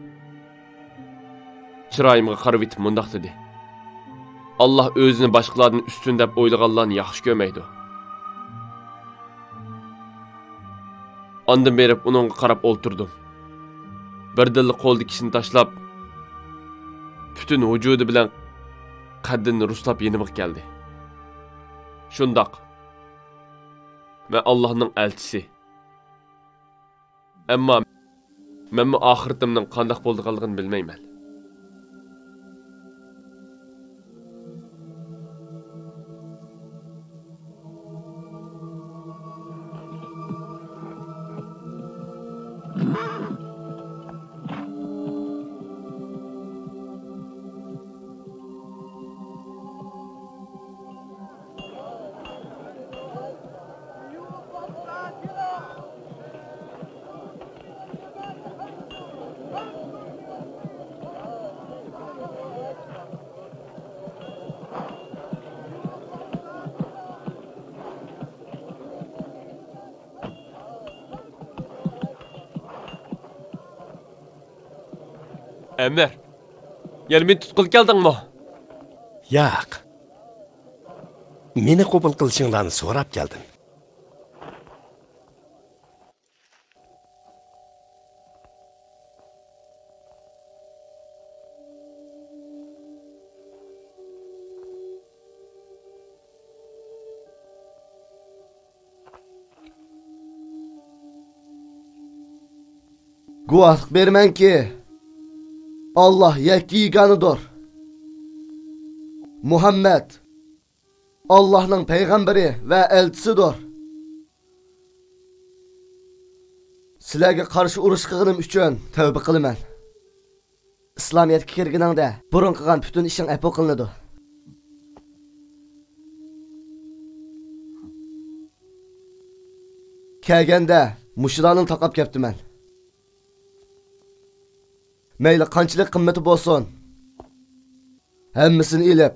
چىرايىمغا قارىۋېتىپ مۇنداق دېدى. ئاللاھ ئۆزىنى باشقىلاردىن ئۈستۈن دەپ ئويلىغانلارنى ياخشى كۆرمەيدۇ. ئاندىن بېرىپ ئۇنىڭغا قاراپ ئولتۇردۇم. بىردىنلا قولىدىكىسىنى تاشلاپ، پۈتۈن ۋۇجۇدى بىلەن قەددىنى رۇسلاپ يېنىمغا كەلدى. شۇنداق. مەن ئاللاھنىڭ ئەلچىسى. ئەمما مەنمۇ ئاخىرىتىمنىڭ قانداق بولىدىغانلىقىنى بىلمەيمەن. ئەمىر، يەنە مېنى تۇتقىلى كەلدىڭمۇ؟ ياق. مېنى قوبۇل قىلىشىڭلارنى سوراپ كەلدىم. گۇۋاھلىق بېرىمەنكى، ئاللاھ يەككە يېگانىدۇر. مۇھەممەد ئاللاھنىڭ پەيغەمبىرى ۋە ئەلچىسىدۇر. سىلەرگە قارشى ئۇرۇش قىلغىنىم ئۈچۈن تەۋبە قىلىمەن. ئىسلامىيەتكە كىرگىنىڭدە بۇرۇن قىلغان پۈتۈن ئىشىڭ ئەپۇ قىلىنىدۇ. كەلگەندە مۇشۇلارنى تاقاپ كەپتىمەن. مەيلى قانچىلىك قىممىتى بولسۇن، ھەممىسىنى ئېلىپ،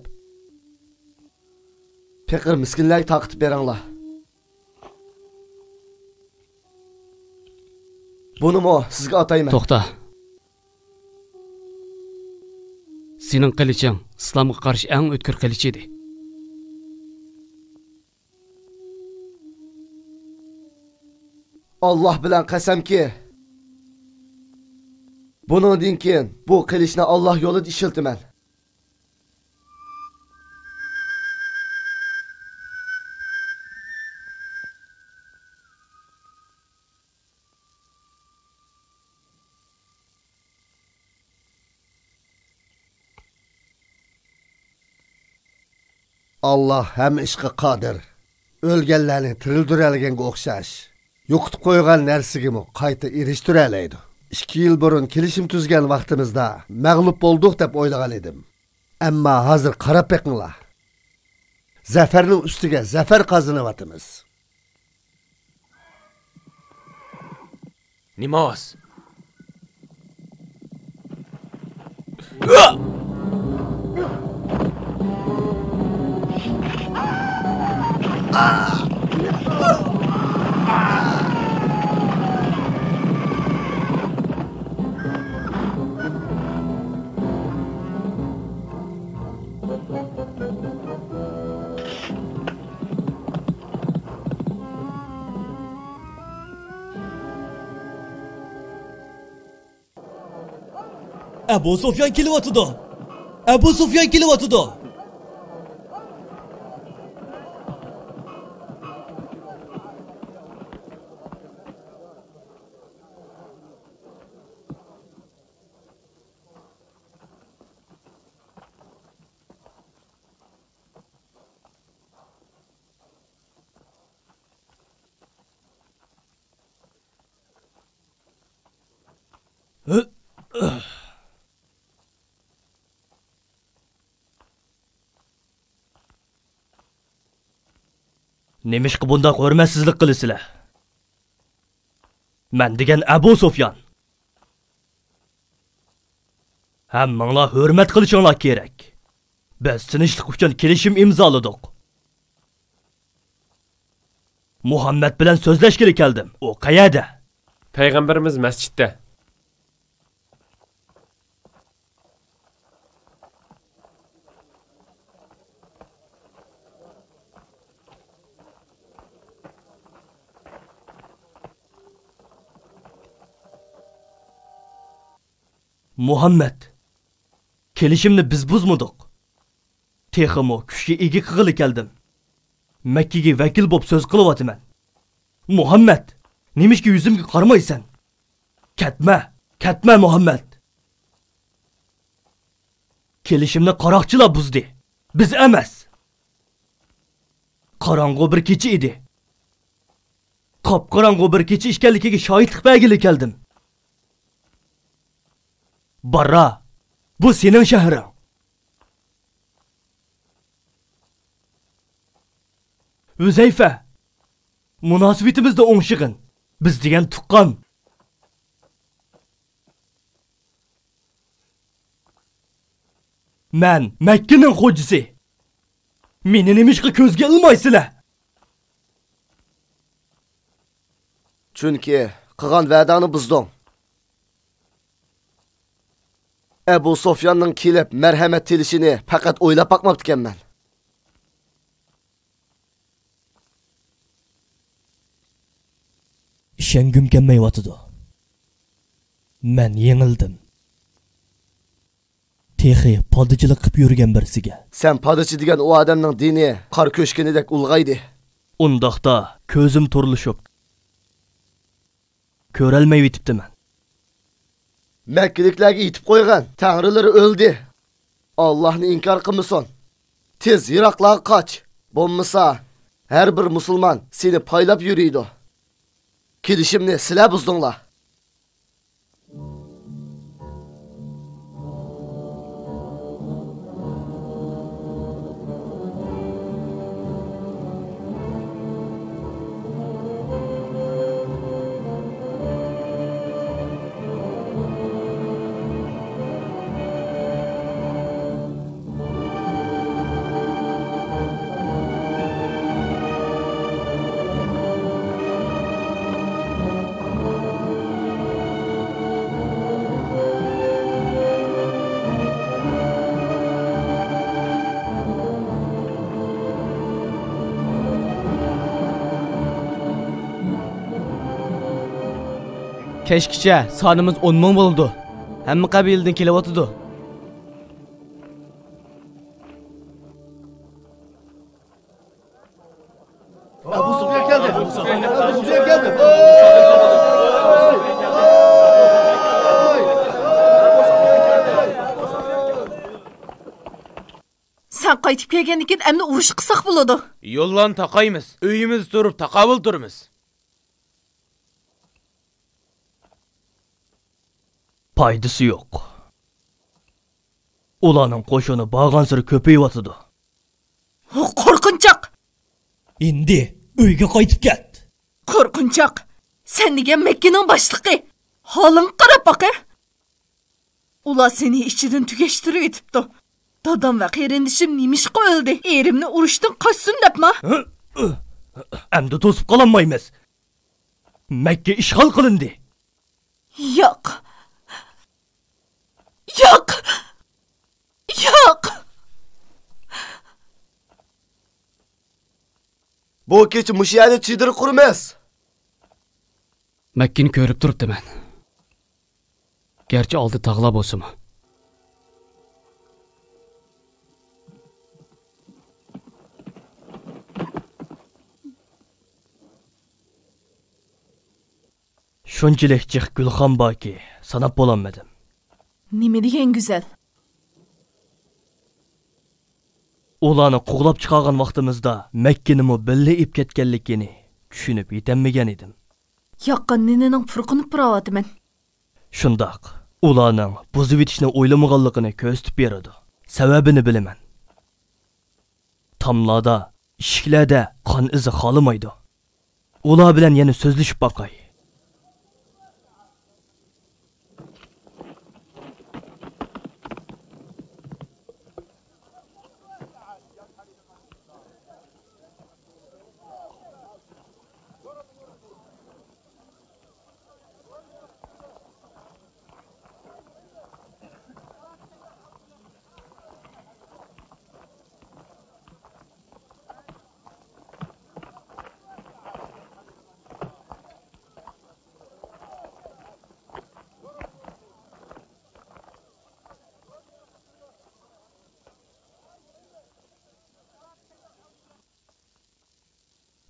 پېقىر مىسكىنلەرگە تارقىتىپ بېرىڭلار. بۇنىمۇ سىزگە ئاتايمەن. توختا. سېنىڭ قىلىچىڭ ئىسلامغا قارشى ئەڭ ئۆتكۈر قىلىچ ئىدى. ئاللاھ بىلەن قەسەمكى، بۇنىڭدىن كېيىن بۇ قىلىچنى ئاللاھ يولىدا ئىشلىتىمەن. ئاللاھ ھەممە ئىشقا قادىر. ئۆلگەنلەرنى تىرىلدۈرەلىگەنگە ئوخشاش، يوقىتىپ قويغان نەرسىگىمۇ قايتا ئېرىشتۈرەلەيدۇ. ئىككى يىل بۇرۇن كېلىشىم تۈزگەن ۋاقتىمىزدا مەغلۇپ بولدۇق دەپ ئويلىغان ئىدىم. ئەمما ھازىر قاراپ بېقىڭلار. زەفەرنىڭ ئۈستىگە زەفەر قازىنىۋاتىمىز. نېماس؟ ئەبۇ سۇفيان كېلىۋاتىدۇ! ئەبۇ سۇفيان كېلىۋاتىدۇ! نېمىشقا بۇنداق ھۆرمەتسىزلىك قىلىسىلەر؟ مەن دېگەن ئەبۇ سۇفيان. ھەممىڭلار ھۆرمەت قىلىشىڭلار كېرەك. بىز تىنچلىق ئۈچۈن كېلىشىم ئىمزالىدۇق. مۇھەممەد بىلەن سۆزلەشكىلى كەلدىم. ئۇ قەيەردە؟ پەيغەمبىرىمىز مەسچىتتە. مۇھەممەد، كېلىشىمنى بىز بۇزمىدۇق. تېخىمۇ كۈچكە ئىگە قىلغىلى كەلدىم. مەككىگە ۋەكىل بولۇپ سۆز قىلىۋاتىمەن. مۇھەممەد، نېمىشقا يۈزۈمگە قارىمايسەن؟ كەتمە، كەتمە، مۇھەممەد! كېلىشىمنى قاراقچىلار بۇزدى، بىز ئەمەس. قاراڭغۇ بىر كېچە ئىدى. قاپقاراڭغۇ بىر كېچە ئىكەنلىكىگە شاھىتلىق بەرگىلى كەلدىم. باررا، بۇ سېنىڭ شەھىرىڭ. ھۈزەيفە، مۇناسىۋىتىمىزدە ئوڭشىغىن. بىز دېگەن تۇغقان. مەن مەككىنىڭ خوجىسى. مېنى نېمىشقا كۆزگە ئىلمايسىلەر؟ چۈنكى قىلغان ۋەدەڭنى بۇزدۇڭ. ئەبۇ سۇفياننىڭ كېلىپ مەرھەمەت تىلىشىنى پەقەت ئويلاپ باقماپتىكەنمەن. ئىشەنگۈم كەلمەيۋاتىدۇ. مەن يېڭىلدىم. تېخى پادىچىلىق قىپ يۈرگەن بىرسىگە. سەن پادىچى دېگەن ئۇ ئادەمنىڭ دىنى قار كۆچكىنىدەك ئۇلغايدى. ئۇنداقتا كۆزۈم تورلىشىپ، كۆرەلمەيۋېتىپتىمەن. مەككىلىكلەرگە ئېيتىپ قويغىن، تەڭرىلىرى ئۆلدى. ئاللاھنى ئىنكار قىلمىسۇن. تېز يىراقلارغا قاچ. بولمىسا، ھەر بىر مۇسۇلمان سېنى پايلاپ يۈرىدۇ. كېلىشىمنى سىلەر بۇزدۇڭلار. كەچكىچە سانىمىز ئون مىڭ بولىدۇ. ھەممە قەبىلىدىن كېلىۋاتىدۇ. ئەبۇ سۇپيان كەلدى. ئەبۇ سۇپيان كەلدى. سەن قايتىپ كەلگەندىن كېيىن ئەمدى ئۇرۇش قىلساق بولىدۇ. يوللارنى تاقايمىز. ئۆيىمىزدە تۇرۇپ تاقاۋۇل تۇرىمىز. پايدىسى يوق. ئۇلارنىڭ قوشۇنى بارغانسېرى كۆپىيىۋاتىدۇ. قورقۇنچاق! ئىندى ئۆيگە قايتىپ كەت. قورقۇنچاق! سەن دېگەن مەككىنىڭ باشلىقى. ھالىڭغا قاراپ باقە. ئۇلار سېنى ئىچىدىن تۈگەشتۈرۈۋېتىپتۇ. دادام ۋە قېرىندىشىم نېمىشقا ئۆلدى؟ ئېرىمنى ئۇرۇشتىن قاچسۇن دەپما؟ ئەمدى توسۇپ قالالمايمىز. مەككە ئىشغال قىلىندى. ياق. ياق. ياق. بۇ كېچە مۇشۇ يەردە چېدىر قۇرىمىز. مەككىنى كۆرۈپ تۇرۇپتىمەن. گەرچە ئالدى تاغلار بولسىمۇ. شۇنچىلىك جىق گۈلخان باركى، ساناپ بولالمىدىم. نېمە دېگەن گۈزەل؟ ئۇلارنى قوغلاپ چىقارغان ۋاقتىمىزدا مەككىنىمۇ بىللە ئېلىپ كەتكەنلىكىنى چۈشىنىپ يېتەلمىگەن ئىدىم. ياققان نېنىنىڭ پۇرىقىنى پۇراۋاتىمەن. شۇنداق، ئۇلارنىڭ بۇزۇۋېتىشنى ئويلىمىغانلىقىنى كۆرسىتىپ بېرىدۇ. سەۋەبىنى بىلىمەن. تاملاردا، ئىشىكلەردە قان ئىزى خالىمايدۇ. ئۇلار بىلەن يەنە سۆزلىشىپ باقاي.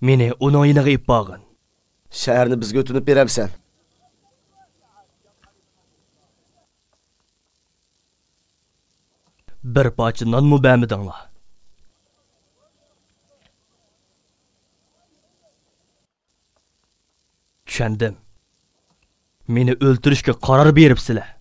مېنى ئۇنىڭ يېنىغا ئېلىپ بارغىن. شەھەرنى بىزگە ئۆتۈنۈپ بېرەمسەن؟ بىر پارچە نانمۇ بەرمىدىڭلار. چۈشەندىم. مېنى ئۆلتۈرۈشكە قارار بېرىپسىلەر.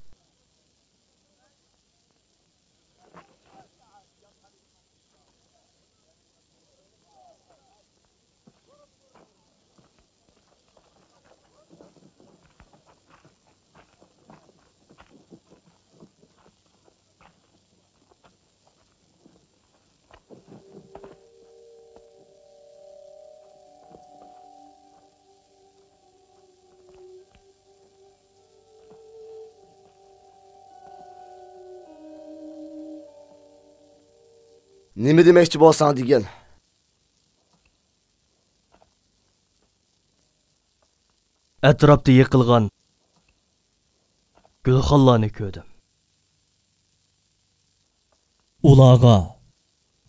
نېمە دېمەكچى بولساڭ دېگىن. ئەتراپتا يىقىلغان گۈلخانلارنى كۆردۈم. ئۇلارغا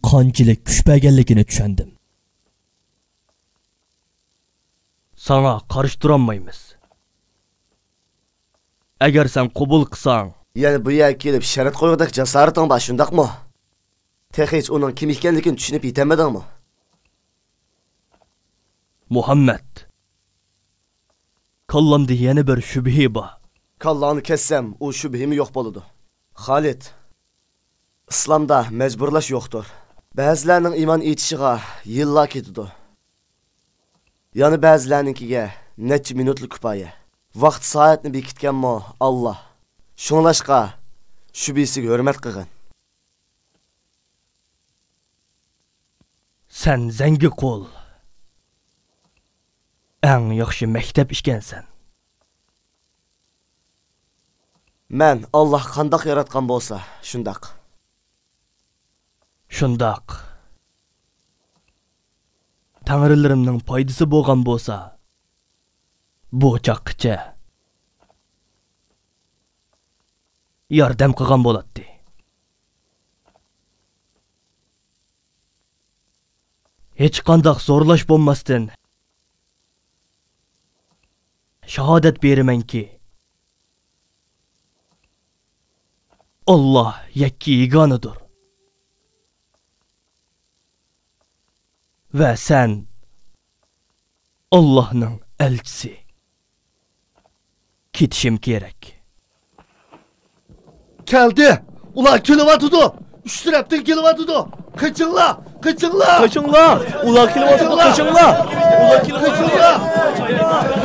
قانچىلىك كۈچ بەرگەنلىكىنى چۈشەندىم. ساڭا قارشى تۇرالمايمىز. ئەگەر سەن قوبۇل قىلساڭ. يەنە بۇ يەرگە كېلىپ شەرت قويغۇدەك جاسارىتىڭ بار، شۇنداقمۇ؟ تېخىچە ئۇنىڭ كىم ئىكەنلىكىنى چۈشىنىپ يېتەلمىدىڭمۇ؟ مۇھەممەد، كاللامدا يەنە بىر شۈبھە بار. كاللاڭنى كەسسەم، ئۇ شۈبھىمۇ يوق بولىدۇ. خالىد، ئىسلامدا مەجبۇرلاش يوقتۇر. بەزىلەرنىڭ ئىمان ئېيتىشىغا يىللار كېتىدۇ. يەنە بەزىلەرنىڭكىگە نەچچە مىنۇتلا كۇپايە. ۋاقىت سائەتنى بېكىتكەنمۇ ئاللا. شۇڭلاشقا، شۈبھىسىگە ھۆرمەت قىلغىن. سەن زەڭگى قول، ئەڭ ياخشى مەكتەپ ئىكەنسەن. مەن ئاللا قانداق ياراتقان بولسا، شۇنداق. شۇنداق. تەڭرىلىرىمنىڭ پايدىسى بولغان بولسا، بۇ چاغقىچە ياردەم قىلغان بولاتتى. ھېچقانداق زورلاش بولماستىن، شاھادەت بېرىمەنكى، ئاللا يەككە يېگانىدۇر. ۋە سەن ئاللانىڭ ئەلچىسى. كېتىشىم كېرەك. كەلدى! ئۇلار كېلىۋاتىدۇ! ئۈچ تەرەپتىن كېلىۋاتىدۇ! قېچىڭلار! قېچىڭلار! قېچىڭلار! ئۇلار كېلىۋاتىدۇ! قېچىڭلار! ئۇلار كېلىۋاتىدۇ! قېچىڭلار!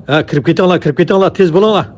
ھە، كىرىپ كېتىڭلار، كىرىپ كېتىڭلار، تېز بولۇڭلار.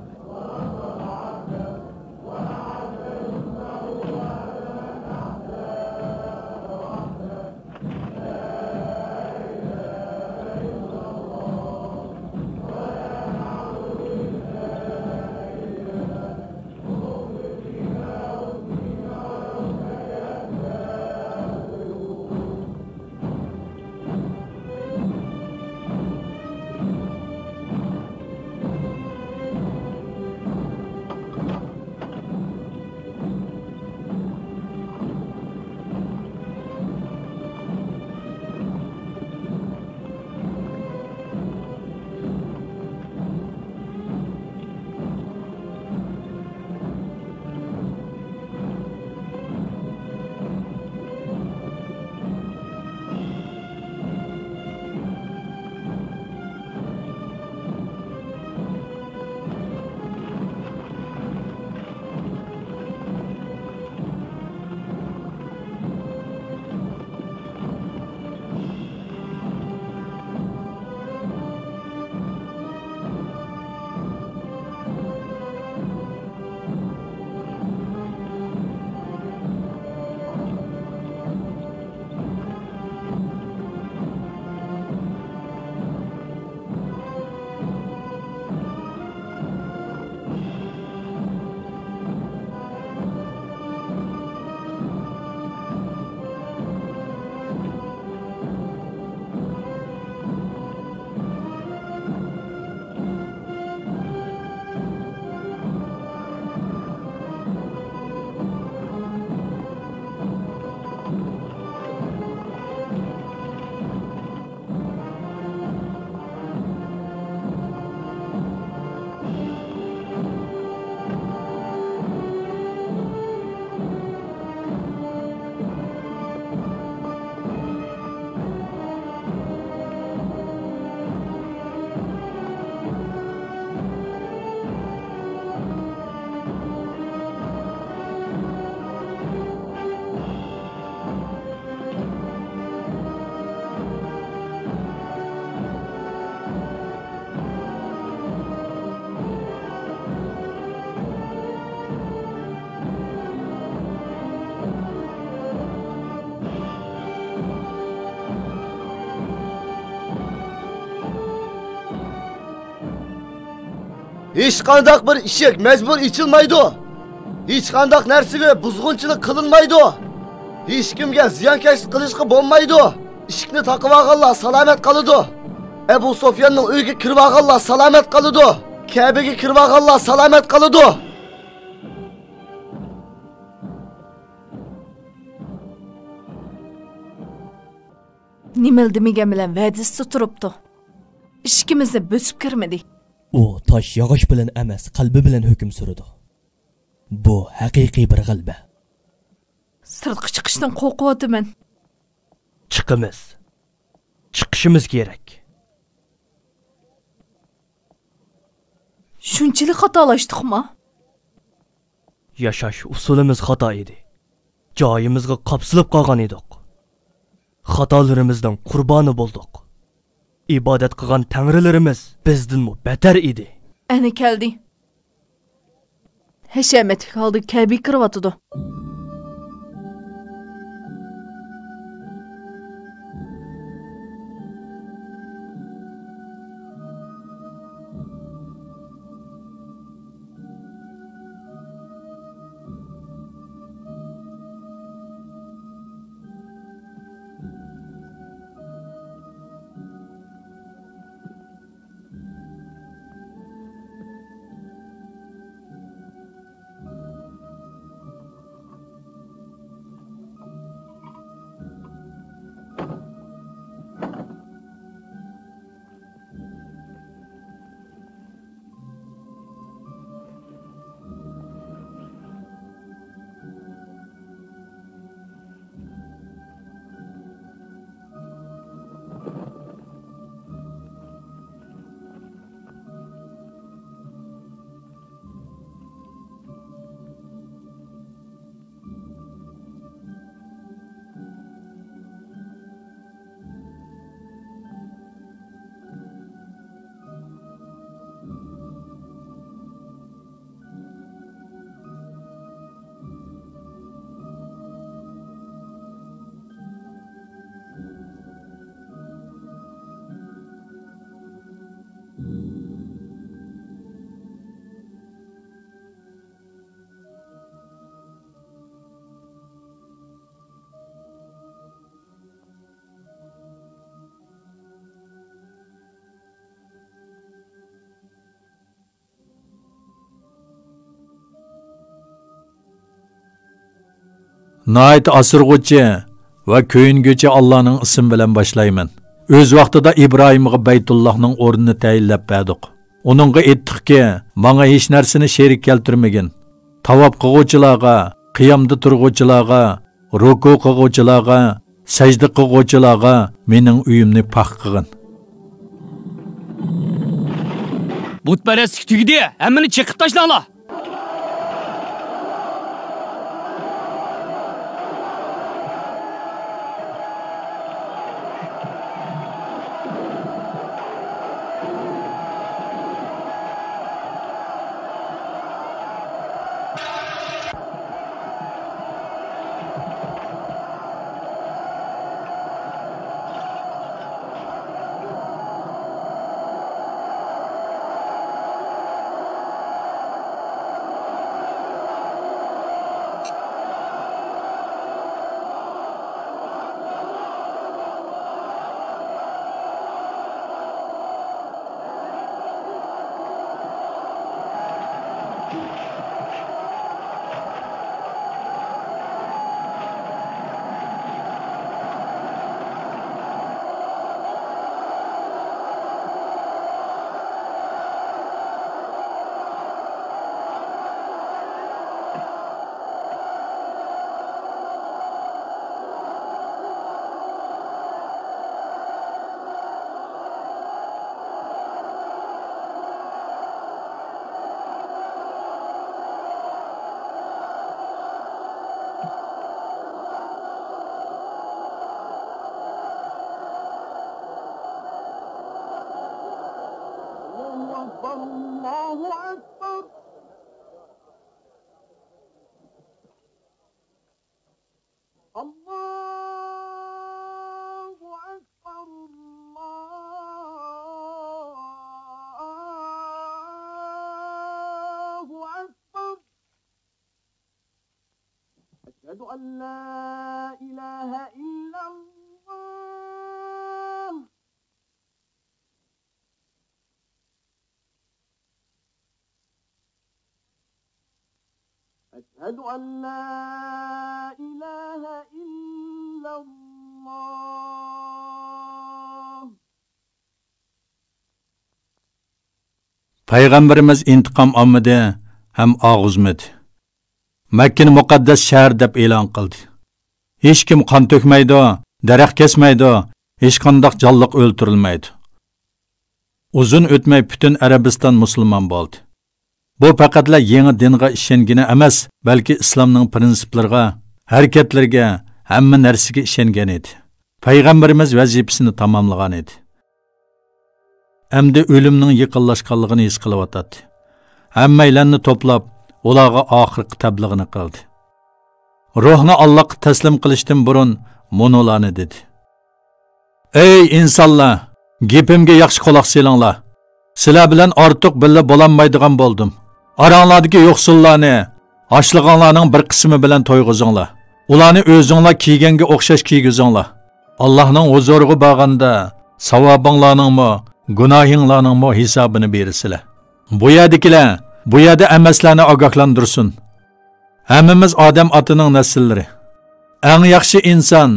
ھېچقانداق بىر ئىشىك مەجبۇر ئېچىلمايدۇ. ھېچقانداق نەرسىگە بۇزغۇنچىلىق قىلىنمايدۇ. ھېچكىمگە زىيانكەشلىك قىلىشقا بولمايدۇ. ئىشىكنى تاقىۋالغانلار سالامەت قالىدۇ. ئەبۇ سۇفياننىڭ ئۆيىگە كىرىۋالغانلار سالامەت قالىدۇ. كەبىگە كىرىۋالغانلار سالامەت قالىدۇ. نېمىلا دېمىگەن بىلەن ۋەدىسىدە تۇرۇپتۇ. ئىشىكىمىزنى بۆسۈپ كىرمىدى. ئۇ تاش ياغاچ بىلەن ئەمەس، قەلبى بىلەن ھۆكۈم سۈرىدۇ. بۇ ھەقىقىي بىر غەلىبە. سىرتقا چىقىشتىن قورقۇۋاتىمەن. چىقىمىز. چىقىشىمىز كېرەك. شۇنچىلىك خاتالاشتۇقما؟ ياشاش ئۇسۇلىمىز خاتا ئىدى. جايىمىزغا قاپسىلىپ قالغان ئىدۇق. خاتالىرىمىزنىڭ قۇربانى بولدۇق. ئىبادەت قىلغان تەڭرىلىرىمىز بىزدىنمۇ بەتەر ئىدى. ئەنە كەلدى. ھەشەمەتلىك ھالدا كەبىگە كىرىۋاتىدۇ. ناھايىتى ئاسرىغۇچى ۋە كۆيۈنگۈچى ئاللانىڭ ئىسمى بىلەن باشلايمەن. ئۆز ۋاقتىدا ئىبراھىمغا بەيتۇللاھنىڭ ئورنىنى تەيىنلەپ بەردۇق. ئۇنىڭغا ئېيتتۇقكى، ماڭا ھېچ نەرسىنى شېرىك كەلتۈرمىگىن. تاۋاپ قىلغۇچىلارغا، قىيامدا تۇرغۇچىلارغا، رۇكۇ قىلغۇچىلارغا، سەجدە قىلغۇچىلارغا مېنىڭ ئۆيۈمنى پاك قىلغىن. بۇتپەرەسلىك تۈگىدى، ھەممىنى چېقىپ تاشلاڭلار! الله أكبر، الله أكبر. الله أكبر، الله أن لا إله إلا الله. أشهد أن لا إله إلا الله. پەيغەمبىرىمىز ئىنتىقام ئالمىدى ھەم ئاغزىمىدى. مەككىنى مۇقەددەس شەھەر دەپ ئېلان قىلدى. ھېچكىم قان تۆكمەيدۇ، دەرەخ كەسمەيدۇ، ھېچقانداق جانلىق ئۆلتۈرۈلمەيدۇ. ئۇزۇن ئۆتمەي پۈتۈن ئەرەبىستان مۇسۇلمان بولدى. بۇ پەقەتلا يېڭى دىنغا ئىشەنگىنى ئەمەس، بەلكى ئىسلامنىڭ پىرىنسىپلىرىغا، ھەرىكەتلىرىگە، ھەممە نەرسىگە ئىشەنگەن ئىدى. پەيغەمبىرىمىز ۋەزىپىسىنى تاماملىغان ئىدى. ئەمدى ئۆلۈمنىڭ يېقىنلاشقانلىقىنى ھېس قىلىۋاتاتتى. ھەممەيلەننى توپلاپ، ئۇلارغا ئاخىرقى تەبلىغىنى قىلدى. روھنى ئاللاغا تەسلىم قىلىشتىن بۇرۇن مۇنۇلارنى دېدى: ئەي ئىنسانلار، گېپىمگە ياخشى قۇلاق سېلىڭلار. سىلەر بىلەن ئارتۇق بىللە بولالمايدىغان بولدۇم. ئاراڭلاردىكى يوقسۇللارنى ئاشلىقىڭلارنىڭ بىر قىسمى بىلەن تويغۇزۇڭلار. ئۇلارنى ئۆزۈڭلار كىيگەنگە ئوخشاش كىيگۈزۈڭلار. ئاللاھنىڭ ھۇزۇرىغا بارغاندا، ساۋابىڭلارنىڭمۇ، گۇناھىڭلارنىڭمۇ ھېسابىنى بېرىسىلەر. بۇ يەردىكىلەر بۇ يەردە ئەمەسلەرنى ئاگاھلاندۇرسۇن. ھەممىمىز ئادەم ئاتىنىڭ نەسىللىرى. ئەڭ ياخشى ئىنسان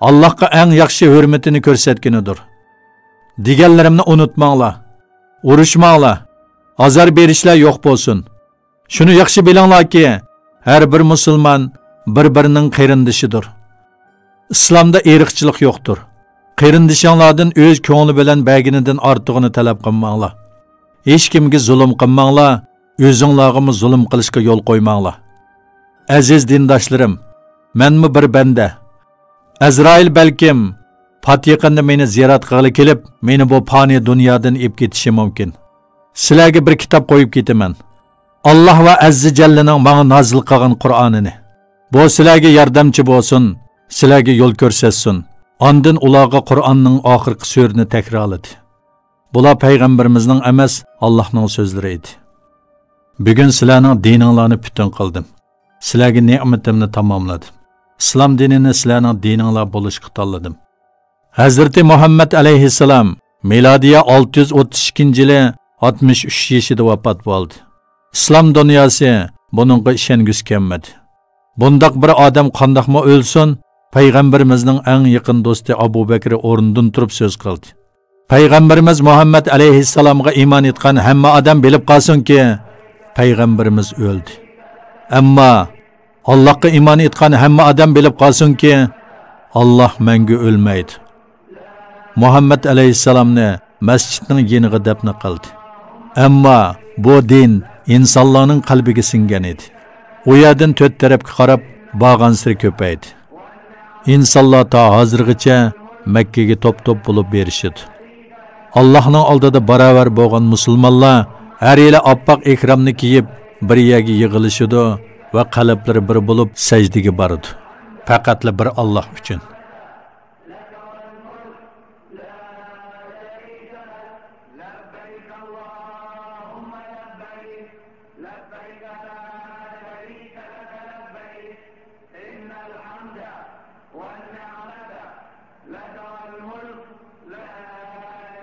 ئاللاھقا ئەڭ ياخشى ھۆرمىتىنى كۆرسەتكىنىدۇر. دېگەنلىرىمنى ئۇنتۇماڭلار. ئۇرۇشماڭلار. ئازار بېرىشلەر يوق بولسۇن. شۇنى ياخشى بىلىڭلاركى، ھەر بىر مۇسۇلمان بىر-بىرىنىڭ قېرىندىشىدۇر. ئىسلامدا ئىرقچىلىق يوقتۇر. قېرىندىشىڭلاردىن ئۆز كۆڭلى بىلەن بەرگىنىدىن ئارتۇقىنى تەلەپ قىلماڭلار. ھېچكىمگە زۇلۇم قىلماڭلار، ئۆزۈڭلارغىمۇ زۇلۇم قىلىشقا يول قويماڭلار. ئەزىز دىنداشلىرىم، مەنمۇ بىر بەندە. ئەزرائىل بەلكىم پات يېقىندا مېنى زىيارەت قىلغىلى كېلىپ، مېنى بۇ پانىي دۇنيادىن ئېلىپ كېتىشى مۇمكىن. سىلەرگە بىر كىتاب قويۇپ كېتىمەن. ئاللاھ ۋە ئەززە جەللىنىڭ ماڭا نازىل قىلغان قۇرئانىنى. بۇ سىلەرگە ياردەمچى بولسۇن، سىلەرگە يول كۆرسەتسۇن. ئاندىن ئۇلارغا قۇرئاننىڭ ئاخىرقى سۈرىنى تەكرارلىدى. بۇلار پەيغەمبىرىمىزنىڭ ئەمەس، ئاللاھنىڭ سۆزلىرى ئىدى. بۈگۈن سىلەرنىڭ دىنىڭلارنى پۈتۈن قىلدىم. سىلەرگە نېمىتىمنى تاماملىدىم. ئىسلام دىنىنى سىلەرنىڭ دىنىڭلار بولۇشقا تاللىدىم. ھەزرىتى مۇھەممەد ئەلەيھىسسالام مىلادىيە ئالتە يۈز ئوتتۇز ئىككىنچى يىلى ئاتمىش ئۈچ يېشىدا ۋاپات بولدى. ئىسلام دۇنياسى بۇنىڭغا ئىشەنگۈسى كەلمىدى. بۇنداق بىر ئادەم قانداقمۇ ئۆلسۇن؟ پەيغەمبىرىمىزنىڭ ئەڭ يېقىن دوستى ئەبۇ بەكرى ئورنىدىن تۇرۇپ سۆز قىلدى. پەيغەمبىرىمىز مۇھەممەد ئەلەيھىسسالامغا ئىمان ئېيتقان ھەممە ئادەم بىلىپ قالسۇنكى، پەيغەمبىرىمىز ئۆلدى. ئەمما ئاللاھقا ئىمان ئېيتقان ھەممە ئادەم بىلىپ قالسۇنكى، ئاللاھ مەڭگۈ ئۆلمەيدۇ. مۇھەممەد ئەلەيھىسسالامنى مەسچىتنىڭ يېنىغا دەپنە قىلدى. ئەمما بۇ دىن ئىنسانلارنىڭ قەلبىگە سىڭگەن ئىدى. ئۇ يەردىن تۆت تەرەپكە قاراپ بارغانسېرى كۆپەيدى. ئىنسانلار تا ھازىرغىچە مەككىگە توپ-توپ بولۇپ بېرىشىدۇ. ئاللاھنىڭ ئالدىدا باراۋەر بولغان مۇسۇلمانلار ھەر يىلى ئاپئاق ئېھرامنى كىيىپ، بىر يەرگە يىغىلىشىدۇ ۋە قەلبلىرى بىر بولۇپ سەجدىگە بارىدۇ. پەقەتلا بىر ئاللاھ ئۈچۈن. لك الملك، لا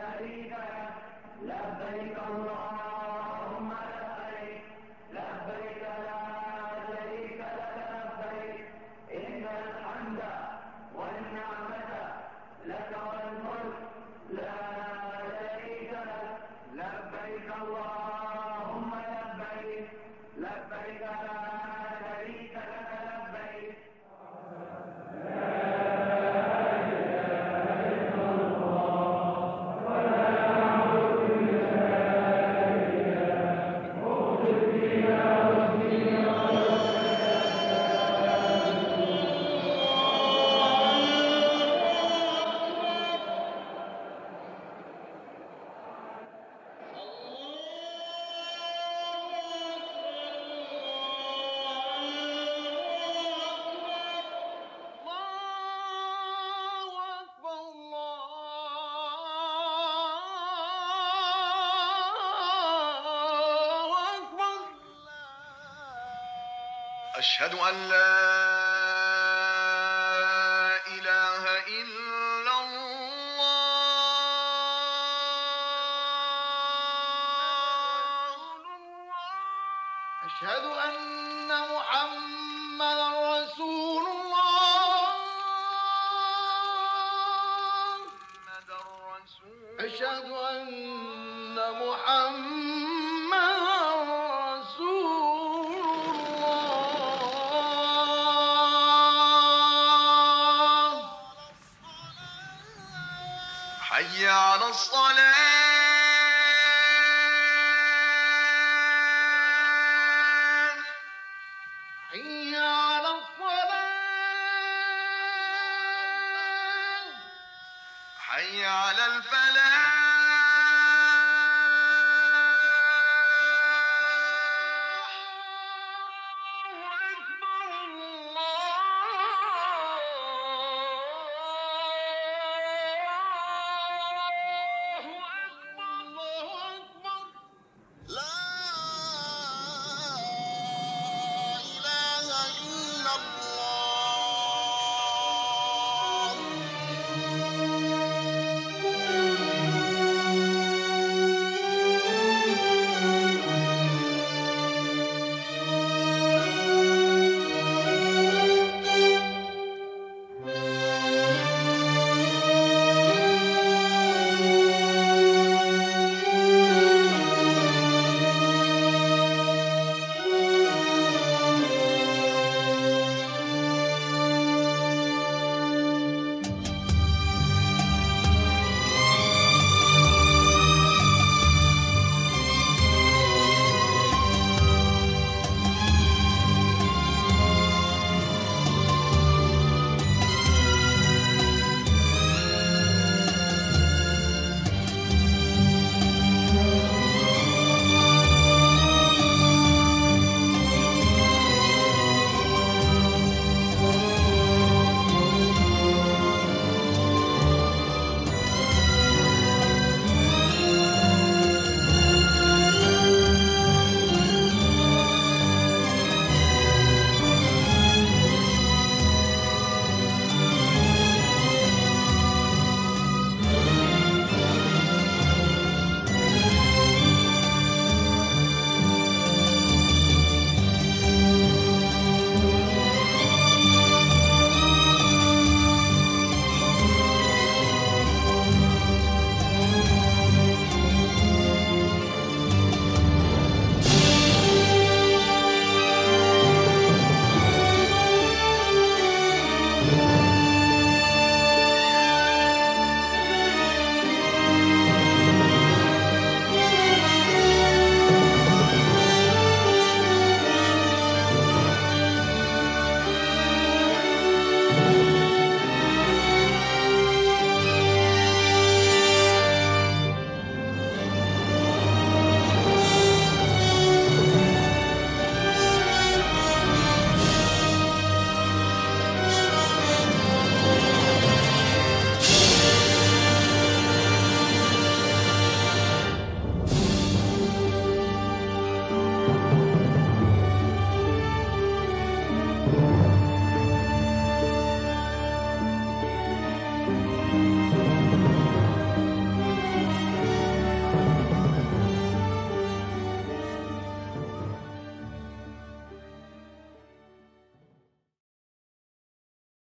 شريك لك، لبيك اللهم لبيك، لبيك لا شريك لك لبيك، إن الحمد والنعمة لك والملك، لا شريك لك، لبيك اللهم لبيك، لبيك لا شريك لك لبيك. أشهد أن لا أشهد أن محمدا رسول الله. أشهد أن محمدا رسول الله. حي على الصلاة. حي على الصلاة. حي على الفلاح.